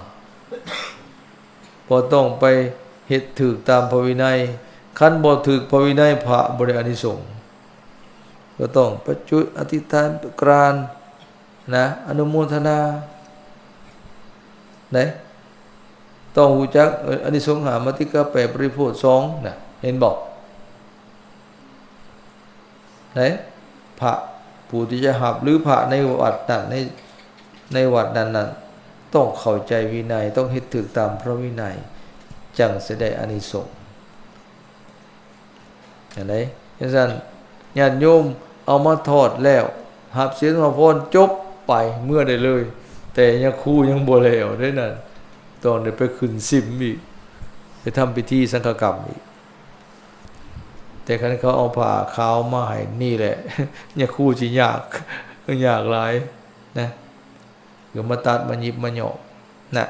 ເພາະຕ້ອງໄປເຮັດຖືກຕາມພະວິໄນ. ຄັນບໍ່ຖືກພະວິໄນ ພະບໍ່ໄດ້ອານິສົງ. ກໍຕ້ອງປະຈຸດ ອະທິຖານ ການ ນະ ອະນຸໂມທະນາ ໄດ້ ຕ້ອງຮູ້ຈັກ ເອີ ອານິສົງຫ້າ ມາຕິກາແປດ ປະລິໂພດສອງນະ ເຫັນບໍ່? ໄດ້ ພະຜູ້ທີ່ຈະຮັບ ຫຼື ພະໃນວັດນັ້ນ ໃນ ໃນວັດນັ້ນໆ ຕ້ອງເຂົ້າໃຈວິໄນ ຕ້ອງເຮັດຖືກຕາມພະວິໄນ ຈັ່ງຊິໄດ້ອານິສົງ. ອັນໃດ ຈັ່ງຊັ້ນ ຍາດໂຍມເອົາມາທອດແລ້ວ ຮັບສິນຮັບພອນ ຈົບ ໄປເມືອໄດ້ເລີຍ. ແຕ່ຍາຄູຍັງບໍ່ແລ້ວເດ້ນັ້ນ ຕ້ອງໄດ້ໄປຂຶ້ນສິມອີກ ໄປທຳພິທີສັງຄະກຳອີກ. ແຕ່ຄັນເຂົາເອົາຜ້າຂາວມາໃຫ້ນີ້ແຫຼະ ຍາຄູຊິຍາກ ຍາກຫຼາຍນະ. ກໍມາຕັດມາຫຍິບມາຫຍໍ້ນະ.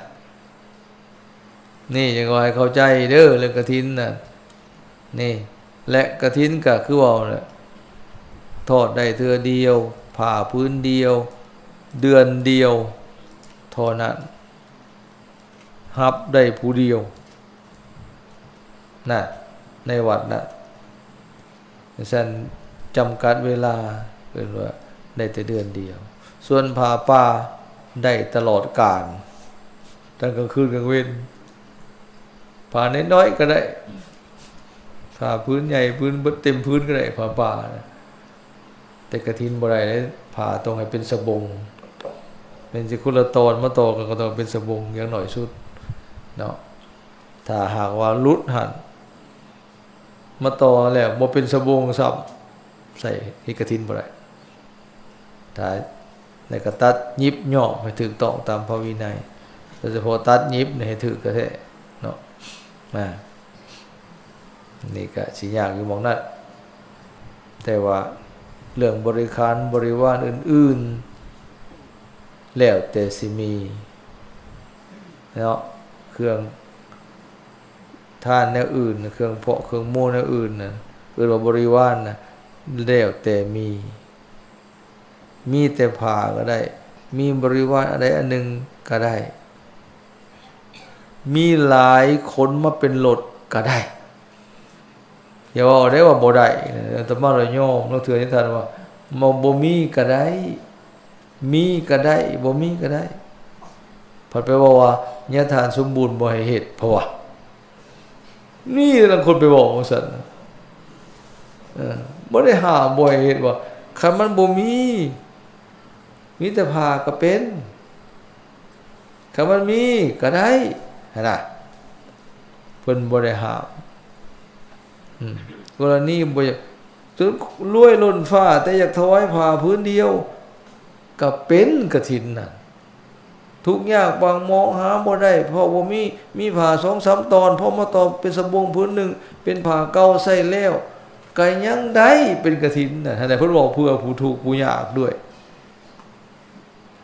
ນີ້ຈັ່ງວ່າໃຫ້ເຂົ້າໃຈເດີ ເລື່ອງກະຖິນນະ. ນີ້ ແລະ ກະຖິນກໍຄືເວົ້າແຫຼະ ທອດໄດ້ເທື່ອດຽວ ຜ້າຜືນດຽວ ເດືອນດຽວເທົ່ານັ້ນ ຮັບໄດ້ຜູ້ດຽວ. ນະ ໃນວັດນະ ຊັ້ນຈຳກັດເວລາ ເອີ້ນວ່າໄດ້ແຕ່ເດືອນດຽວ. ສ່ວນຜ້າປ່າໄດ້ຕະຫຼອດການ ທັງກາງຄືນກາງເວັນ. ຜ້ານ້ອຍໆກໍໄດ້ ຜ້າຜືນໃຫຍ່ຜືນເບິດເຕັມຜືນກໍໄດ້ ຜ້າປ່ານະ. ແຕ່ກະຖິນບໍ່ໄດ້ເດ້ ຜ້າຕ້ອງໃຫ້ເປັນສະບົງ ແມ່ນຊິຄົນລະຕອນມາຕໍ່ກັນ ກໍຕ້ອງເປັນສະບົງຢ່າງໜ້ອຍສຸດເນາະ. ຖ້າຫາກວ່າຫຼຸດຫັ້ນ ມາຕໍ່ແລ້ວບໍ່ເປັນສະບົງຊ້ຳ ໃສ່ເຮັດກະຖິນບໍ່ໄດ້. ຖ້າ ແລ້ວກໍຕັດຫຍິບຫຍ້ອມໃຫ້ຖືກຕ້ອງຕາມພະວິໄນ ໂດຍສະເພາະຕັດຫຍິບນີ້ໃຫ້ຖືກແທ້ໆເນາະ. ນະ ນີ້ກໍຊິຍາກຢູ່ໝ່ອງນັ້ນ. ແຕ່ວ່າເລື່ອງບໍລິຂານບໍລິວານອື່ນໆ ແລ້ວແຕ່ຊິມີເນາະ ເຄື່ອງທານແນວອື່ນ ເຄື່ອງເພາະເຄື່ອງໂມ້ແນວອື່ນນະ ເອີ້ນວ່າບໍລິວານນະ ແລ້ວແຕ່ມີ. ມີແຕ່ຜ້າກໍໄດ້ ມີບໍລິວານອັນໃດອັນໜຶ່ງກໍໄດ້ ມີຫຼາຍຂົນມາເປັນລົດກໍໄດ້. ຢ່າເວົ້າໄດ້ວ່າບໍ່ໄດ້ ອາດຕະມາລະຍອມ ລາງເທື່ອຍາທ່ານວ່າ ບໍ່ ບໍ່ມີກໍໄດ້ ມີກໍໄດ້ ບໍ່ມີກໍໄດ້. ພັດໄປເວົ້າວ່າ ຍາທ່ານສົມບູນບໍ່ໃຫ້ເຮັດ ເພາະວ່າ ນີ້ລາງຄົນໄປເວົ້າຈັ່ງຊັ້ນ ເອີ ບໍ່ໄດ້ຫ້າມບໍ່ໃຫ້ເຮັດ ວ່າຄັນມັນບໍ່ມີ ມີແຕ່ຜ້າກໍເປັນ ຄັນມັນມີກໍໄດ້ຫັ້ນນະ ເພິ່ນບໍ່ໄດ້ຫ້າມ. ອືມ ກໍລະນີບໍ່ຢາກ ລວຍລົ້ນຟ້າ ແຕ່ຢາກຖວາຍຜ້າຜືນດຽວ ກໍເປັນກະຖິນນັ້ນ. ທຸກຍາກປາງມອງຫາບໍ່ໄດ້ ເພາະບໍ່ມີ ມີຜ້າສອງສາມຕອນ ພໍມາຕໍ່ເປັນສະບົງຜືນໜຶ່ງ ເປັນຜ້າເກົ່າໃຊ້ແລ້ວ ກໍຍັງໄດ້ເປັນກະຖິນນະ. ຫັ້ນແຫຼະ ເພິ່ນເວົ້າເພື່ອຜູ້ທຸກຜູ້ຍາກດ້ວຍ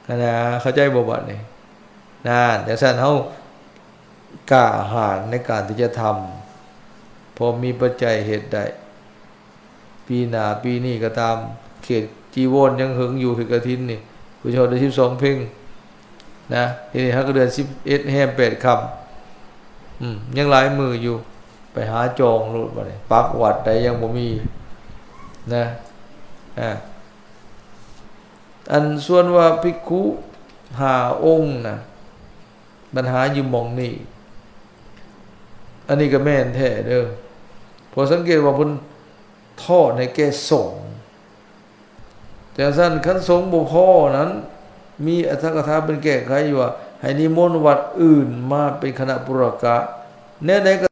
ຫັ້ນນະ ເຂົ້າໃຈບໍ່ບາດນີ້? ນັ້ນ ຈັ່ງຊັ້ນເຮົາກ້າຫານໃນການທີ່ຈະທຳ ພໍມີປັດໄຈເຮັດໄດ້. ປີໜ້າປີນີ້ກໍຕາມ ເຂດຈີວອນຍັງເຫິງຢູ່ ເຂດກະຖິນນີ້ ຜູ້ເຈົ້າໄດ້ສິບສອງເພັງນະ ທີນີ້ຫາກໍເດືອນສິບເອັດແຮມແປດຄ່ຳ ອືມ ຍັງຫຼາຍມື້ຢູ່ ໄປຫາຈອງໂລດບາດນີ້ ປັກວັດໃດຍັງບໍ່ມີນະ. ອາ ອັນສ່ວນວ່າພິກຂຸຫ້າອົງນະ ບັນຫາຢູ່ໝ່ອງນີ້ ອັນນີ້ກໍແມ່ນແທ້ເດີ ເພາະສັງເກດວ່າເພິ່ນທອດໃຫ້ແກ່ສົງ. ຈັ່ງຊັ້ນ ຄັນສົງບໍ່ພໍນັ້ນ ມີອັດຖະກະຖາເພິ່ນແກ້ໄຂຢູ່ວ່າ ໃຫ້ນິມົນວັດອື່ນມາເປັນຄະນະປຸລະກະ ແນວໃດກໍ